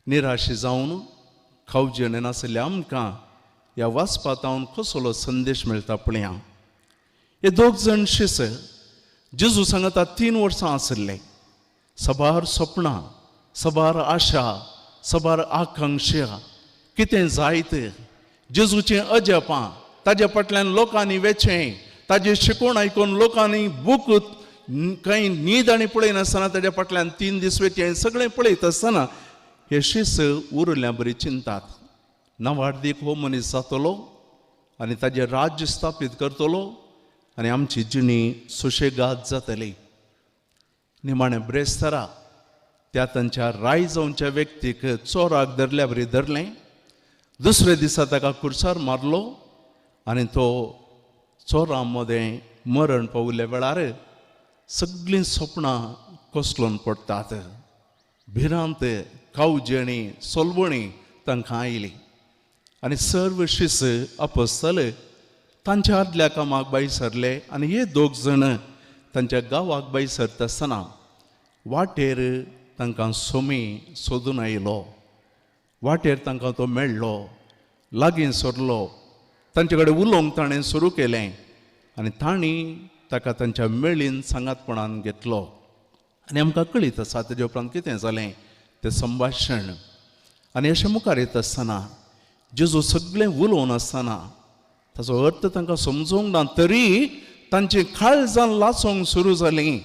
R: निराशी जावन खावजेणे नाशिल्ल्या आमकां ह्या वाचपांत कसलो संदेश मेळटा पळया. हे दोग जाण शिस जेजू सांगता 3 वर्सां आशिल्ले. सबार सपनां, सबार आशा, सबार आकांक्षा, कितें जायत जेजूचें अजापां ताज्या फाटल्यान लोकांनी वेचें, ताजें शिकोवण आयकून लोकांनी बूक कांय न्हीद आनी पळयनासतना ताज्या फाटल्यान 3 दीस वेचें सगळें पळयत आसतना हे शिस उरल्या बरी चिंतात. नावार्दीक हो मनीस जातलो आनी ताजें राज्य स्थापीत करतलो आनी आमची जिणी सुशेगाद जातली. निमाणें ब्रेस्तारा त्या तांच्या राय जावच्या व्यक्तीक चोराक धरल्या बरी धरलें. दुसऱ्या दिसा ताका कुर्सार मारलो आनी तो चोरां मदें मरण पाविल्ल्या वेळार सगळीं सपनां कोसळून पडटात. भिरांत कावजेणी सोलवणी तांकां आयली आनी सर्व शिस अपस्तल तांच्या आदल्या कामाक भायर सरले आनी हे दोग जाण तांच्या गांवाक भायर सरता आसतना वाटेर तांकां सोमी सोदून आयलो. वाटेर तांकां तो मेळ्ळो, लागीं सरलो, तांचे कडेन उलोवंक ताणें सुरू केलें आनी तांणी ताका तांच्या मेळीन सांगातपणान घेतलो. आनी आमकां कळीत आसा तेजे उपरांत कितें जालें तें संभाशण. आनी अशें मुखार येता आसतना जेजू सगळें उलोवन आसतना ताचो अर्थ तांकां समजूंक ना तरी तांची काळजां लासूंक सुरू जालीं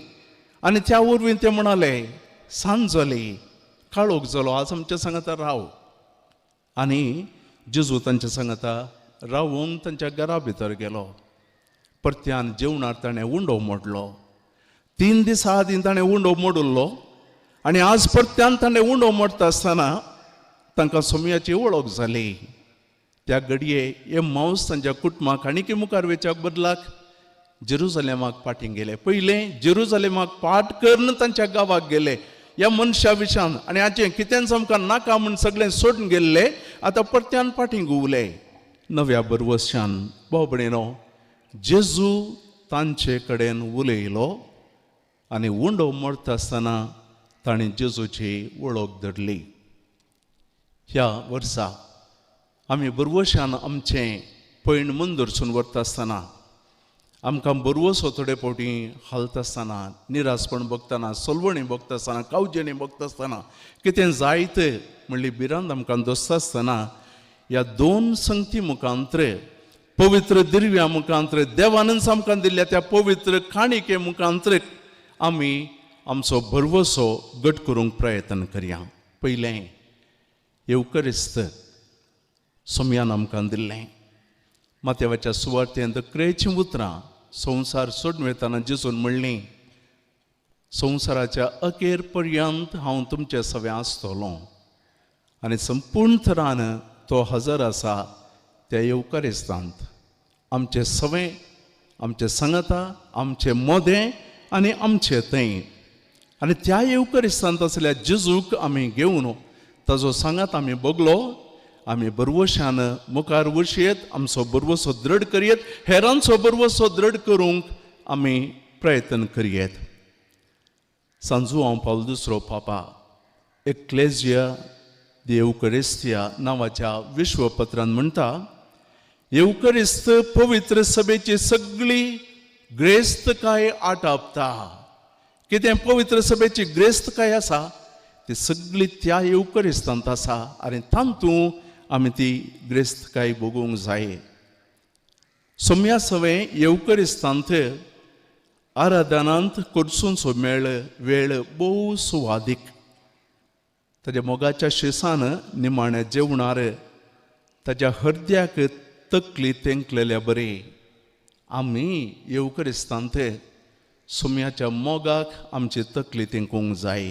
R: आनी त्या वरवीं ते म्हणाले सांज जाली, काळोख जालो, आज आमच्या सांगाता राव. आनी जेजू तांच्या सांगाता रावूंक तांच्या घरा भितर गेलो. परत्यान जेवणार ताणें उंडो मोडलो. 3 दिसां आदीं ताणें उंडो मोडिल्लो आनी आज परत्यान ताणें उंडो मोडटा आसतना तांकां सोमयाची वळख जाली. त्या घडये हे मावस तांच्या कुटुंबाक आनीक मुखार वेच्या बदलाक जेरुजलेमाक फाटीं गेले. पयलें जेरुजलेमाक पाट करून तांच्या गांवाक गेले ह्या मनशा विशान आनी हाचें कितेंच आमकां नाका म्हूण सगळें सोडून गेल्ले, आतां परत्यान फाटीं घुंवले नव्या बरवशान. भाव भयणीनो, जेजू तांचे कडेन उलयलो आनी उंडो मोडटा आसतना ताणें जेजूची वळख धरली. ह्या वर्सा आमी बरवशान आमचें पयण मुंदरसून व्हरता आसतना आमकां बरवसो थोडे फावटी हालता आसतना, निरासपण भोगतना, सोलवणी भोगता आसतना, कावजेणी भोगता आसतना, कितें जायत म्हणली भिरांत आमकां दोसता आसतना ह्या दोन संगती मुखांत्र, पवित्र दिर्व्या मुखांत्र, देवानच आमकां दिल्ल्या त्या पवित्र काणिके मुखांत्र आमी आमचो भरवसो घट करूंक प्रयत्न करया. पयलें येवकरिस्त सोमयान आमकां दिल्लें. माथ्यावाच्या सुवार्तेंत क्रेचीं उतरां संवसार सोडून वतना जेजून म्हणलीं, संवसाराच्या अखेर पर्यंत हांव तुमचे सवें आसतलो. आनी संपूर्ण थरान तो हजर आसा त्या येवकारिस्तांत आमचे सवें, आमचे संगता, आमचे मोदें आनी आमचे थंय. आनी त्या येवकारिस्तांत आसल्या जेजूक आमी घेवन ताजो सांगात आमी बगलो, आमी बरवशान मुखार वचयेत, आमचो बरवसो दृढ करयेत, हेरांचो बरवसो दृढ करूंक आमी प्रयत्न करयेत. सांजू हांव पावल दुसरो पापा एक्लेजिया दे येवकरिस्तिया नांवाच्या विश्वपत्रान म्हणटा, येवकरिस्त पवित्र सभेची सगळी ग्रेस्तकाय आटापता. कितें पवित्र सभेची ग्रेस्तकाय आसा ती सगळी त्या येवकरिस्तांत आसा आनी तातूंत आमी ती ग्रेस्तकाय भोगूंक जाय. सोम्या सवें येवकरिस्तांत आराधनांत कोरसूंचो मेळ वेळ भोव सुवादीक. ताज्या मोगाच्या शिसान निमाण्या जेवणार ताज्या हरद्याक तकली तेंकलेल्या बरी आमी येवकरिस्तांत सोम्याच्या मोगाक आमची तकली तेंकूंक जाय.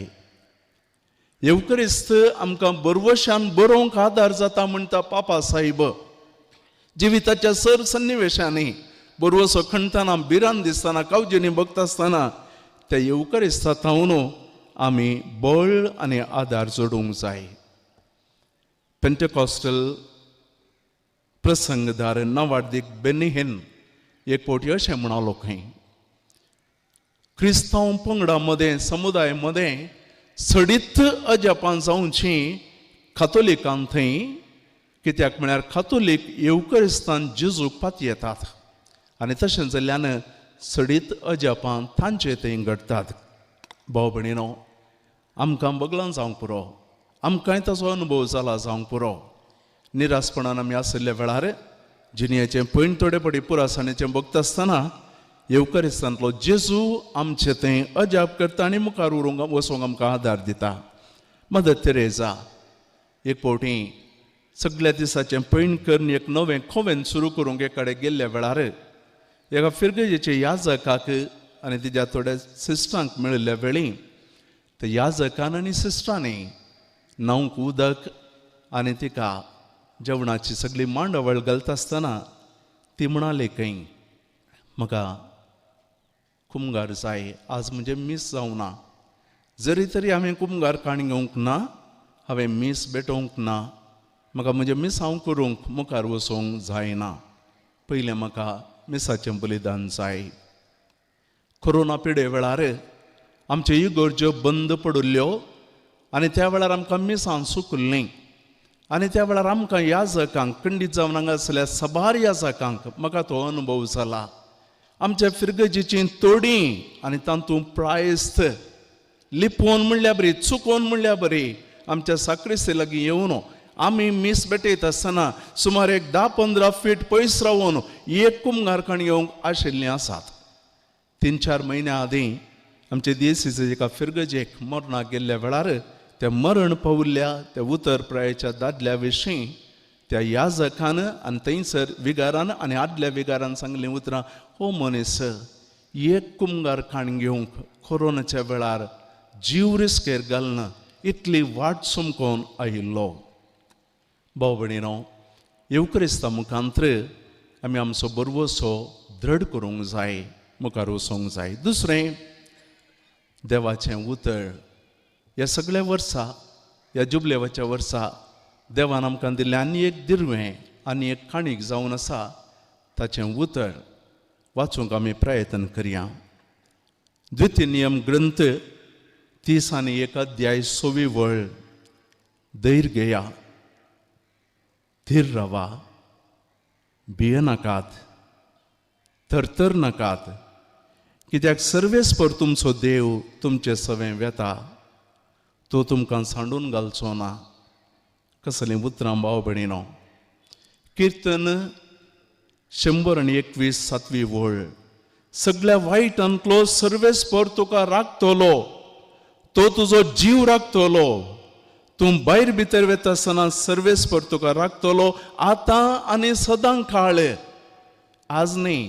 R: येवकरिस्त आमकां बरवशान बरोवंक आदार जाता म्हणटा पापा साहेब. जिविताच्या सर सन्निवेशांनी बरवसो खणतना, भिरांत दिसतना, कावजेनी भोगता आसतना त्या येवकरिस्ता थावन आमी बळ आनी आदार जोडूंक जाय. पेंटेकॉस्टल प्रसंगदार नावार्दीक बेनिहेन एक फावटी अशें म्हणालो खंय, क्रिस्तांव पंगडा मदें, समुदाय मदें सडीत अजापां जावची कातोलिकां थंय, कित्याक म्हळ्यार कातोलीक येवकरिस्तान जेजूक पातयेतात आनी तशें जाल्ल्यान सडीत अजापां तांचे थंय घडटात. भाव भयणीनो, आमकां बगलां जावंक पुरो, आमकांय ताचो अनुभव जाला जावंक पुरो. निरासपणान आमी आशिल्ल्या वेळार जिणेचें पयण थोडे फावटी पुरासाणेचें भोगता आसतना येवकरिस्तांतलो जेजू आमचे थंय अजाप करता आनी मुखार उरूंक वचूंक आमकां आदार दिता. मदर तेरेजा एक फावटी सगळ्या दिसाचें पयण करून एक नवें खोवेन सुरू करूंक एक कडेन गेल्ल्या वेळार एका फिरगजेचे याजकाक आनी तिज्या थोड्या सिस्टरांक मेळिल्ल्या वेळी त्या याजकान आनी सिस्टरांनी न्हावंक उदक आनी तिका जेवणाची सगळी मांडावळ घालता आसतना ती म्हणाली खंय, म्हाका कुमगार जाय, आज म्हणजे मीस जावना, जरी तरी हांवें कुमगार काणी घेवंक ना, हांवें मीस भेटोवंक ना, म्हाका म्हजें मीस हांव करूंक मुखार वचूंक जायना, पयलें म्हाका मिसाचें बलिदान जाय. कोरोना पिडे वेळार आमच्यो इगर्ज्यो बंद पडिल्ल्यो आनी त्या वेळार आमकां मिसां सुकल्लीं आनी त्या वेळार आमकां याजकांक खंडीत जावन हांगा आसल्या साबार याजकांक म्हाका तो अनुभव जाला. आमच्या फिरगजेचीं तोडी आनी तातूंत प्रायस्त लिपोवन म्हणल्यार बरी, चुकोवन म्हणल्यार बरी आमच्या साक्रिस्ती लागीं येवन आमी मीस भेटयत आसतना सुमार एक 10-15 फीट पयस रावन एक कुमगारखाण येवंक आशिल्लीं आसात. 3-4 म्हयन्या आदीं आमचे देसीचे एका फिरगजेक मरणाक गेल्ल्या वेळार त्या मरण पाविल्ल्या त्या उतर प्रायेच्या दादल्या विशीं त्या याजकान आनी थंयसर विगारान आनी आदल्या विगारान सांगलीं उतरां, हो मनीस एक कुमगार खाण घेवंक कोरोनाच्या वेळार जीव रिस्केर घालना इतली वाट चमकोन आयिल्लो. भाव भयणीनो, येवक्रिस्ता मुखांत्र आमी आमचो बरवसो दृढ करूंक जाय, मुखार वचोंक जाय. दुसरें, देवाचें उतर. ह्या सगळ्या वर्सा, ह्या जुबलेवाच्या वर्सा देवान आमकां दिल्लें आनी एक दिरवें आनी एक काणीक जावन आसा ताचें उतर वाचूंक आमी प्रयत्न करया. द्वितीय नियम ग्रंथ 31 अध्याय 26 वळ. धैर्य घेया, धीर रावा, भियेनाकात, थरथर नाकात, कित्याक सर्वेस्पर तुमचो देव तुमचे सवें वेता, तो तुमकां सांडून घालचो ना. कसलीं उतरां भाव भयणीनो. किर्तन 121 7वी वळ. सगळ्या वायटांतलो सर्वेस्पर तुका राखतलो, तो तुजो जीव राखतलो. तूं भायर भितर वता आसतना सर्वेस्पर तुका राखतलो, आतां आनी सदां काळ. आज न्ही,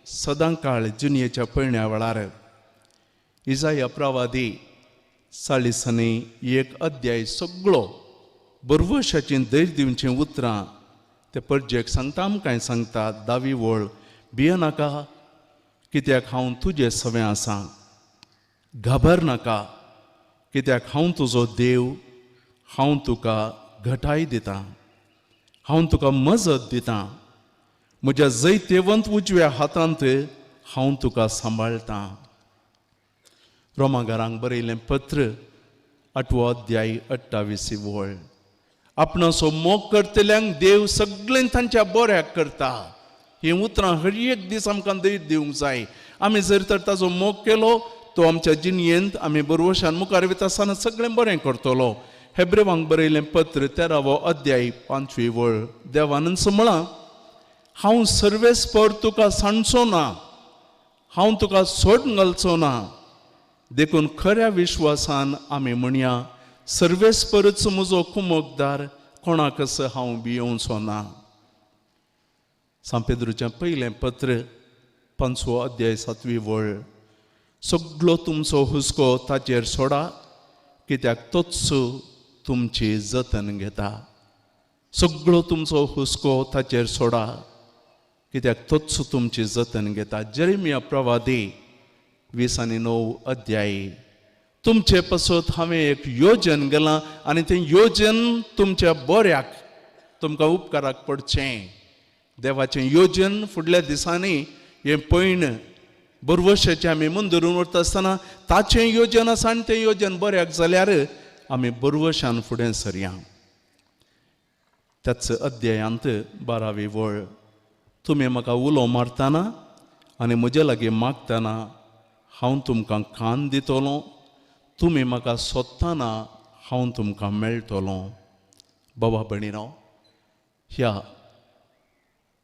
R: सदां काळ जुनयेच्या पयण्या वेळार. इजाया प्रवादी 41 अध्याय सगळो बरवशाचीं धैर्य दिवचीं उतरां ते परजेक सांगता, आमकांय सांगता. 10वी वळ. भियेनाका, कित्याक हांव तुजे सवें आसा. घाबर नाका, कित्याक हांव तुजो देव, हांव तुका घटाय दितां, हांव तुका मजत दितां, म्हज्या जैतेवंत उजव्या हातांत हांव तुका सांबाळटां. रोमागारांक बरयलें पत्र 8वो अध्याय 28 वळ. आपणाचो मोग करतल्यांक देव सगळें तांच्या बऱ्याक करता. हीं उतरां हर एक दीस आमकां धैर्य दिवंक जाय. आमी जर तर ताचो मोग केलो तो आमच्या जिणयेंत आमी बरवशान मुखार वता आसतना सगळें बरें करतलो. हेब्रेवांक बरयलें पत्र 13वो अध्याय 5वी वळ. देवानच म्हळां, हांव सर्वेस्पर तुका सांडचो ना, हांव तुका सोडून घालचो ना. देखून खऱ्या विश्वासान आमी म्हणया, सर्वेस्परच म्हजो कुमकदार, कोणाकच हांव भियोवचो ना. सांपेद्रूचें पयलें पत्र 5वो अध्याय 7वी वळ. सगळो तुमचो हुस्को ताचेर सोडा, कित्याक तोच तुमची जतन घेता. सगळो तुमचो हुस्को ताचेर सोडा, कित्याक तोच तुमची जतन घेता. जेरेमिया प्रवादी 29 अध्याय. तुमचे पासत हांवें एक योजन गेलां आनी तें योजन तुमच्या बऱ्याक, तुमकां उपकाराक पडचें. देवाचें योजन फुडल्या दिसांनी हें पयण बरवशाचें आमी मुंदरून उरता आसतना ताचें योजन आसा आनी तें योजन बऱ्याक जाल्यार आमी बरवशान फुडें सरया. त्याच अध्यायांत 12वी वळ. तुमी म्हाका उलो मारतना आनी म्हजे लागीं मागतना हांव तुमकां कान दितलो, तुमी म्हाका सोदतना हांव तुमकां मेळटलो. बाबा भयणीनो, ह्या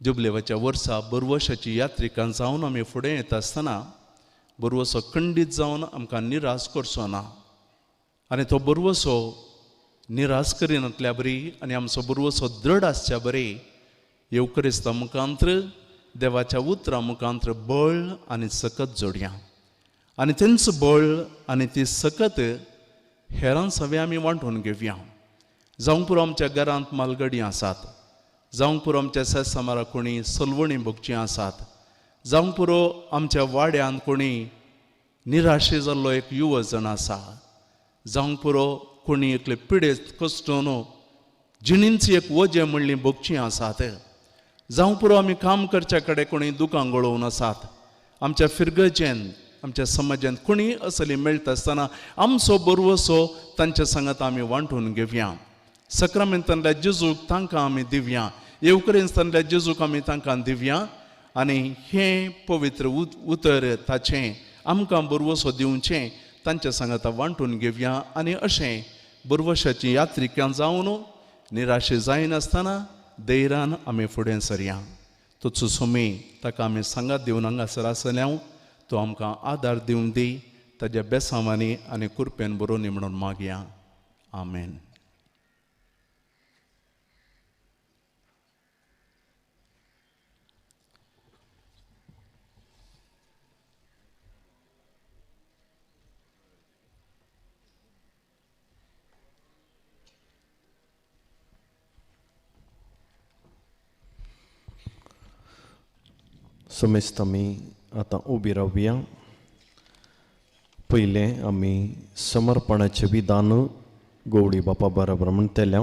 R: जुबलेवाच्या वर्सा बरवशाची यात्रिकां जावन आमी फुडें येता आसतना बरवसो खंडीत जावन आमकां निराश करचो ना आनी तो बरवसो निराश करिनातल्या बरी आनी आमचो बरवसो दृढ आसच्या बरी येवक्रिस्ता मुखांत्र देवाच्या उतरा मुखांत्र बळ आनी सकत जोडया आनी तेंच बळ आनी ती सकत हेरां सगळें आमी वांटून घेवया. जावंक पुरो आमच्या घरांत मालगडी आसात, जावंक पुरो आमच्या सेसामारा कोणी सलवणी भोगचीं आसात, जावंक पुरो आमच्या वाड्यांत कोणी निराशे जाल्लो एक युवजण आसा, जावंक पुरो कोणी एकले पिडेस्त कश्टोन जिणेंची एक वजें म्हणली भोगचीं आसात, जावंक पुरो आमी काम करच्या कडेन कोणी दुकां गळोवन आसात, आमच्या फिरगजेन आमच्या समाजांत कोणी असली मेळटा आसतना आमचो बरवसो तांच्या सांगात आमी वांटून घेवया. सक्रामेंतांतल्या जेजूक तांकां आमी दिवया, येवकरेंतांतल्या जेजूक आमी तांकां दिवया आनी हें पवित्र उतर ताचें आमकां बरवसो दिवचें तांच्या सांगाता वांटून घेवया आनी अशें बरवशाची यात्रिकां जावन निराशे जायनासतना धैर्यान आमी फुडें सरया. तोच सोमी ताका आमी सांगात दिवन हांगासर आसल्या तो आमकां आदार दिवन दी ताज्या बेसांवांनी आनी कुरपेन बरोवन म्हणून मागया. आमेन.
Q: समेस्त आमी आतां उबी रावया. पयलें आमी समर्पणाचें विधान गौडी बापा बराबर म्हणटले.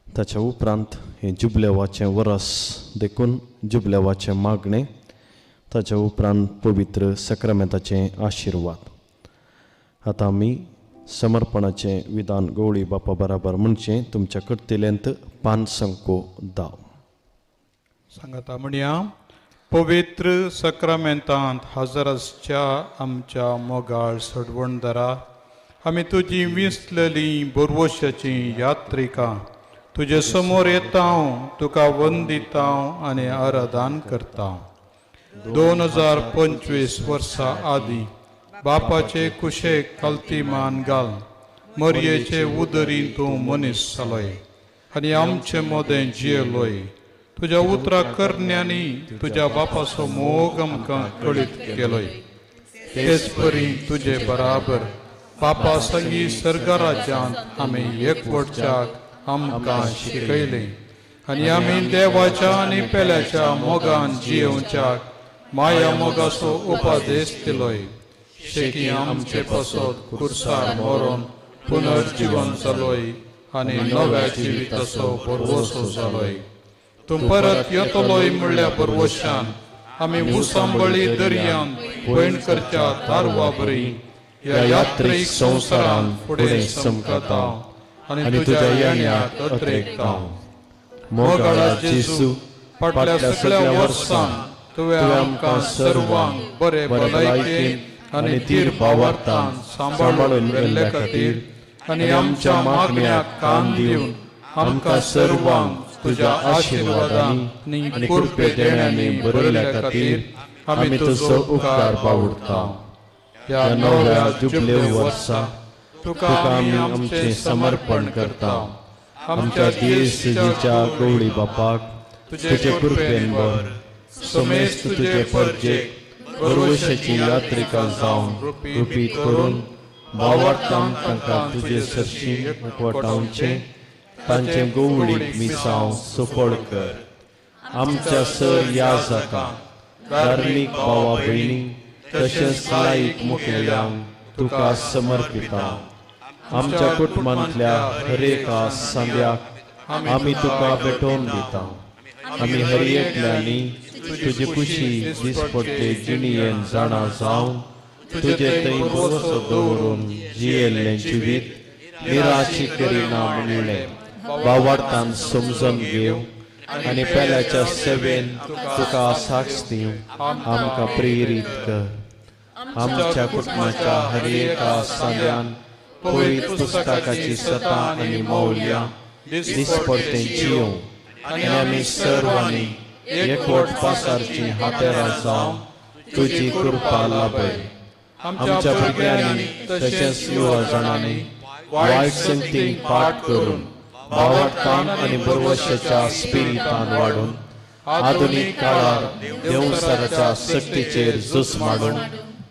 Q: ताच्या उपरांत हें जुबलेवाचें वरस देखून जुबलेवाचें मागणें, ताच्या उपरांत पवित्र सक्रामेंताचें आशिर्वाद. आतां आमी समर्पणाचें विधान गौडी बापा बराबर म्हणचें. तुमच्या कर्तेल्यांत पान संको दाव
D: सांगाता म्हणया. पवित्र सक्रामेंतांत हजर आसच्या आमच्या मोगाळ सडवणदारा, आमी तुजी विसलेली बोरवशाची यात्रिका तुजे समोर येता, तुका वंदिता आनी आराधन करता. 2025 वर्सां आदीं बापाचे कुशेक कलती मान घाल मरयेचे उदरी तूं मनीस जालोय आनी आमचे मदें जियेलोय. तुज्या उतरा करण्यांनी तुज्या बापाचो मोग आमकां कळीत केलोय. तेच परी तुजे बराबर बापा संगी सर्गराज्यांत आमी एकवटच्याक आमकां शिकयलें आनी आमी देवाच्या आनी पेल्याच्या मोगान जियेवच्याक माया मोगाचो उपदेश दिलोय. शेकी आमचे पासत कुर्सार मरोन पुनर्जीवन जालोय आनी नव्या जिविताचो भरवसो जालोय. तूं परत येतलोय म्हणल्या भरवशान आमी उसांबळी दर्यान भयण करच्या तारवा बरी ह्या यात्रीक संवसारान फुडें समकता आनी तुज्या येण्याक अत्रेकता. मोगाळा जेजू, फाटल्या सगळ्या वर्सां तुवें आमकां सर्वांक बरे भलायकेन आनी धीर भावार्थान सांबाळून व्हेल्ले खातीर आनी आमच्या मागण्याक कान दिवन आमकां सर्वांक तुज्या आशिर्वादान आनी कृपे देण्यांनी भरिल्ल्या खातीर आमी तुजो उपकार बावडता. ह्या नव्या जुबले वर्सा तुका आमी आमचें समर्पण करता. आमच्या दियेसेजीच्या गवळी बापाक तुजे कृपेन भर. समेस्त तुजे परजेक भरवशाची यात्रिका जावन रुपीत करून भावार्थान तांकां तुजे सरशी एकवटावचें तांचें गवळीक मिसांव सफळ कर. आमच्या सर या जाता धार्मीक भावा भयणी तशेंच लायक मुखेल्यांक तुका समर्पिता. आमच्या कुटुंबांतल्या हरेका सांद्याक आमी तुका भेटोवन दिता. आमी हर एकल्यांनी तुजे कुशी दिसपट्टे जिणयेन जाणा जावन तुजे थंय भरवसो दवरून जियेल्लें जिवीत निराशी करिना म्हणलें भावार्थान समजून घेव आनी पेल्याच्या सेवेन तुका साक्ष दिवं आमकां प्रेरीत कर. आमच्या कुटुंबाच्या हर एका सांद्यान पवित्र पुस्तकाची सता आनी मौल्यां दिसपडतें जियों आनी आमी सर्वांनी एकवट पासारची हातेरां जावन तुजी कृपा लाभय. आमच्या भुरग्यांनी तशेंच युवा जाणांनी वायट संगतीक पाठ करून भावार्थान आनी भरवशाच्या स्पिरितान वाडून आधुनीक काळार देवसाराच्या सक्तीचेर झूज मांडून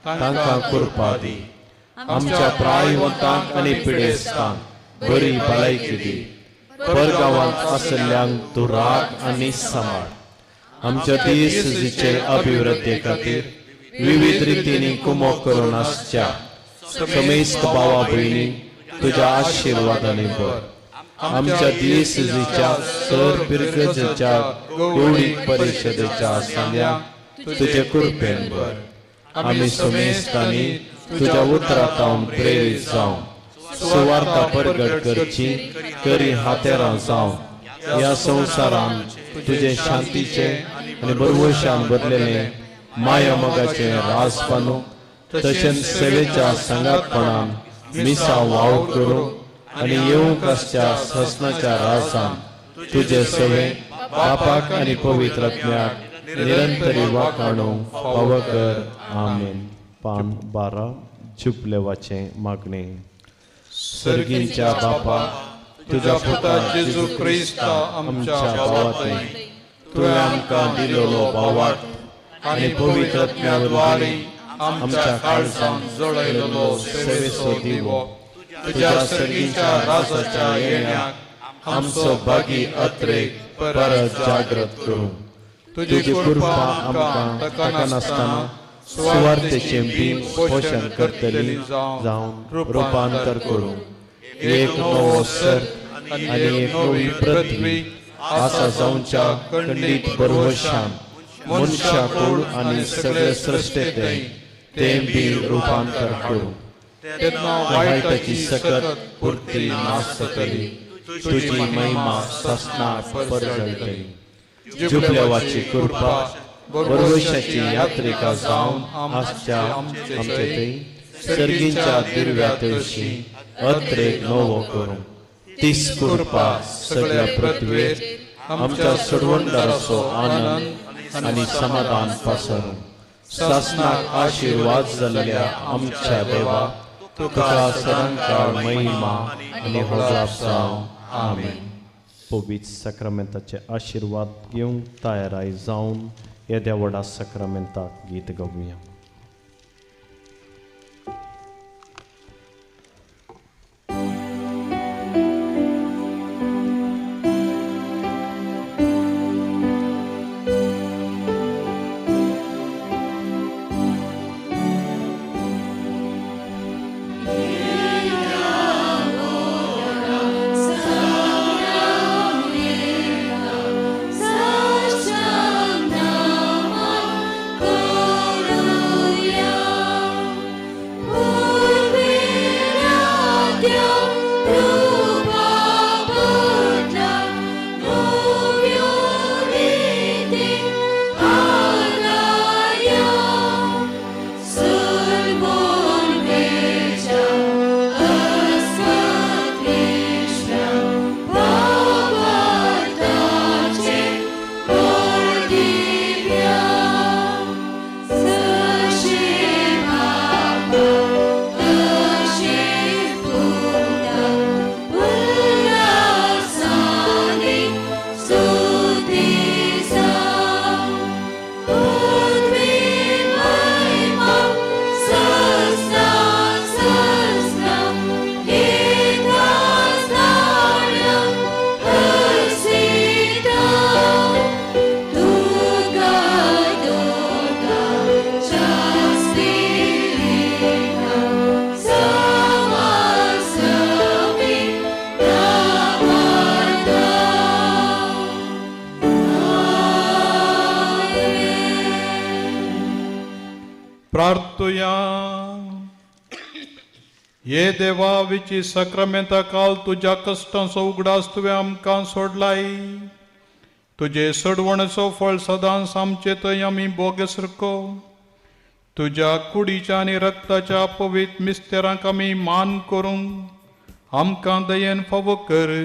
D: तांकां कृपा दी. आमच्या प्रायवंतांक आनी पिडेस्तांक बरी भलायकी दी. परगांवांत आशिल्ल्यांक तूं राख आनी सांबाळ. आमच्या दियेसेजीचे अभिवृद्धी खातीर विविध रितींनी कुमोक करून आसच्या समेस्त भावा भयणी तुज्या आशिर्वादांनी भर. आमच्या दियेसेजीच्या सर पिरगजेच्या गौडीक परिशदेच्या सांद्यांक तुजे कृपेन भर. आमी समेस्तांनी तुज्या उतरांत प्रेरीत जावन सुवार्ता परगट करची करी हातेरां जावन ह्या संवसारांत तुजे शांतीचे आनी भरवशान भरलेलें माया मोगाचें राजपानू तशेंच सेवेच्या सांगातपणान मिसां वावर करूं आनी येवंक आसच्या ससनाच्या राजान तुजे सवे बापाक आनी पवित्र आत्म्याक निरंतरी वाखाणू फावो कर. आमेन. पान 12 जुबलेवाचें मागणें. सर्गींच्या बापा, तुज्या पुता जेजू क्रिस्ता आमच्या भावांतय
Q: तुवें आमकां दिलेलो भावार्थ आनी पवित्र आत्म्या वरवीं आमच्या काळजांत
D: जळयलेलो
Q: सेवेचो दिवो तुज्या सर्गींच्या राजाच्या येण्याक आमचो भागी अत्रेक परत जागृत करूं.
C: तुजी कृपा आमकां ताकनासतना सुवार्थेचें बीम पोशण करतली जावन रुपांतर करूं. एक नवो सर्ग आनी एक नवी पृथ्वी आसा जावच्या खंडीत भरवशान मनशाकूळ आनी सगळे सृश्टेंत तें बी रुपांतर करूं.
K: तेन्ना
C: वायटाची सकत पुरती नाश जातली, तुजी महिमा सासणाक परजळटली. जुबलेवाची कृपा भरवशाची यात्रिका जावन आसच्या आमचे थंय सर्गींच्या दिर्व्या तशी अत्रेक नवो करूं. तीच कृपा सगळ्या पृथ्वेर आमच्या सोडवणदाराचो आनंद आनी समाधान पसरूं. सासणाक आशिर्वाद जाल्ल्या आमच्या देवा तुका सदांकाळ महिमा आनी होजाप जावं. आमेन. पवित्र साक्रामेंताचे आशिर्वाद घेवंक तयाराय जावन येद्या व्हडा साक्रामेंताक गीत गावया.
D: प्रार्थुया. हे देवा विची साक्रामेंता काल तुज्या कश्टांचो उगडास तुवें आमकां सोडलाय. तुजे सोडवणेचो फळ सदांच आमचे थंय आमी भोगसरको. तुज्या कुडीच्या आनी रक्ताच्या पवित्र मिस्तेरांक आमी मान करूंक आमकां दयेन फावो कर.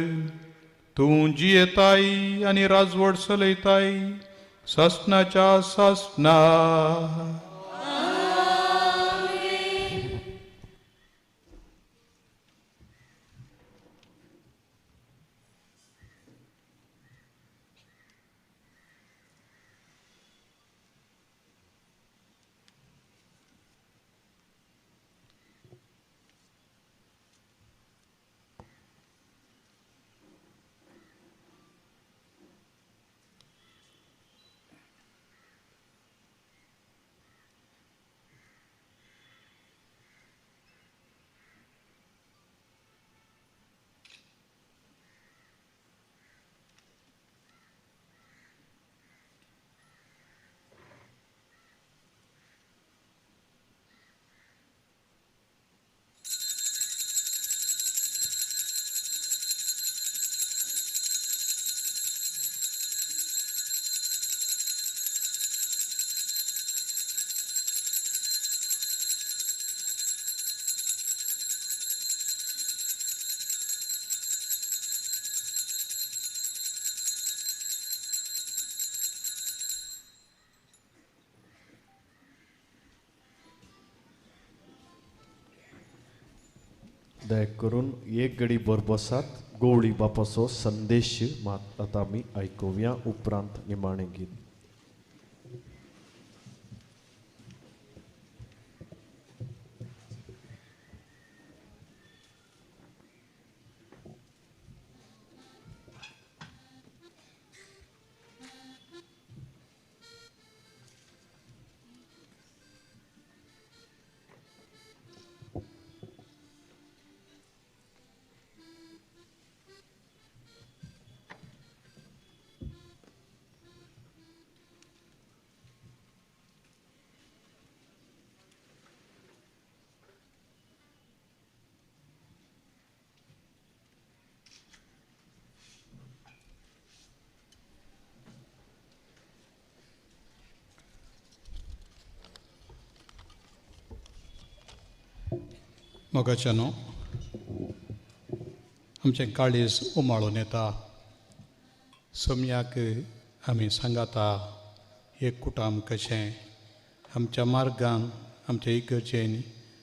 D: तूं जियेताय आनी राजवट चलयताय सासणाच्या सासणा.
Q: दया करून एक घडी भर बसात. गवळी बापाचो संदेश मात आतां आमी आयकुया, उपरांत निमाणें गीत.
D: मोगाच्यानो, आमचें काळीज उमाळून येता. सोमयाक आमी सांगाता एक कुटाम कशें आमच्या मार्गान आमच्या इगर्जेन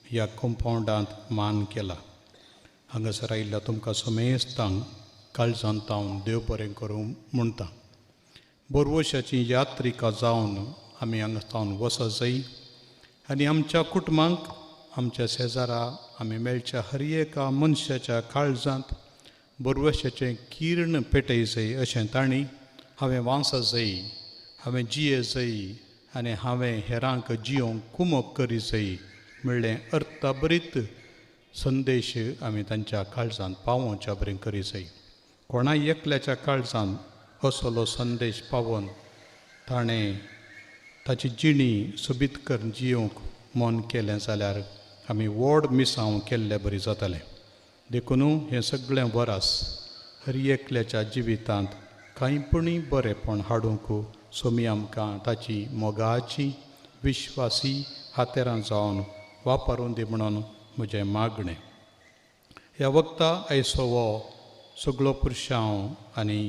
D: ह्या कंपावंडांत मान केला. हांगासर आयिल्ल्या तुमकां समेस्तांक काळजांत तावन देव बरें करूं म्हणटा. बोरवशाची यात्रिका जावन आमी हांगा तावन वचत जाय आनी आमच्या कुटुंबांक, आमच्या शेजारा, आमी मेळच्या हर एका मनशाच्या काळजांत बोरवशाचें किर्ण पेटय जाय अशें तांणी हांवें वांसा जाय, हांवें जिये जाय आनी हांवें हेरांक जियोंक कुमक करी जाय म्हणलें अर्थाभरीत संदेश आमी तांच्या काळजांत पावोवच्या बरें करी जाय. कोणाय एकल्याच्या काळजांत असलो संदेश पावोवन ताणें ताची जिणी सोबीत करून जियोंक मन केलें जाल्यार आमी व्हड मिसांव केल्ले बरी जातालें. देखून हें सगळें वरास हर एकल्याच्या जिवितांत कांय पुणी बरेंपण हाडूंक सोमी आमकां ताची मोगाची विश्वासी हातेरां जावन वापरून दी म्हणून म्हजें मागणें. ह्या वखता आयचो हो सगळो पुरशांव आनी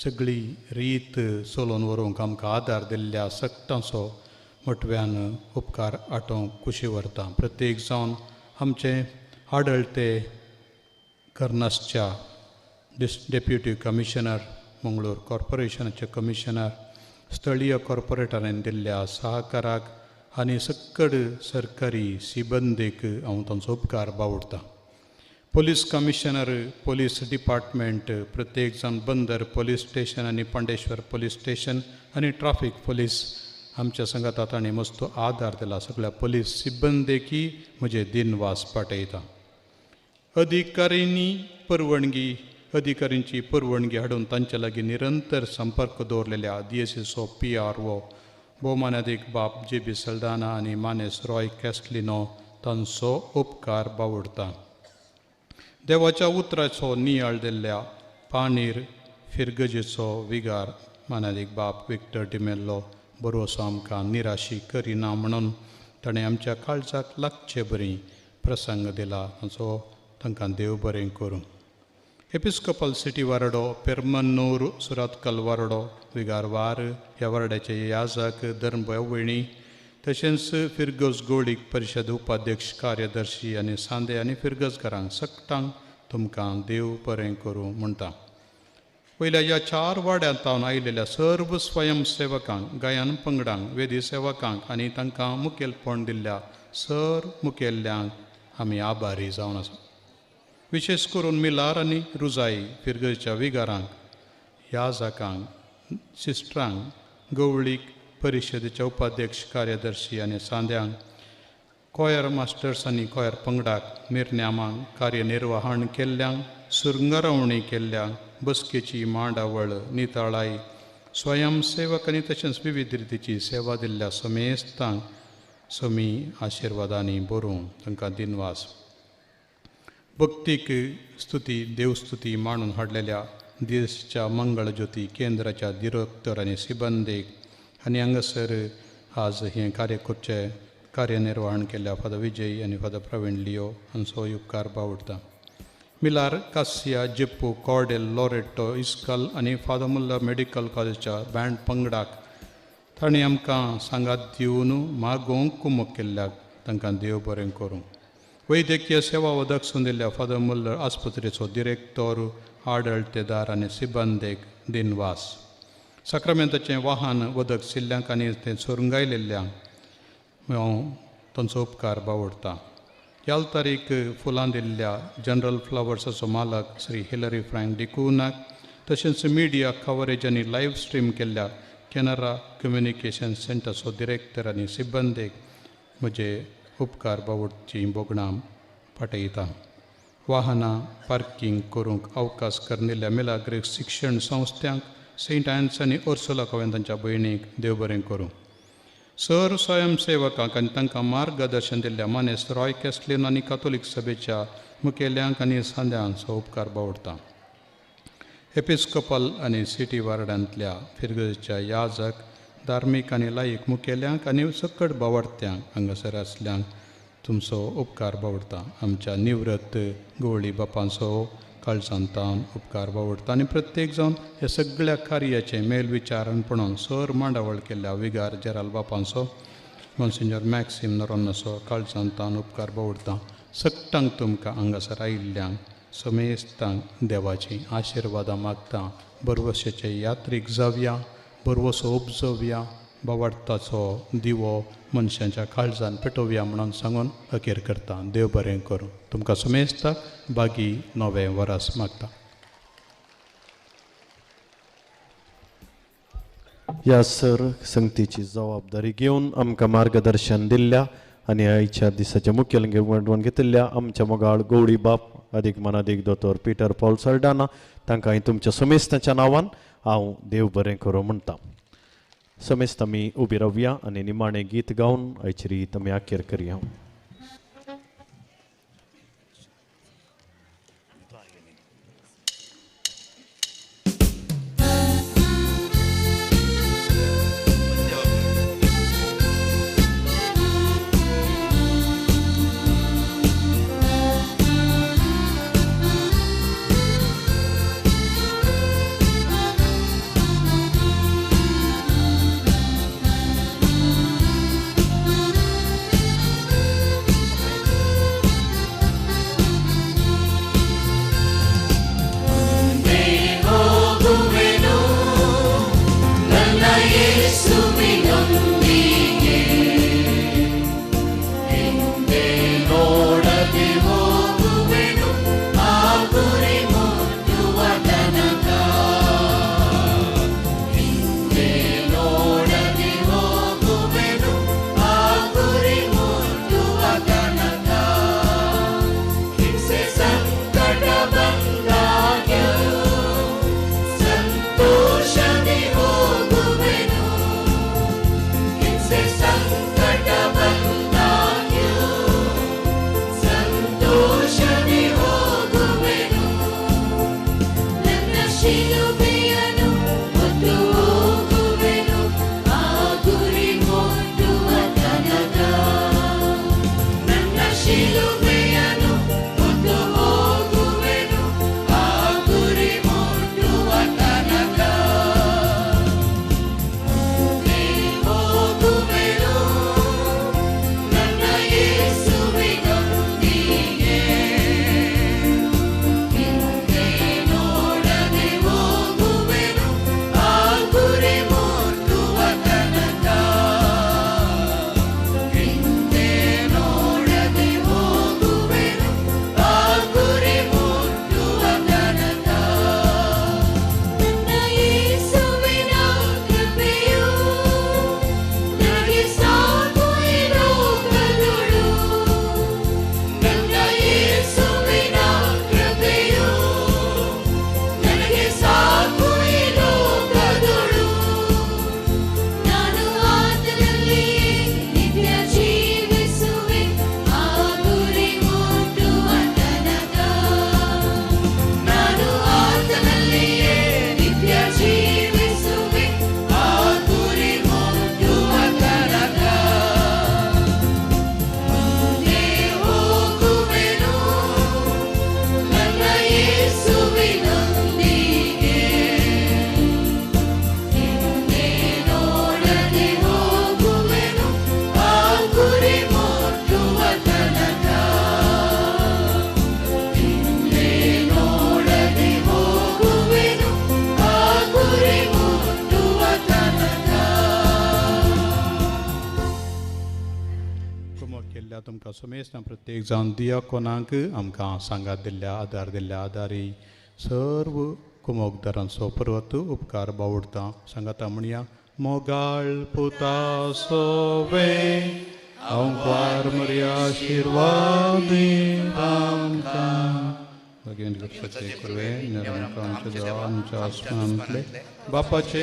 D: सगळी रीत चलोवन व्हरूंक आमकां आदार दिल्ल्या सगटांचो मटव्यान उपकार आटोवंक कुशी व्हरता. प्रत्येक जावन आमचें आडळते कर्नासच्या डेप्युटी कमिशनर, मंगळूर कॉर्पोरेशनाचे कमिशनर, स्थळीय कॉर्पोरेटरान दिल्ल्या सहकाराक आनी सक्कड सरकारी सिबंदीक हांव तांचो उपकार बावडटा. पोलीस कमिशनर, पोलीस डिपार्टमेंट, प्रत्येक जाण बंदर पोलीस स्टेशन आनी पांडेश्वर पोलीस स्टेशन आनी ट्राफीक पोलीस आमच्या सांगाता तांणी मस्त आदार दिला. सगळ्या पोलीस सिबंदेकी म्हजे दिनवास पाठयता. अधिकाऱ्यांची परवणगी हाडून तांचे लागीं निरंतर संपर्क दवरलेल्या दियेसीचो PRO भोवमानादीक बाप जे बी सल्दाना आनी मानेस रॉय कॅस्टलिनो तांचो उपकार बावडटा. देवाच्या उतराचो नियाळ दिल्ल्या पानीर फिरगजेचो विगार मानादीक बाप विक्टर डिमेल्लो बरोसो आमकां निराशी करिना म्हणून ताणें आमच्या काळजाक लागचे बरी प्रसंग दिला. तांचो तांकां देव बरें करूं. एपिस्कोपल सिटी वारडो, पेरमन्नूर सुरातकल वारडो, विगार वार ह्या वारड्याचे याजक धर्मवणी तशेंच फिरगज गोळीक परिशद उपाध्यक्ष कार्यदर्शी आनी सांदे आनी फिरगजकारांक सगटांक तुमकां देव बरें करूं म्हणटा. वयल्या ह्या चार वाड्यांत तावन आयिल्ल्या सर्व स्वयंसेवकांक, गायन पंगडांक, वेदी सेवकांक आनी तांकां मुखेलपण दिल्ल्या सर मुखेल्ल्यांक आमी आभारी जावन आसा. विशेश करून मिलार आनी रुजाई फिरगजच्या विगारांक, याजकांक, सिस्टरांक, गवळीक परिशदेच्या उपाध्यक्ष कार्यदर्शी आनी सांद्यांक, कॉयर मास्टर्स आनी कॉयर पंगडाक, मिरन्यामांक, कार्यनिर्वहण केल्ल्यांक, सुरंगरावणी केल्ल्यांक, बसकेची मांडावळ नितळाई, स्वयंसेवक आनी तशेंच विविध रितीची सेवा दिल्ल्या समेस्तांक समी आशिर्वादांनी बरोवं तांकां दिनवास. भक्तीक स्तुती देवस्तुती मांडून हाडलेल्या देशच्या मंगळज्योती केंद्राच्या दिरोक्तर आनी सिबंदीक आनी हांगासर आज हें कार्य करचें कार्यनिर्वहण केल्ल्या फादर विजय आनी फादर प्रवीण लियो हांचो उपकार बावडटा. मिलार कासिया जेप्पू कॉर्डेल लॉरेटो इस्कल आनी फादर मुल्लर मेडिकल कॉलेजच्या बँड पंगडाक तांणी आमकां सांगात दिवन मागोवंक कुमक केल्ल्याक तांकां देव बरें करूं. वैद्यकीय सेवा वदक दिल्ल्या फादर मुल्लर आस्पत्रेचो दिरेक्तोर, आडळतेदार आनी सिबंदेक दिनवास. साक्रामेंताचें वाहन वदक सिल्ल्यांक आनी तें सोरंगायलेल्ल्यांक हांव तांचो उपकार बावडटा. ह्या तारीख फुलां दिल्ल्या जनरल फ्लावर्साचो मालक श्री हिलरी फ्रँक डिकूनाक तशेंच मिडिया कवरेज आनी लायव्ह स्ट्रीम केल्ल्या कॅनरा कम्युनिकेशन सेंटरचो दिरेक्तर आनी सिबंदेक म्हजे उपकार बावडची भोगणां पाठयता. वाहनां पार्कींग करूंक अवकाश करनिल्ल्या मिलाग्रीक शिक्षण संस्थांक, सेंट आन्स आनी ओर्सुला कोवेंतांच्या भयणीक देव बरें करूं. सर स्वयंसेवकांक आनी तांकां मार्गदर्शन दिल्ल्या मानेस रॉय कॅस्टलिन आनी कातोलीक सभेच्या मुखेल्यांक आनी सांद्यांचो उपकार बावडटा. एपिस्कोपल आनी सिटी वार्डांतल्या फिरगजेच्या याजक, धार्मीक आनी लायक मुखेल्यांक आनी सकट बावडत्यांक हांगासर आसल्यांक तुमचो उपकार बावडटा. आमच्या निवृत्त गवळी बापांचो काळजान तावन उपकार बावडटा आनी प्रत्येक जावन ह्या सगळ्या कार्याचें मेलविचारणपणान सर मांडावळ केल्ल्या विगार जेराल बापांचो मोन्सिंजर मॅक्सिम नरोन्नाचो काळजान तावन उपकार बावडटा. सगटांक तुमकां हांगासर आयिल्ल्यांक समेस्तांक देवाची आशिर्वादां मागता. बरवशाचे यात्रीक जावया, बरवसो उपजोवया, बावाडताचो दिवो मनशांच्या काळजान पेटोवया म्हणून सांगून अखेर करता. देव बरें करूं. तुमकां समेस्ताक बागी नवें वरास मागता.
Q: ह्या सर संगतीची जबाबदारी घेवन आमकां मार्गदर्शन दिल्ल्या आनी आयच्या दिसाच्या मुखेल घेवन घेतिल्ल्या आमच्या मोगाळ गौडी बाप अदीक मनादीक दोतोर पीटर पॉल सरडाना तांकां तुमच्या समेस्ताच्या नांवान हांव देव बरें करूं म्हणटा. समेस्त आमी उबी रावया आनी निमाणें गीत गावन आयची रीत आमी अखेर करया.
D: तुमकां समेस्तां प्रत्येक जावन दिया कोणाक आमकां सांगात दिल्ल्या आदार दिल्ल्या आदारी सर्व कुमोकदारांचो पर्वत उपकार बावडता. सांगाता म्हणया मोगाळ पुता सोवे हांव मर्या आशिर्वादी आमकां आमच्या बापाचे